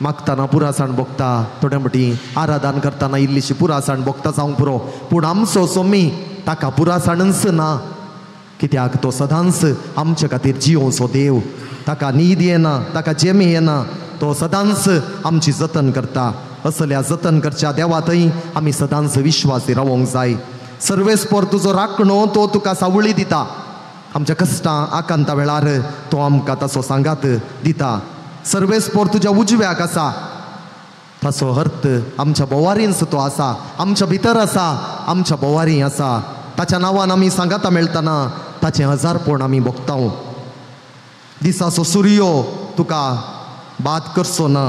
मागतना पुरासाण भोगता, थोड्या मटी आराधन करतना इल्लीशी पुरासाण भोगता जावंक पुरो, पूण आमचो सोमी ताका पुरासाणच ना, कित्याक तो सदांच आमच्या खातीर जियोवचो देव। ताका न्हीद येना, ताका जेमी येना, तो सदांच आमची जतन करता। असल्या जतन करच्या देवा थंय आमी सदांच विश्वासी रावोंक जाय। सर्वेस्पर तुजो राखणो तो तुका सावळी दिता, आमच्या कश्टां आकांता वेळार तो आमकां ताचो सांगात दिता। सर्वेस्पर तुज्या उजव्याक आसा, ताचो अर्थ आमच्या बोवारींच तो आसा, आमच्या भितर आसा, आमच्या बोवारी आसा। ताच्या नांवान आमी सांगाता मेळटना ताचें हजारपण आमी भोगता। दिसाचो सुर्यो तुका बाद करचो ना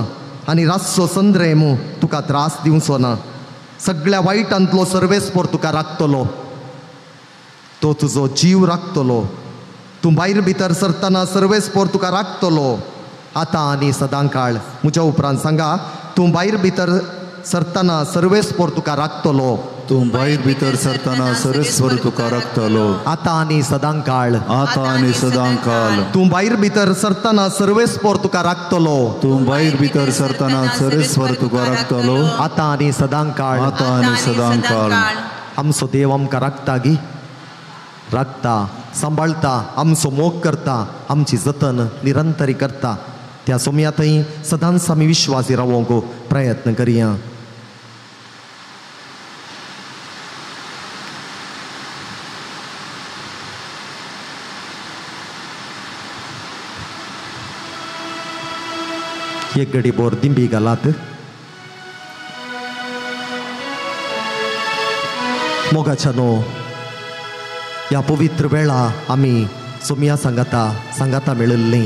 आनी रातचो संद्रेम तुका त्रास दिवचो ना। सगळ्या वायटांतलो सर्वेस्पर तुका राखतलो। तो तुजो जीव राखतलो. तूं भायर भितर सरतना सर्वेस्पोर तुका राखतलो आतां आनी सदां काळ. म्हज्या उपरांत सांगा, तूं भायर भितर सरतना सर्वेस्पोर तुका राखतलो. तूं भायर भितर सरतना सर्वेस्पोर तुका राखतलो आतां आनी सदां काळ. आतां आनी सदां काळ. तूं भायर भितर सरतना सर्वेस्पोर तुका राखतलो. तूं भायर भितर सरतना सर्वेस्पोर तुका राखतलो आतां आनी सदां काळ. आतां आनी सदां काळ. आमचो देव आमकां राखता गी, राखता, सांबाळता, आमचो मोग करता, आमची जतन निरंतरी करता. त्या सोम्या थंय सदांच आमी विश्वासी रावोंक प्रयत्न करया. एक गडी बोर दिंबी घालात. मोगाच्या नो ह्या पवित्र वेळा आमी सोम्या सांगाता सांगाता मेळिल्लीं.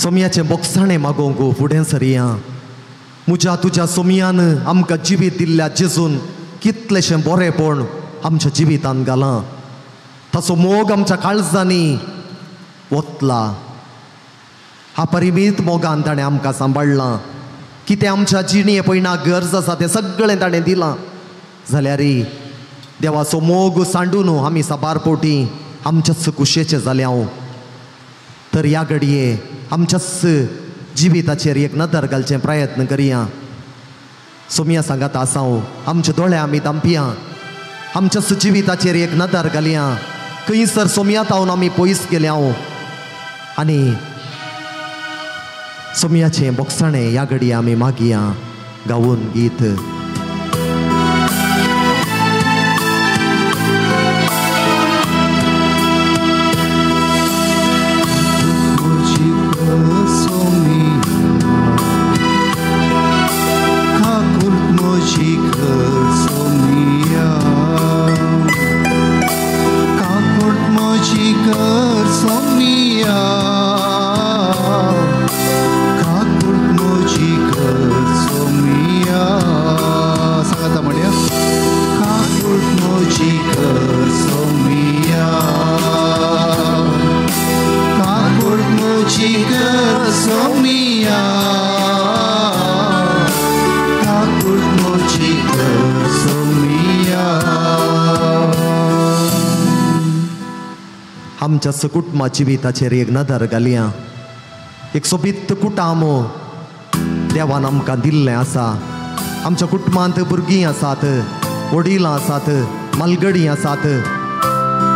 सोम्याचें बोगसाणें मागोवंक फुडें सरया. म्हज्या तुज्या सोम्यान आमकां जिवीत दिल्ल्या जेजून कितलेशें बरेंपण आमच्या जिवितान घालां. ताचो मोग आमच्या काळजांनी वतला. अपरिमीत मोगान ताणें आमकां सांबाळ्ळां. कितें आमच्या जिणे पयना गरज आसा तें सगळें ताणें दिलां. जाल्यार देवाचो मोग सांडून आमी साबार पोटी आमच्याच कुशेचें जालें हांव. तर ह्या घडये आमच्याच जिविताचेर एक नदर घालचें प्रयत्न करया. सोम्या सांगात आसा हांव, आमचे दोळे आमी दांपया, आमच्याच जिविताचेर एक नदर घालया. खंयसर सोम्या तावन आमी पयस गेले हांव आनी सोम्याचें बोगसाणें ह्या घडये आमी मागया गावून गीत. आमच्या सकुटमा जिविताचेर एक नदर घालया. एक सोबीत कुटाम देवान आमकां दिल्लें आसा. आमच्या कुटुंबांत भुरगीं आसात, वडिलां आसात, मालगडी आसात.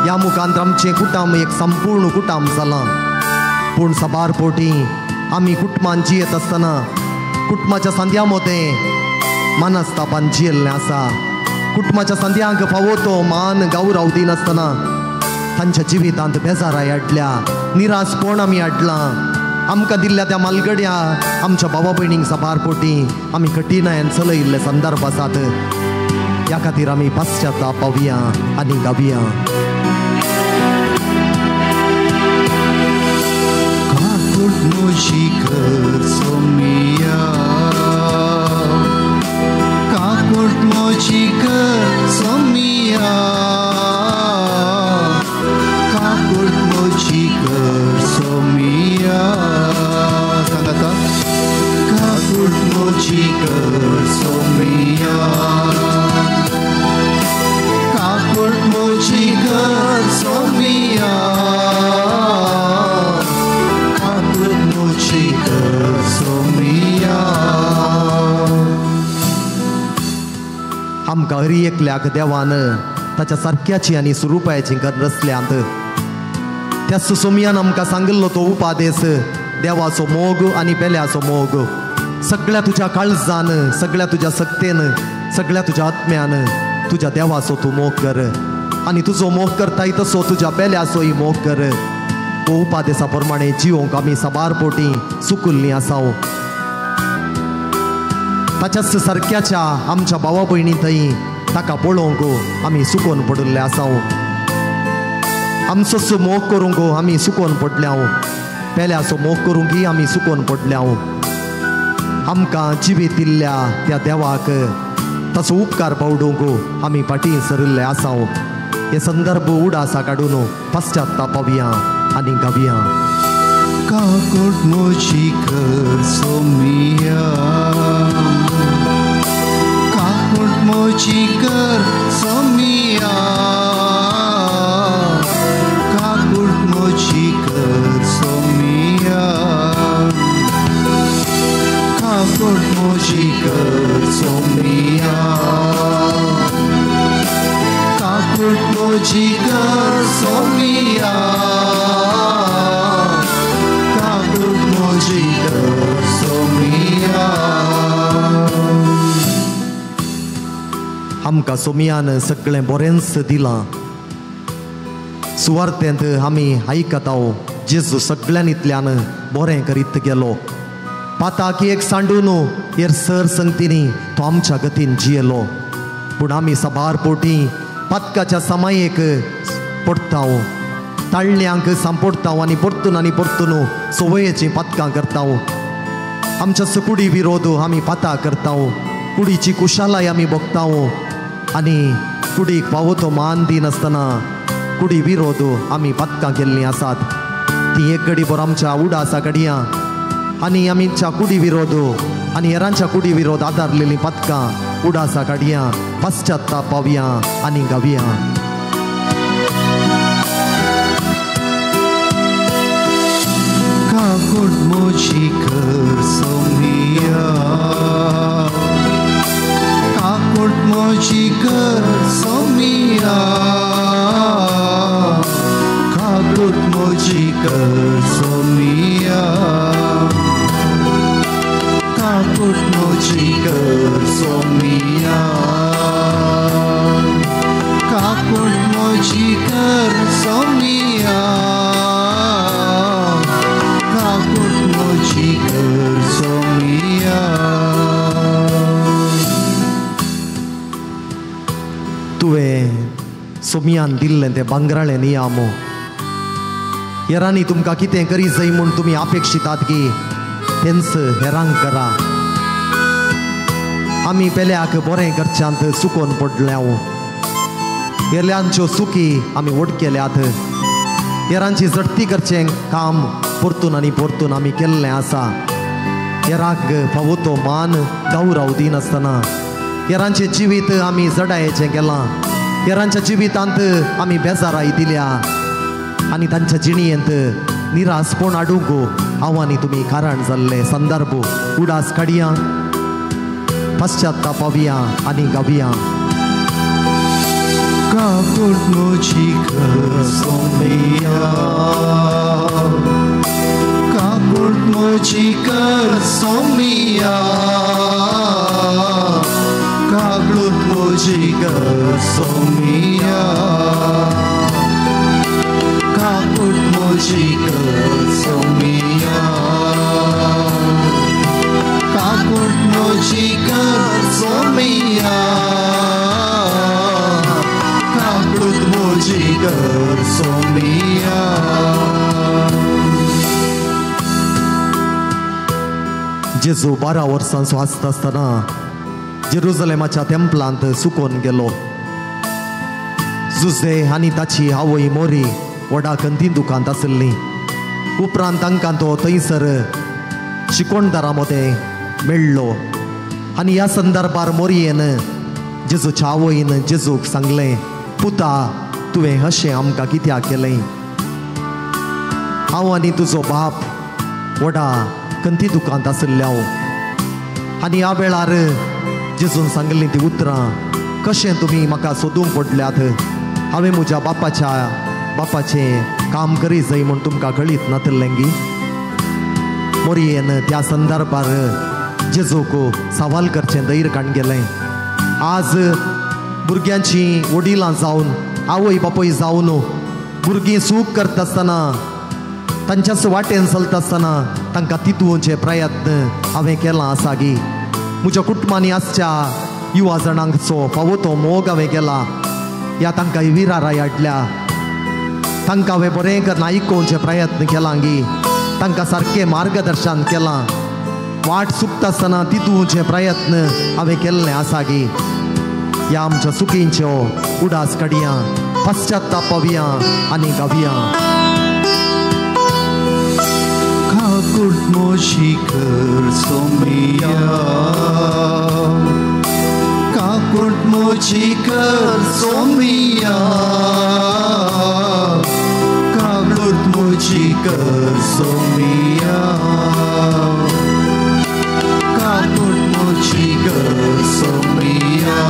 ह्या मुखांत आमचें कुटाम एक संपूर्ण कुटाम जालां. पूण साबार पोटी आमी कुटुंबान जियेत आसतना कुटुंबाच्या सांद्या मोदें मानस्तापान जियेल्लें आसा. कुटुंबाच्या सांद्यांक फावो तो मान गौरव दिनासतना तांच्या जिवितांत बेजाराय हाडल्या, निराशपण आमी हाडलां. आमकां दिल्ल्या त्या मालगड्या आमच्या भावा भयणींक साबार पोटी आमी कठीणायेन चलयिल्ले संदर्भ आसात. ह्या खातीर आमी पाश्चाताप पावया आनी गावया. काकुट कर सोमिया, काकुट मोची कर सोमिया, काकुट मोची कर सोमिया. सांगाता, काकुट मोची कर सोमिया, काकुट मोची कर सोमिया, काकुट मोची कर सोमिया. आमकां हरी एकल्याक देवान ताच्या सारक्याची आनी स्वरुपाची रचल्यांत. त्या सुसोमियान आमकां सांगिल्लो तो उपादेस, देवाचो मोग आनी पेल्याचो मोग सगळ्या तुज्या काळजान, सगळ्या तुज्या सक्तेन, सगळ्या तुज्या आत्म्यान तुज्या देवाचो तूं मोग कर आनी तुजो मोग करताय तसो तुज्या पेल्याचोय मोग कर. हो उपादेसा प्रमाणे जिवोंक आमी साबार पोटी सुकुल्लीं आसाव. ताच्याच सारक्याच्या आमच्या भावा भयणी थंय ताका पळोवंक आमी सुकोवन पडिल्ले आसाव. आमचोच मोग करूंक आमी सुकोवन पडल्याव, पेल्याचो मोग करूंक आमी सुकोवन पडल्याव. आमकां जिवीत दिल्ल्या त्या देवाक ताचो उपकार पावडूंक आमी फाटीं सरिल्ले आसाव. हे संदर्भ उडासा काडून पश्चातापावया आनी गावया. काकूट म्हजी कर सोमिया, काकूट म्हजी कर सोमिया, काकूट म्हजी कर सोमिया, काकूट म्हजी कर सोमिया, काकूट म्हजी कर सोमिया, काकूट म्हजी कर सोमिया. आमकां सोमियान सगळें बरेंच दिलां. सुवार्थेंत आमी आयकताव जेजू सगळ्यांनीतल्यान बरें करीत गेलो. पाताक एक सांडून हेर सर संगतीनी तो आमच्या गतीन जियेलो. पूण आमी साबार पोटी पातकाच्या समायेक पडटाव, ताळण्यांक सांपडटाव आनी परतून आनी परतून संवयेचीं पातकां करताव. आमच्या सुकुडी विरोध आमी पातां करताव, कुडीची कुशालाय आमी भोगताव आनी कुडीक फावो तो मान दिनासतना कुडी विरोध आमी पातकां केल्लीं आसात. ती एक घडी भर आमच्या उडासा घडयां आनी आमच्या कुडी विरोध आनी हेरांच्या कुडी विरोध आदारलेलीं पातकां उडासा काडयां, पश्चातापावया आनी गावया. काकूट म्हजी कर सोमिया, काकूट म्हजी कर सोमिया, काकूट म्हजी कर सोमिया, काकूट म्हजी कर सोमिया, काकूट म्हजी कर सोमिया, काकूट म्हजी कर सोमिया. तुवें सोमियान दिल्लें तें भांगराळें नियाम हेरांनी तुमकां कितें करी जाय म्हूण तुमी अपेक्षितात की तेंच हेरांक करा. आमी पेल्याक बरें करच्यांत चुकोन पडल्याव, हेरल्यांच्यो चुकी आमी व्हड केल्यात, हेरांची झडती करचें काम परतून आनी परतून आमी केल्लें आसा. हेरांक फावो तो मान गौरव दिनासतना हेरांचें जिवीत आमी जडायेचें केलां, हेरांच्या जिवितांत आमी बेजाराय दिल्या आनी तांच्या जिणयेंत निरासपण हाडूंक हांव आनी तुमी कारण जाल्ले संदर्भ उडास काडया, पश्चातापावया आनी गावया. काकूट म्हजी कर सोमिया, काकूट म्हजी कर सोमिया, काकूट म्हजी कर सोमिया, काकूट म्हजी कर सोमिया, काकूट म्हजी कर सोमिया, काकूट म्हजी कर सोमिया. जेजू 12 वर्सांचो आसता आसतना जेरुजलेमाच्या तेंपलांत सुकोन गेलो. जुजे आनी ताची आवय मोरी व्हडा कंती दुकांत आसली. उपरांत तांकां तो थंयसर शिकोणदारा मदें मेळ्ळो आनी ह्या संदर्भार मोरयेन जेजूच्या आवयन जेजूक सांगलें, पुता तुवें अशें आमकां कित्याक केलें? हांव आनी तुजो बाप व्हडा कंती दुकांत आशिल्ल्या. आनी ह्या वेळार जेजून सांगलीं ती उतरां, कशें तुमी म्हाका सोदूंक पडल्यात? हांवें म्हज्या बापाचें काम करी जाय म्हूण तुमकां कळीत नातिल्लें गी? मोरयेन त्या संदर्भार जेजूक सवाल करचें धैर्य काडून गेलें. आज भुरग्यांची वडिलां जावन आवय बापूय जावन भुरगीं चूक करता आसतना तांच्याच वाटेन चलता आसतना तांकां तितूंचे प्रयत्न हांवें केलां आसा गी? म्हज्या कुटुंबांनी आसच्या युवा जाणांचो फावो तो मोग हांवें केला, ह्या तांकां विराराय हाडल्या, तांकां हांवें बरें करून आयकोवचे प्रयत्न केला गी? तांकां सारकें मार्गदर्शन केलां, वाट चुकता आसतना तितूंचे प्रयत्न हांवें केल्ले आसा गी? ह्या आमच्या चुकींच्यो उडास काडया, पश्चाताप पावया आनी गावया. काकूट मोशी कर सोमिया, काकूट मोशी कर सोमिया, काकूट मोशी कर सोमिया, काकूट मोशी कर सोमिया,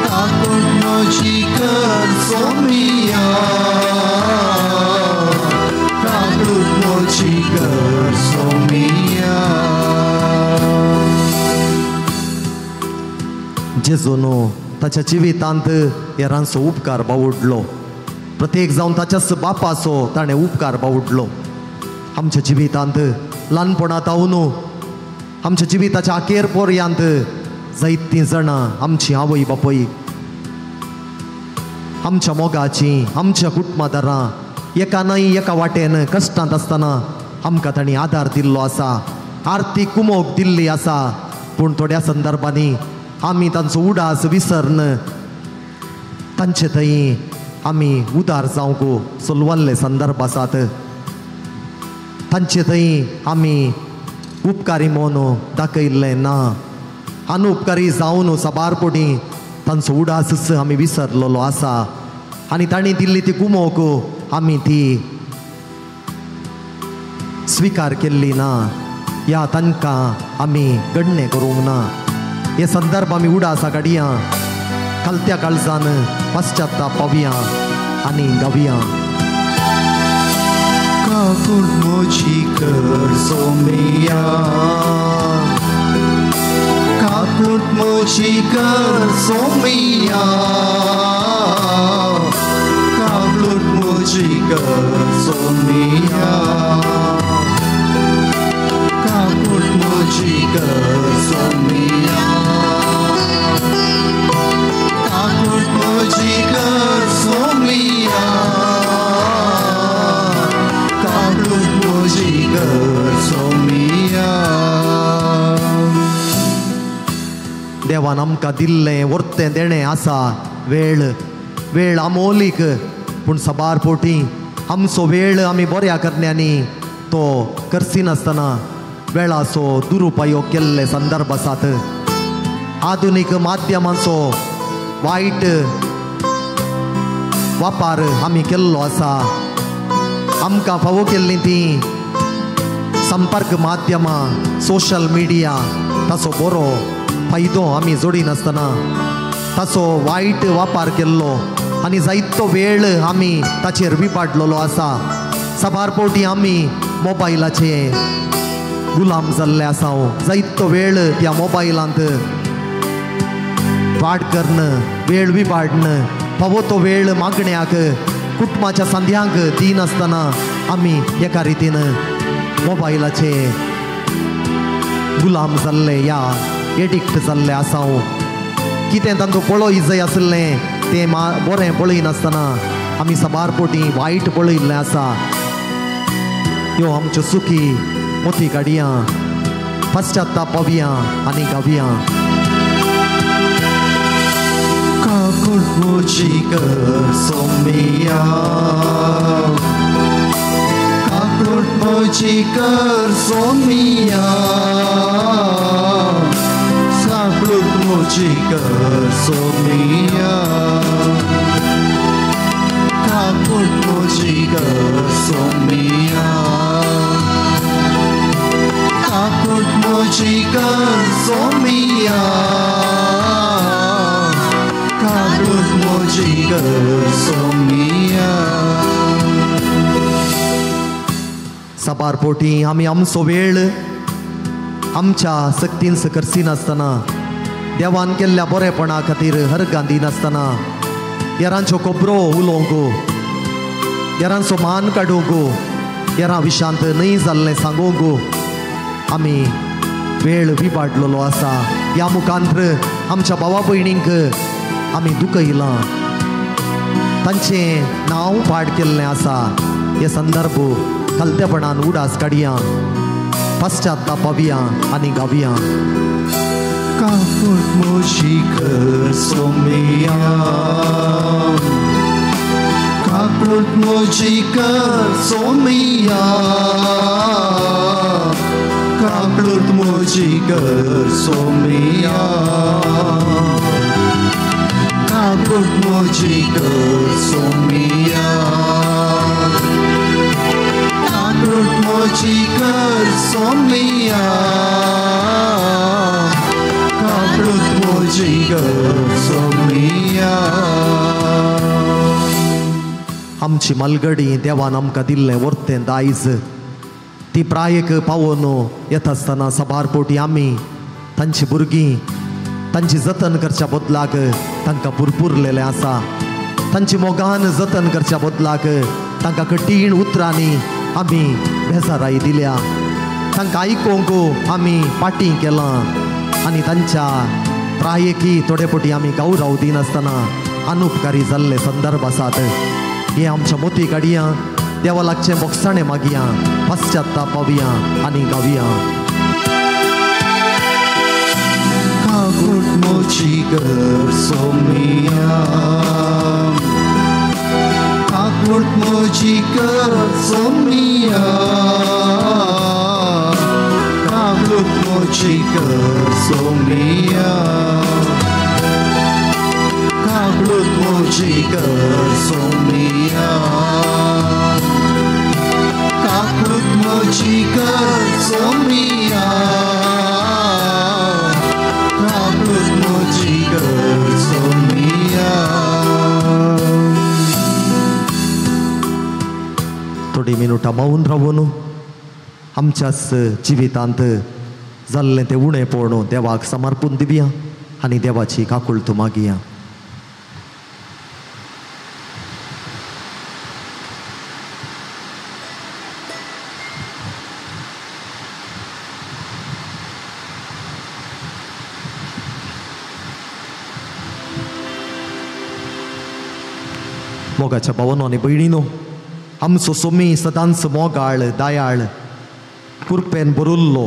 काकूट मोशी कर सोमिया, काकूट मोशी कर सोमिया. जेजून ताच्या जिवितांत हेरांचो उपकार बावडलो, प्रत्येक जावन ताच्याच बापाचो ताणें उपकार बावडलो. आमच्या जिवितांत ल्हानपणांत हांव आमच्या जिविताच्या अखेर पर्यंत जायतीं जाणां आमची आवय बापूय आमच्या मोगाची आमच्या कुटुंबादारां एका न्हय एका वाटेन कश्टांत आसतना आमकां तांणी आदार दिल्लो आसा, आर्थीक कुमोक दिल्ली आसा. पूण थोड्या संदर्भांनी आमी तांचो उडास विसरन तांचे थंय आमी उदार जावंक चलवल्ले संदर्भ आसात. तांचे थंय आमी उपकारी म्हूण दाखयल्लें ना, अनुपकारी जावन साबार पटी तांचो उडासच आमी विसरलेलो आसा आनी तांणी दिल्ली ती कुमोक आमी ती स्विकार केल्ली ना, ह्या तांकां आमी गणणे करूंक ना. हे संदर्भ आमी उडासा काडया, खालत्या काळजान पश्चाताप पावया आनी गावया. काकूट मोशी कर सोमिया, काकूट मोशी कर सोमिया, काकूट मोशी कर सोमिया, काकूट मोशी कर सोमिया, काकूट मोशी कर सोमिया, काकूट मोशी कर सोमिया. देवान आमकां दिल्लें वर्तें देणें आसा वेळ, वेळ आमोलीक. पूण साबार पोटी आमचो वेळ आमी बऱ्या करण्यांनी तो करसिनासतना वेळाचो दुरुपयोग केल्ले संदर्भ आसात. आधुनीक माध्यमांचो वायट वापर आमी केल्लो आसा. आमकां फावो केल्लीं तीं संपर्क माध्यमां, सोशल मिडिया ताचो बरो फायदो आमी जोडिनासतना ताचो वायट वापर केल्लो आनी जायतो वेळ आमी ताचेर विपाडलेलो आसा. साबार पावटी आमी मोबायलाचे गुलाम जाल्ले आसा. जायतो वेळ त्या मोबायलांत वाड करण, वेळ विपाडन, फावो तो वेळ मागण्याक कुटुंबाच्या संध्यांक दिनासतना आमी एका रितीन मोबायलाचे गुलाम जाल्ले या एडिक्ट जाल्ले आसा. कितें तांचो पळय जाय आसलें तें बरें पळयनासतना आमी साबार पोटी वायट पळयल्लें आसा. ह्यो आमच्यो चुकी मोती काडया, पश्चाताप पावया आनी गावया. काकूट मोशी कर सोमिया, काकूट मोशी कर सोमिया, काकूट मोशी कर सोमिया, काकूट मोशी कर सोमिया, काकूट मोशी कर सोमिया, काकूट मोशी कर सोमिया. साबार पोटी आमी आमचो वेळ आमच्या सक्तीन करसिनासतना देवान केल्ल्या बरेपणा खातीर हरगां दिनासतना हेरांच्यो खबरो उलोवंक, हेरांचो मान काडूंक, हेरां विशांत न्हय जाल्लें सांगूंक आमी वेळ विपाडलेलो आसा. ह्या मुखांत्र आमच्या भावा भयणींक आमी दुखयलां, तांचें नांव पाड केल्लें आसा. हे संदर्भ खालतेपणान उडास काडया, पश्चाताप पावया आनी गावया. काकूट म्हजी कर सोमया, काकूट म्हजी कर सोमया, काकूट म्हजी कर सोमया, काकूट म्हजी कर सोमया, काकूट म्हजी कर सोमया, काकूट म्हजी कर सोमया. आमची मालगडी देवान आमकां दिल्लें वर्तें दायज ती प्रायेक पावोन येता आसतना साबार पोटी आमी तांची भुरगीं तांची जतन करच्या बदलाक तांकां पुरपुरलेलें आसा. तांची मोगान जतन करच्या बदलाक तांकां कठीण उतरांनी आमी बेजाराय दिल्या. तांकां आयकोंक आमी पाटी केलां आनी तांच्या प्रायेकी थोडे पोटी आमी गौरव दिनासतना अनुपकारी जाल्ले संदर्भ आसात. हे आमच्या मोती काडया, देवा लागचें बोगसाणें मागया, पश्चाताप पावया आनी गावया. काकूट म्हजी कर सोमया, काकूट म्हजी कर सोमया, काकूट म्हजी कर सोमया, काकूट म्हजी कर सोमया, काकूट म्हजी कर सोमया, काकूट म्हजी कर सोमया. थोडी मिनुटां मौन रावून आमच्याच जिवितांत जाल्लें तें उणेपण देवाक समर्पून दिवया आनी देवाची काकुळट मागया. मोगाच्या भावानो आनी भयणीनो, आमचो सोमी सदांच मोगाळ दयाळ कुरपेन भरुल्लो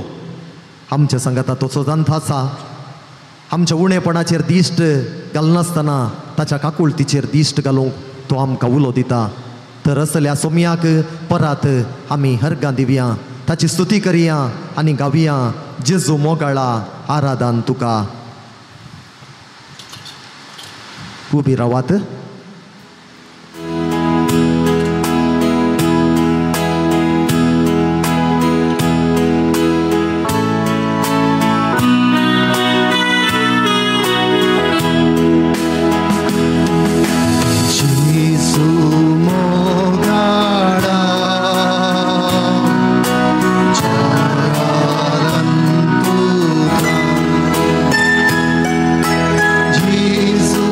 आमच्या सांगाता तो सदांच आसा. आमच्या उणेपणाचेर दिश्ट घालनासतना ताच्या काकुळतीचेर दिश्ट घालूंक तो आमकां उलो दिता. तर असल्या सोमयाक परत आमी हरगां दिवया, ताची स्तुती करया आनी गावया. जेजू मोगाळा आराधन तुका. उबी रावात. Jesus,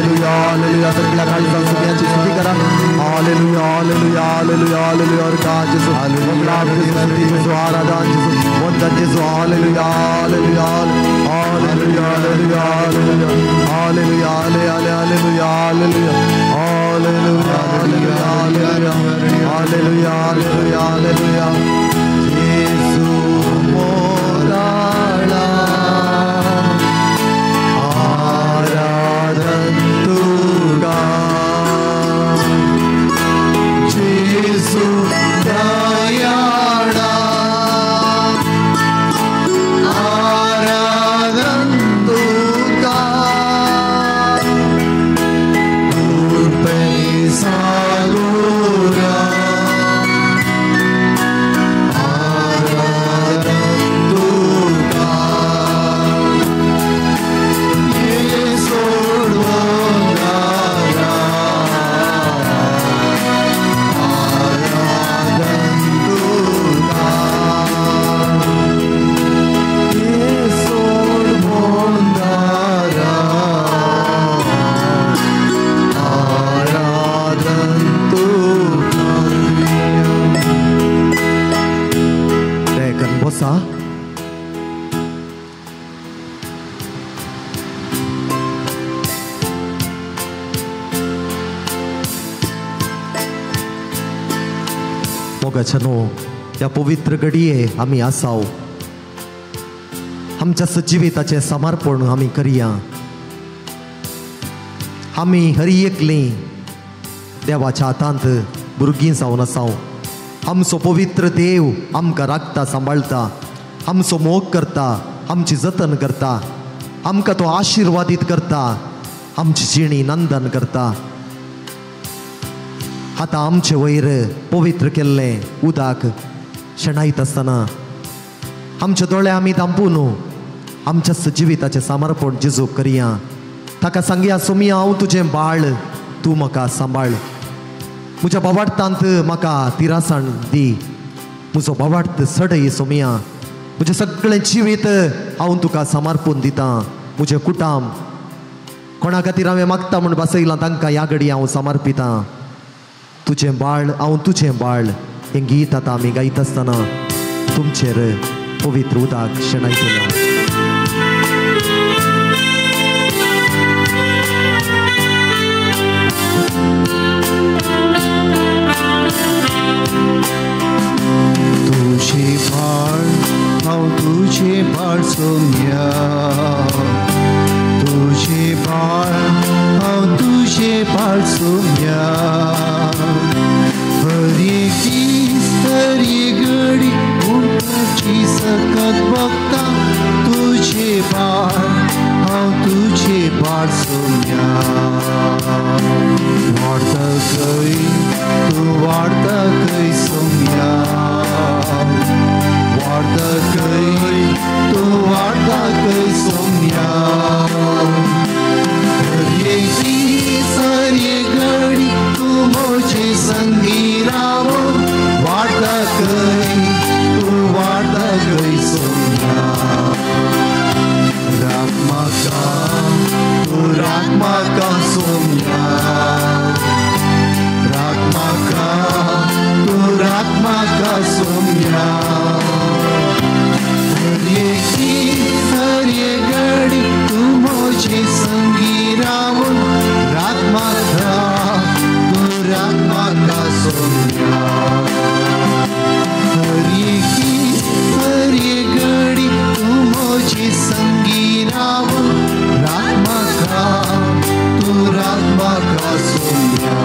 hallelujah hallelujah. सगळ्या काळजान सोम्याची स्तुती करा। Hallelujah hallelujah hallelujah hallelujah. जेसू हालेलुया जेसू आराधन जेसू वंदन जेसू। Hallelujah hallelujah hallelujah hallelujah hallelujah hallelujah hallelujah hallelujah hallelujah hallelujah hallelujah hallelujah. जेसू मोराळा आराधन तुका, जेसू दयाळा आराधन तुका, कृपे सागोरा आराधन तुका, ये सोडवणारा आराधन तुका, ये सोडवणारा आराधन तुका। देखन बसा। मोगाच्या न्हू ह्या पवित्र घडये आमी आसाव, आमच्या सजिविताचें समर्पण आमी करया। आमी हरी एकलीं देवाच्या हातांत भुरगीं जावन आसाव। आमचो पवित्र देव आमकां राखता, सांबाळटा, आमचो मोग करता, आमची जतन करता, आमकां तो आशिर्वादीत करता, आमची जिणी नंदन करता। आतां आमचे वयर पवित्र केल्लें उदक शेणायत आसतना आमचे दोळे आमी धांपून आमच्या जिविताचें समर्पण जेजूक करया। ताका सांगया, सोमिया हांव तुजें बाळ, तूं म्हाका सांबाळ, म्हज्या बाबार्थांत म्हाका तिरासाण दी, म्हजो बाबार्थ सडय सोमिया, म्हजें सगळें जिवीत हांव तुका समर्पून दितां, म्हजें कुटाम कोणा खातीर हांवें मागता म्हूण बसयलां तांकां ह्या घडये हांव समर्पितां, तुजें बाळ हांव तुजें बाळ। हें गीत आतां आमी गायत आसतना तुमचेर पवित्र उदक शेणायतले। तुझे बाळ हांव तुझे बाळ सोम्या, तुझे बाळ हांव तुझे बाळ सोम्या, हर एक दीस हर एक घडी उठची सकत बघता, तुझे बाळ हांव तुझे बाळ सोम्या। वाडता खंय तूं वाडता खंय सोम्या, वाडता खंय तूं वाडता खंय सोम्या, हर एक दीस हर एक घडी तूं म्हजे संगी रावून वाडता खंय तूं वाडता खंय सोम्या। राख म्हाका तूं राख म्हाका सोम्या, राख म्हाका तूं राख म्हाका सोम्या, हर एक दीस हर एक घडी तूं म्हजे संगी रावून राख म्हाका तूं राख म्हाका सोम्या, हर एक दीस हर एक घडी तूं म्हजे संगी रावून राख म्हाका तूं राख म्हाका सोम्या।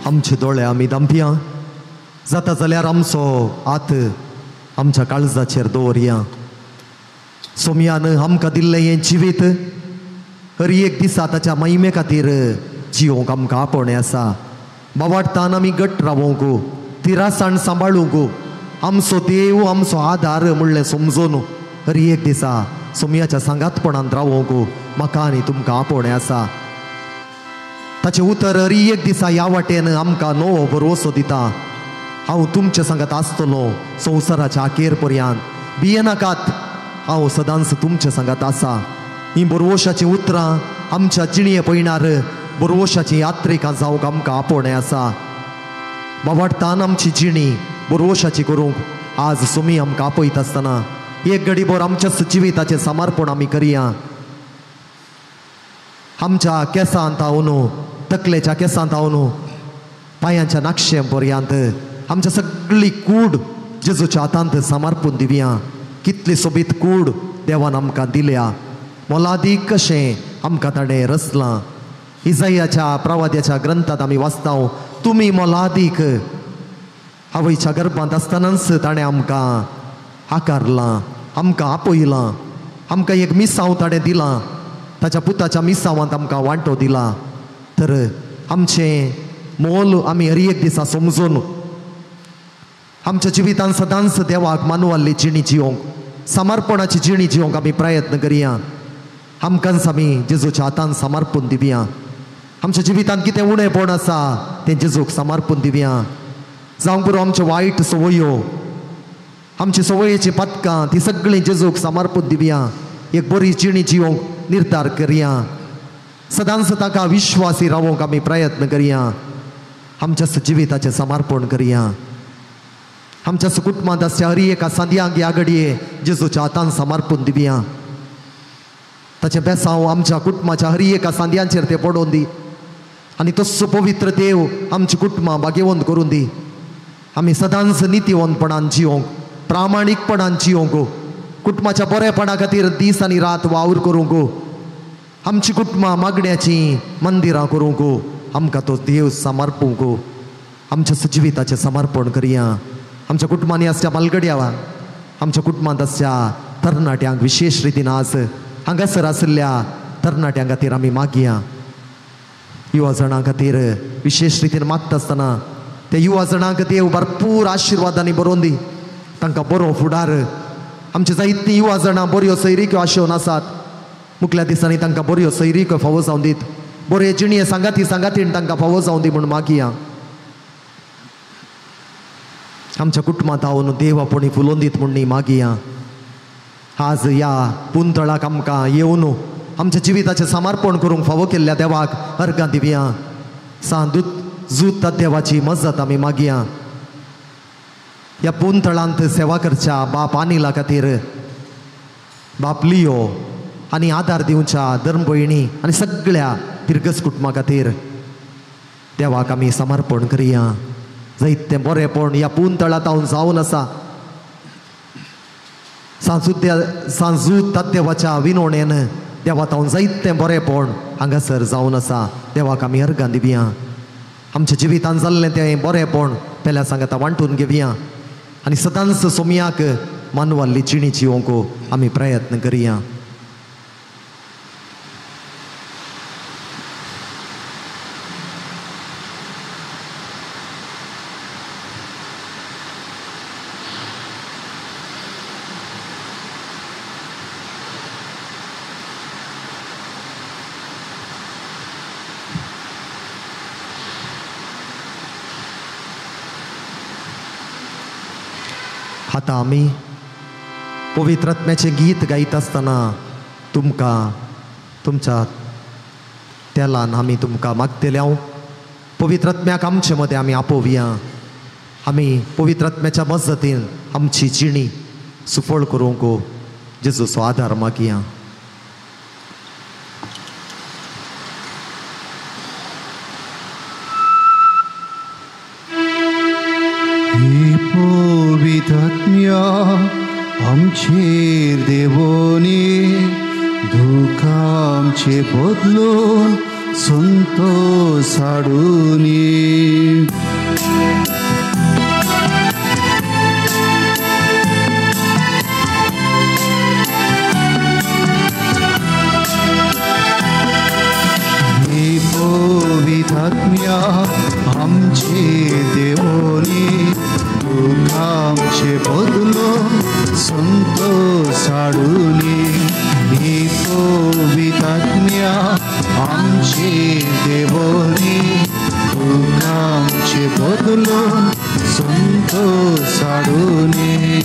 आमचे दोळे आमी धांपया, जाता जाल्यार आमचो हात आमच्या काळजाचेर दवरया। सोम्यान आमकां दिल्लें हें जिवीत हर एक दिसा ताच्या महिमे खातीर जिवंक आमकां आपोवणें आसा। बावाडतान आमी घट रावोंक, तिरासाण सांबाळूंक, आमचो देव आमचो आदार म्हणलें समजून हर एक दिसा सोम्याच्या सांगातपणान रावोंक म्हाका आनी तुमकां आपोवणें आसा। ताचें उतर हर एक दिसा ह्या वाटेन आमकां नवो भरवसो दिता। हांव तुमच्या सांगात आसतलो संवसाराच्या अखेर पर्यंत, भियेनाकात, हांव सदांच तुमच्या सांगात आसा। ही बोरवोशाचीं उतरां आमच्या जिणये पयणार बोरवोशाची यात्रिकां जावंक आमकां आपोवणें आसा. बाबाडतान आमची जिणी बोरवोशाची करूंक आज सुमी आमकां आपयता आसतना एक घडीभर आमच्या जिविताचें समर्पण आमी करया. आमच्या केंसांत हांव, तकलेच्या केंसांत हांव, पांयांच्या नाक्षे पर्यंत आमच्या सगळी कूड जेजूच्या हातांत समर्पून दिवया. कितली सोबीत कूड देवान आमकां दिल्या, मोलादीक कशें आमकां ताणें रचलां. इजायाच्या प्रवाद्याच्या ग्रंथांत आमी वाचता, तुमी मोलादीक आवयच्या गर्भांत आसतनाच ताणें आमकां आकारलां, आमकां आपयलां, आमकां एक मिसांव ताणें दिलां, ताच्या पुताच्या मिसांवांत आमकां वांटो दिला. तर आमचें मोल आमी हर एक दिसा समजून आमच्या जिवितान सदांच देवाक मानवाल्ली जिणी जिवंक, समर्पणाची जिणी जिवंक आमी प्रयत्न करया. आमकांच आमी जेजूच्या हातान समर्पून दिवया. आमच्या जिवितांत कितें उणेपण आसा तें जेजूक समर्पून दिवया. जावंक पुरो आमच्यो वायट संवयो, आमची संवयेची पदकां ती सगळीं जेजूक समर्पून दिवया. एक बरी जिणी जिवंक निर्धार करया. सदांच ताका विश्वासी रावोंक आमी प्रयत्न करया. आमच्या जिविताचें समर्पण करया. आमच्या कुटुंबांत आसच्या हर एका सांद्यांक ह्या घडये जेजूच्या हातान समर्पून दिवया. ताचें बेसांव आमच्या कुटुंबाच्या हर एका सांद्यांचेर तें पडोवन दी आनी तस्सो पवित्र देव आमची कुटुंबां भाग्यवंत करून दी. आमी सदांच नितीवंतपणान जिवंक, प्रामाणीकपणान जिवंक, कुटुंबाच्या बरेपणा खातीर दीस आनी रात वावर करूंक, आमची कुटुंबां मागण्याचीं मंदिरां करूंक, आमकां तो देव समर्पूंक. आमच्या जिविताचें समर्पण करया. आमच्या कुटुंबांनी आसच्या बालगड्या, आमच्या कुटुंबांत आसच्या तरणाट्यांक विशेश रितीन आज हांगासर आशिल्ल्या तरणाट्यां खातीर आमी मागया. युवा जणां खातीर विशेश रितीन मागता आसतना त्या युवा जणांक देव भरपूर आशिर्वादांनी बरोवन दी, तांकां बरो फुडार. आमचे जायतीं युवा जाणां बऱ्यो सैरिक्यो आशेवन आसात, मुखल्या दिसांनी तांकां बऱ्यो सैरिक्यो फावो जावन दीत, बरे जिणये सांगाती सांगातीन तांकां फावो जावन दी म्हूण मागया. आमच्या कुटुंबांत हांव देव आपोवणी फुलोवन दीत म्हूण न्ही मागया. आज ह्या पुंतळाक आमकां येवन आमच्या जिविताचें समर्पण करूंक फावो केल्ल्या देवाक अर्गां दिवया. सांदूत जूत देवाची मजत आमी मागया. ह्या पुंतळांत सेवा करच्या बाप अनिला खातीर, बाप लियो आनी आदार दिवच्या धर्मभयणी आनी सगळ्या पिरगस कुटुंबा खातीर देवाक आमी समर्पण करया. जायतें बरेंपण ह्या पुंतळांत हांव जावन आसा. सांजूत देवाच्या विनोणेन देवा हांव जायतें बरेंपण हांगासर जावन आसा. देवाक आमी अर्गां दिवया. आमच्या जिवितान जाल्लें तें बरेंपण पेल्या सांगाता वांटून घेवया आनी सदांच सोमयाक मानवाल्ली जिणी जिवंक आमी प्रयत्न करया. आतां आमी पवित्र आत्म्याचें गीत गायता आसतना तुमकां तुमच्या तेलान आमी तुमकां मागतले. हांव पवित्र आत्म्याक आमचे मदें आमी आपोवया. आमी पवित्र आत्म्याच्या मजतीन आमची जिणी सुफळ करूंक जेजूचो आदार मागया. पवित्रात्म्या आमचेर देवोनी दुःख आमचे बदलून संतोष हाडुनी. पवित्रात्म्या आमचे देवोनी दुःख आमचे बदलून संतोष हाडुनी. पवित्रात्म्या आमचे देवोनी दुःख आमचे बदलून संतोष हाडुनी.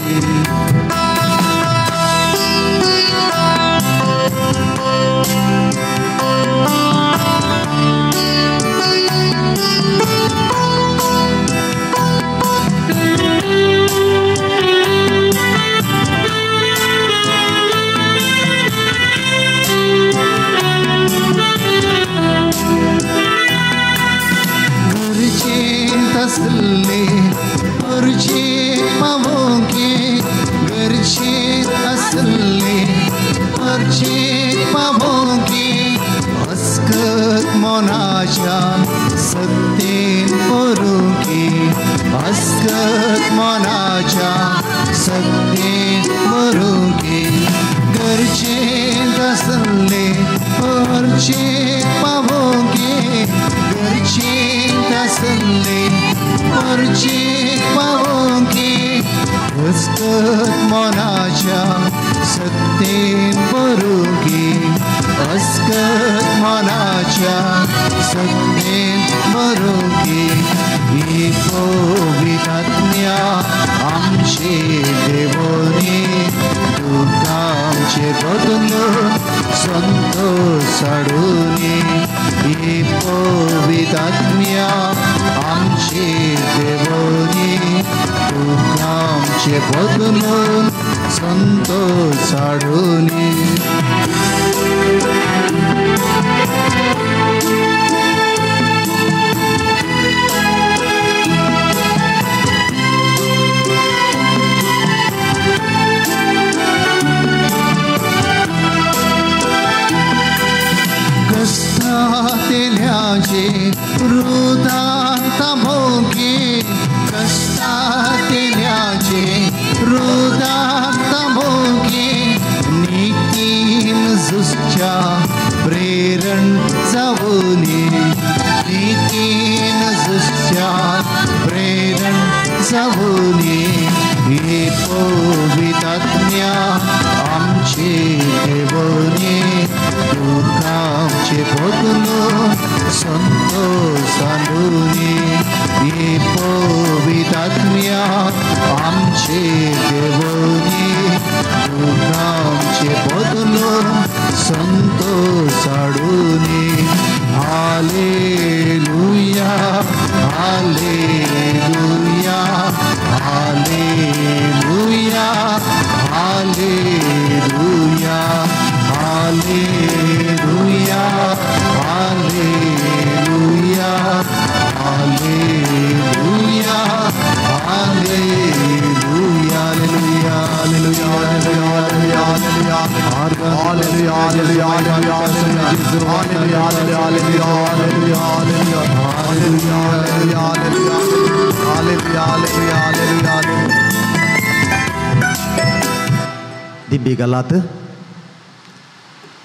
दिंबी गलात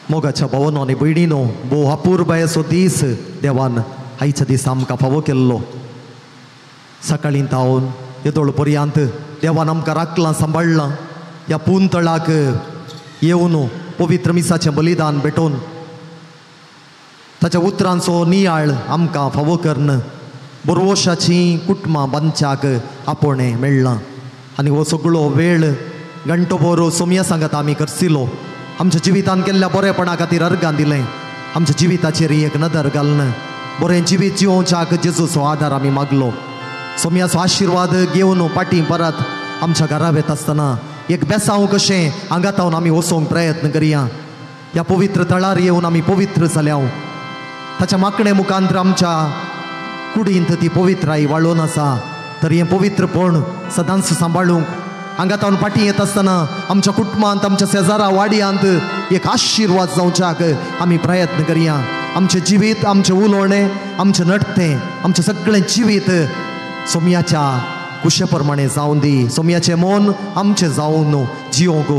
मोगाच्या भावनो आनी भयणीनो भोव अपुरबायेचो दीस देवान आयच्या दिसा आमकां फावो केल्लो. सकाळीं तावन येदोळ पर्यंत देवान आमकां राखलां सांबाळ्ळां. ह्या पुंतळाक येवन पवित्र मिसाचें बलिदान भेटोवन ताच्या उतरांचो नियाळ आमकां फावो करून बोरवोशाचीं कुटुंबां बांदच्याक आपोवणें मेळ्ळां. आनी हो सगळो वेळ घंटो बोरो सोमया सांगात आमी करसिलो. आमच्या जिवितान केल्ल्या बरेपणा खातीर अर्गां दिलें. आमच्या जिविताचेर एक नदर घालून बरें जिवीत जिवोवच्याक जेजूचो आदार आमी मागलो. सोमयाचो आशिर्वाद घेवन पाटी परत आमच्या घरा वेता आसतना एक बेसांव कशें हांगातावन आमी वचोंक प्रयत्न करया. ह्या पवित्र तळार येवन आमी पवित्र जाल्या. ताच्या माकणे मुखांतर आमच्या कुडींत ती पवित्राय वाळोवन आसा. तर हें पवित्रपण सदांच सांबाळूंक हांगातावन फाटीं येता आसतना आमच्या कुटुंबांत आमच्या शेजारा वाडयांत एक आशिर्वाद जावच्याक आमी प्रयत्न करया. आमचें जिवीत, आमचें उलोवणें, आमचें नडतें, आमचें सगळें जिवीत सोमयाच्या कुशे प्रमाणे जावन दी. सोमयाचें मन आमचें जावन जियोंक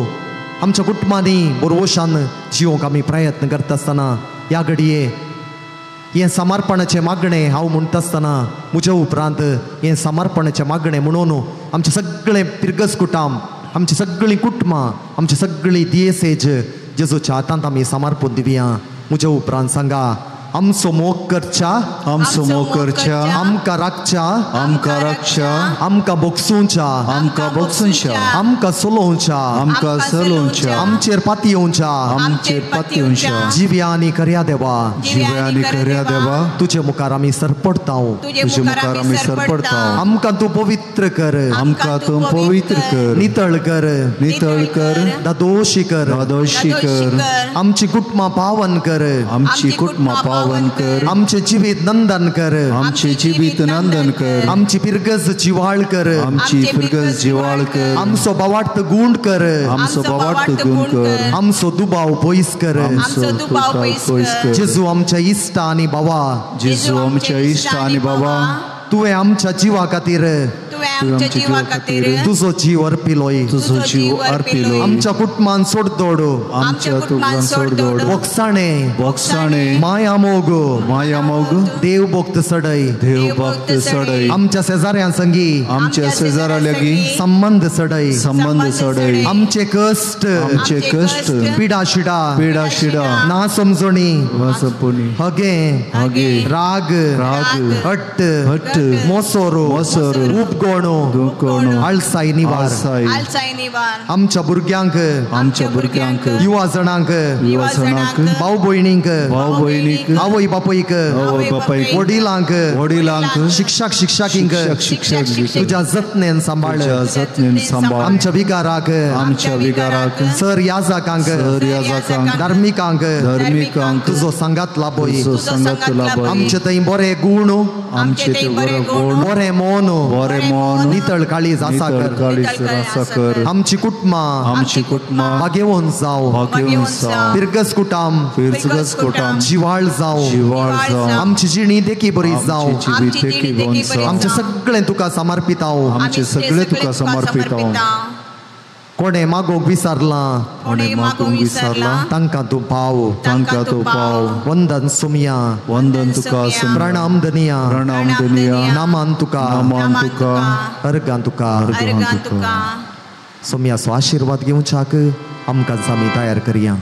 आमच्या कुटुंबांनी बोरवोशान जियोंक आमी प्रयत्न करता आसतना ह्या घडये हें समर्पणाचें मागणें हांव म्हणटा आसतना म्हज्या उपरांत हें समर्पणाचें मागणें म्हणून आमचें सगळें पिरगस कुटाम, आमची सगळीं कुटुंबां, आमची सगळी दियेसेज जेजूच्या हातांत आमी समर्पण दिवया. म्हज्या उपरांत सांगा, आमचो मोग करच्या, आमचो मोग करच्या, आमकां राखच्या, आमकां राखच्या, आमकां बोगसुंच्या, आमकां बोगसुंच्या, आमकां चलोवच्या, आमकां चलोवच्या, आमचेर पातयेवच्या, आमचेर पातयेवच्या, जिव्या आनी खऱ्या देवा, जिव्या आनी खऱ्या देवा, तुजे मुखार आमी सरपडताव, तुजे मुखार आमी सरपडताव. आमकां तूं पवित्र कर, आमकां तूं पवित्र कर, नितळ कर, नितळ कर, दादोशी कर, दादोशी कर, आमची कुटुंबां पावन कर, आमची कुटुंबां पावन कर, आमचे जिवीत नंदन कर, आमचे जिवीत नंदन कर, आमची फिरगज जिवाळ कर, आमची फिरगज जिवाळ कर, आमचो बावार्थ गुण कर, आमचो बावार्थ गुण कर, आमचो दुबाव पयस कर, आमचो दुबाव पयस कर. जेजू आमच्या इश्टा आनी बाबा, जेजू आमच्या इश्टा आनी बाबा, तुवें आमच्या जिवा खातीर, तुवें आमच्या जिवा खातीर तुजो जीव अर्पिलोय, तुजो जीव अर्पिलोय, आमच्या कुटुंबान सोडदोड, आमच्या कुटुंबान सोडदोड, बोगसाणे, बोगसाणे, माया मोग, माया मोग, देव भक्त सडय, देव भक्त सडय, आमच्या शेजाऱ्यां संगी, आमच्या शेजाऱ्यां लागीं संबंध सडय, संबंध सडय, आमचे कश्ट, आमचे कश्ट, पिडा शिडा, पिडा शिडा, ना समजणी, समजणी, हगे, हगे, राग, राग, हट्ट, हट्ट, मोसोरो, मोसोरो, उपगोणो, दुकोणो, आळसाय निवार, आळसाय निवार, आमच्या भुरग्यांक, आमच्या भुरग्यांक, युवा जणांक, युवा जणांक, भाव भयणींक, भाव भयणीक, आवय बापूयक, आवय बापायक, वडिलांक, वडिलांक, शिक्षक शिक्षकींक, शिक्षक तुज्या जतनेन सांबाळ, तुज्या जतनेन सांबाळ, आमच्या विगाराक, आमच्या विगाराक, सर याजकांक, सर याजकांक, धार्मिकांक, धार्मिकांक, तुजो सांगात लाभय, तुजो सांगात लाभय, आमचे थंय बरे गुण, आमचे थंय बरे गुण, बरे मन, बरे मन, नितळ काळीज आसा कर, काळीज आसा कर, आमची कुटुंबां, आमची कुटुंबां भागेवन जावं, भागेवन जावं, फिरगस कुटाम, फिरगस कुटाम, जिवाळ जावं, जिवाळ जावं, आमची जिणी देखी बरी जावं, आमची देखी बरी जावं, आमचे सगळें तुका समर्पिताव, आमचे सगळे तुका समर्पिताव. कोणे मागोवंक विसरलां, कोणे मागोवंक विसरलां, तांकां तूं पाव, तांकां तूं पाव. वंदन सुमया, वंदन तुका, प्रणाम धनिया, प्रणाम धनिया, नामान तुका, नामान तुका, अर्गां तुका, अर्गां तुका. सोमयाचो आशिर्वाद घेवच्याक आमकां आमी तयार करया.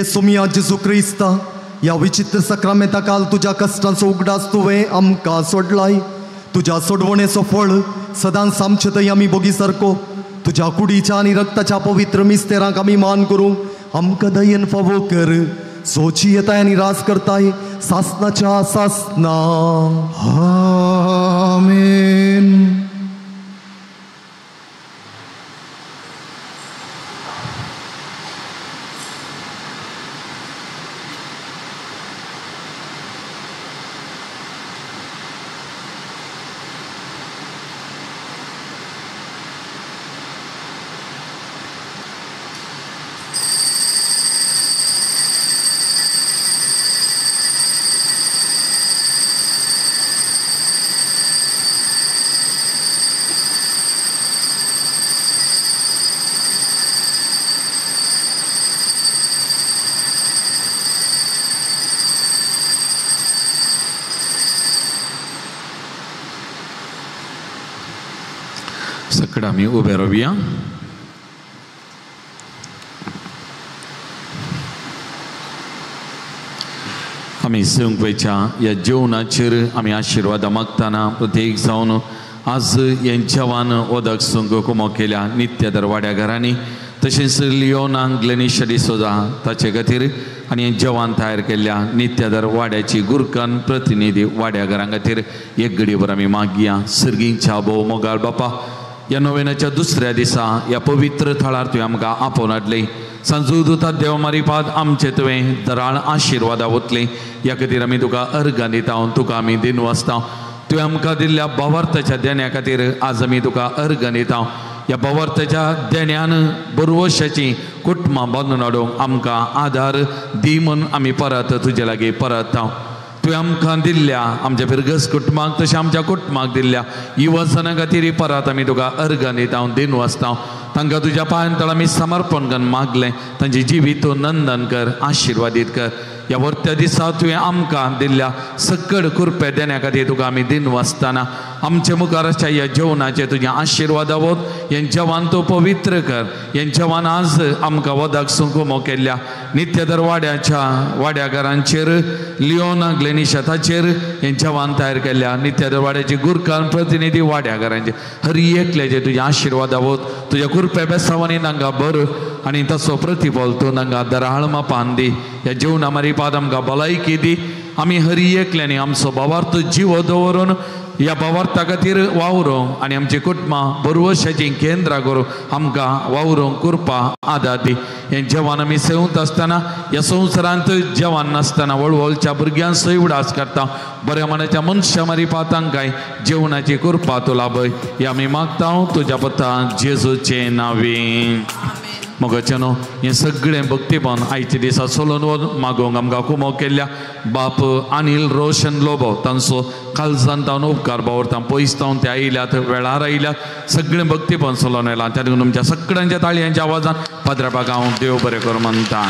सोमिया जेजू क्रिस्ता ह्या विचित्र सक्रामेंता काल तुज्या कश्टांचो उगडास तुवें आमकां सोडलाय. तुज्या सोडवणेचो फळ सदांच आमचे थंय आमी भोगी सारको तुज्या कुडीच्या आनी रक्ताच्या पवित्र मिस्तेरांक आमी मान करूंक आमकां दयेन फावो कर. सोची येताय आनी राज करताय सासनाच्या सासना. आमेन. सगळं आमी उबे रावया. आमी संकवेच्या ह्या जेवणाचेर आमी आशिर्वाद मागतना प्रत्येक जावन आज हें जेवण वदक संक कुमो केल्या नित्य दरवाड्या घरांनी तशेंच लियोना ग्लेनिशा डिसोजा ताचे खातीर आनी हें जेवण तयार केल्ल्या नित्य दरवाड्याची गुरकान प्रतिनिधी वाड्या घरां खातीर एक घडयेभर आमी मागया. सर्गींच्या भोव मोगाळ बापा, ह्या नोवेनाच्या दुसऱ्या दिसा ह्या पवित्र थळार तुवें आमकां आपोवन हाडलें. सांजू दुता देव मारिपाद आमचे तुवें दराळ आशिर्वादा वतली, ह्या खातीर आमी तुका अर्गां दिता, तुका आमी दिनवासता. तुवें आमकां दिल्ल्या भावार्थाच्या देण्या खातीर आज आमी तुका अर्गां दिता. ह्या भावार्थाच्या देण्यान बरवशाची कुटुंबां बांदून हाडूंक आमकां आदार दी म्हूण आमी परत तुजे लागीं परत. तुवें आमकां दिल्ल्या आमच्या फिरगस कुटुंबाक तशें आमच्या कुटुंबाक दिल्ल्या युवजना खातीर परत आमी तुका अर्गां दिता, दिनवासता. तांकां तुज्या पांयां तळ आमी समर्पण करून मागलें, तांचे जिवीत नंदन कर, आशिर्वादीत कर. ह्या वर्त्या दिसा तुवें आमकां दिल्ल्या सकड कुरपे देण्या खातीर तुका आमी दिनवासतना आमचे मुखार आसच्या ह्या जेवणाचे तुजें आशिर्वाद आवत. हें जेवण तूं पवित्र कर. हें जेवण आज आमकां वदाक सुंकुमो केल्ल्या नित्य दरवाड्याच्या वाड्या घरांचेर लियोना ग्लेनिशा ताचेर हें जेवण तयार केल्ल्या नित्य दरवाड्याची गुरकान प्रतिनिधी वाड्या घरांचे हर एकल्याचे तुजें आशिर्वाद आवत. तुज्या कुरपे बेसावांनी तांकां बरो आनी तसो प्रतिफल तूं तांकां दराळ मापान दी. ह्या जेवणा मारिपाद आमकां भलायकी दी. आमी हर एकल्यानी आमचो भावार्थ जीव दवरून ह्या भावार्था खातीर वावरूंक आनी आमची कुटुंबां बरवशाचीं केंद्रां करूंक आमकां वावरूंक कृपा आदार दी. हें जेवण आमी सेवंत आसतना ह्या संवसारांत जेवण नासतना वळवळच्या भुरग्यांक सय उडास करता. बऱ्या मनाच्या मनशां मारिपा तांकां जेवणाची कृपा तूं लाभय. हे आमी मागता तुज्या पता जेजूचे नांवे. मोगाच्यानो हें सगळें भक्तीपण आयच्या दिसा सोलून वच मागोवंक आमकां कुमो केल्ल्या बाप अनिल रोशन लोबो तांचो कालजान तावन उपकार बावरता. पयस तावन ते आयल्यात, वेळार आयल्यात, सगळें भक्तीपण सोलून येयलां. त्या देखून तुमच्या सगळ्यांच्या ताळयांच्या आवाजान पाद्राबाक हांव देव बरें कर म्हणटा.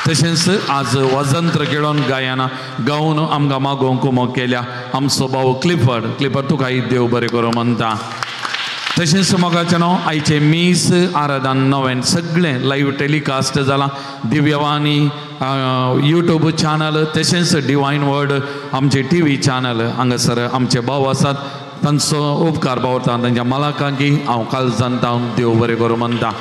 तशेंच आज वाजंत्र खेळोन गायना गावन आमकां मागोवंक कुमो केल्या आमचो भाव क्लिफर्ड. क्लिफर्ड तुकाय देव बरें करूं म्हणटा. तशेंच मोगाचें नांव आयचें मीस आराधन नवें सगळें लायव्ह टेलिकास्ट जालां. दिव्यवाणी यूट्यूब चॅनल तशेंच डिवायन वर्ड आमचे टी व्ही चॅनल हांगासर आमचे भाव आसात तांचो उपकार बावरता. तांच्या मालाकांकी हांव कालजान तावन देव बरें करूं म्हणटा.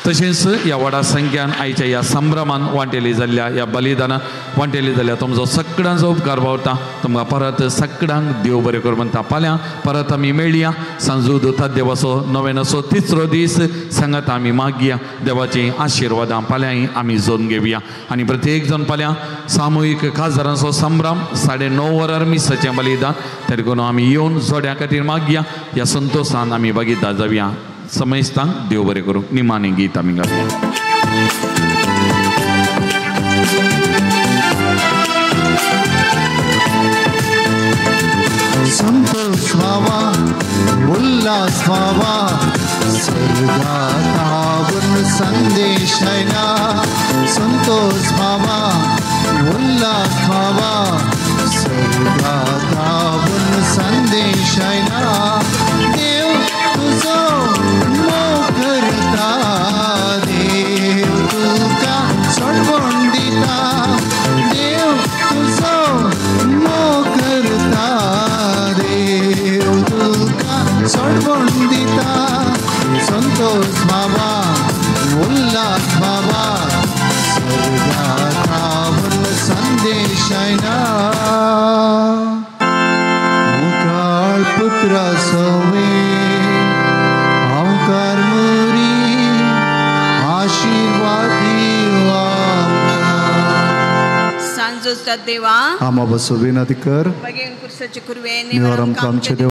तशेंच ह्या व्हडा संख्यान आयच्या ह्या संभ्रमान वांटेली जाल्ल्या ह्या बलिदानान वांटेली जाल्ल्या तुमचो सगळ्यांचो उपकार बावरता. तुमकां परत सगळ्यांक देव बरें करूं म्हणटा. फाल्यां परत आमी मेळया. सांजू दुता देवाचो नवेनाचो तिसरो दीस सांगात आमी मागया देवाची आशिर्वादां फाल्यांय आमी जोन घेवया. आनी प्रत्येक जाण फाल्यां सामुहीक काजारांचो संभ्रम 9:30 वरार मिसाचें बलिदान त्या देखून आमी येवन जोड्या खातीर मागया. ह्या संतोशान आमी बगिता जावया. समयस्तांक देव बरें करूं. निमाणें गीत आमी गावया. संतोष व्हावा, उल्हास व्हावा, स्वर्गातावून संदेश आयला. संतोष व्हावा, उल्हास व्हावा, स्वर्गातावून संदेश आयला. देव तुझो मोग करता, देव तुका सोडवण दिता. देव तुझो मोग करता, देव तुका सोडवण दिता. संतोष व्हावा, उल्हास व्हावा, स्वर्गातावून संदेश आयला. मुखाळ पुत्रा सवे आमकार मुरी आशिर्वादी. सांजोस्ता देवा आमा बसो विनंती कर बगेन कुर्साचे कुरवे निवार आमकां आमचे देव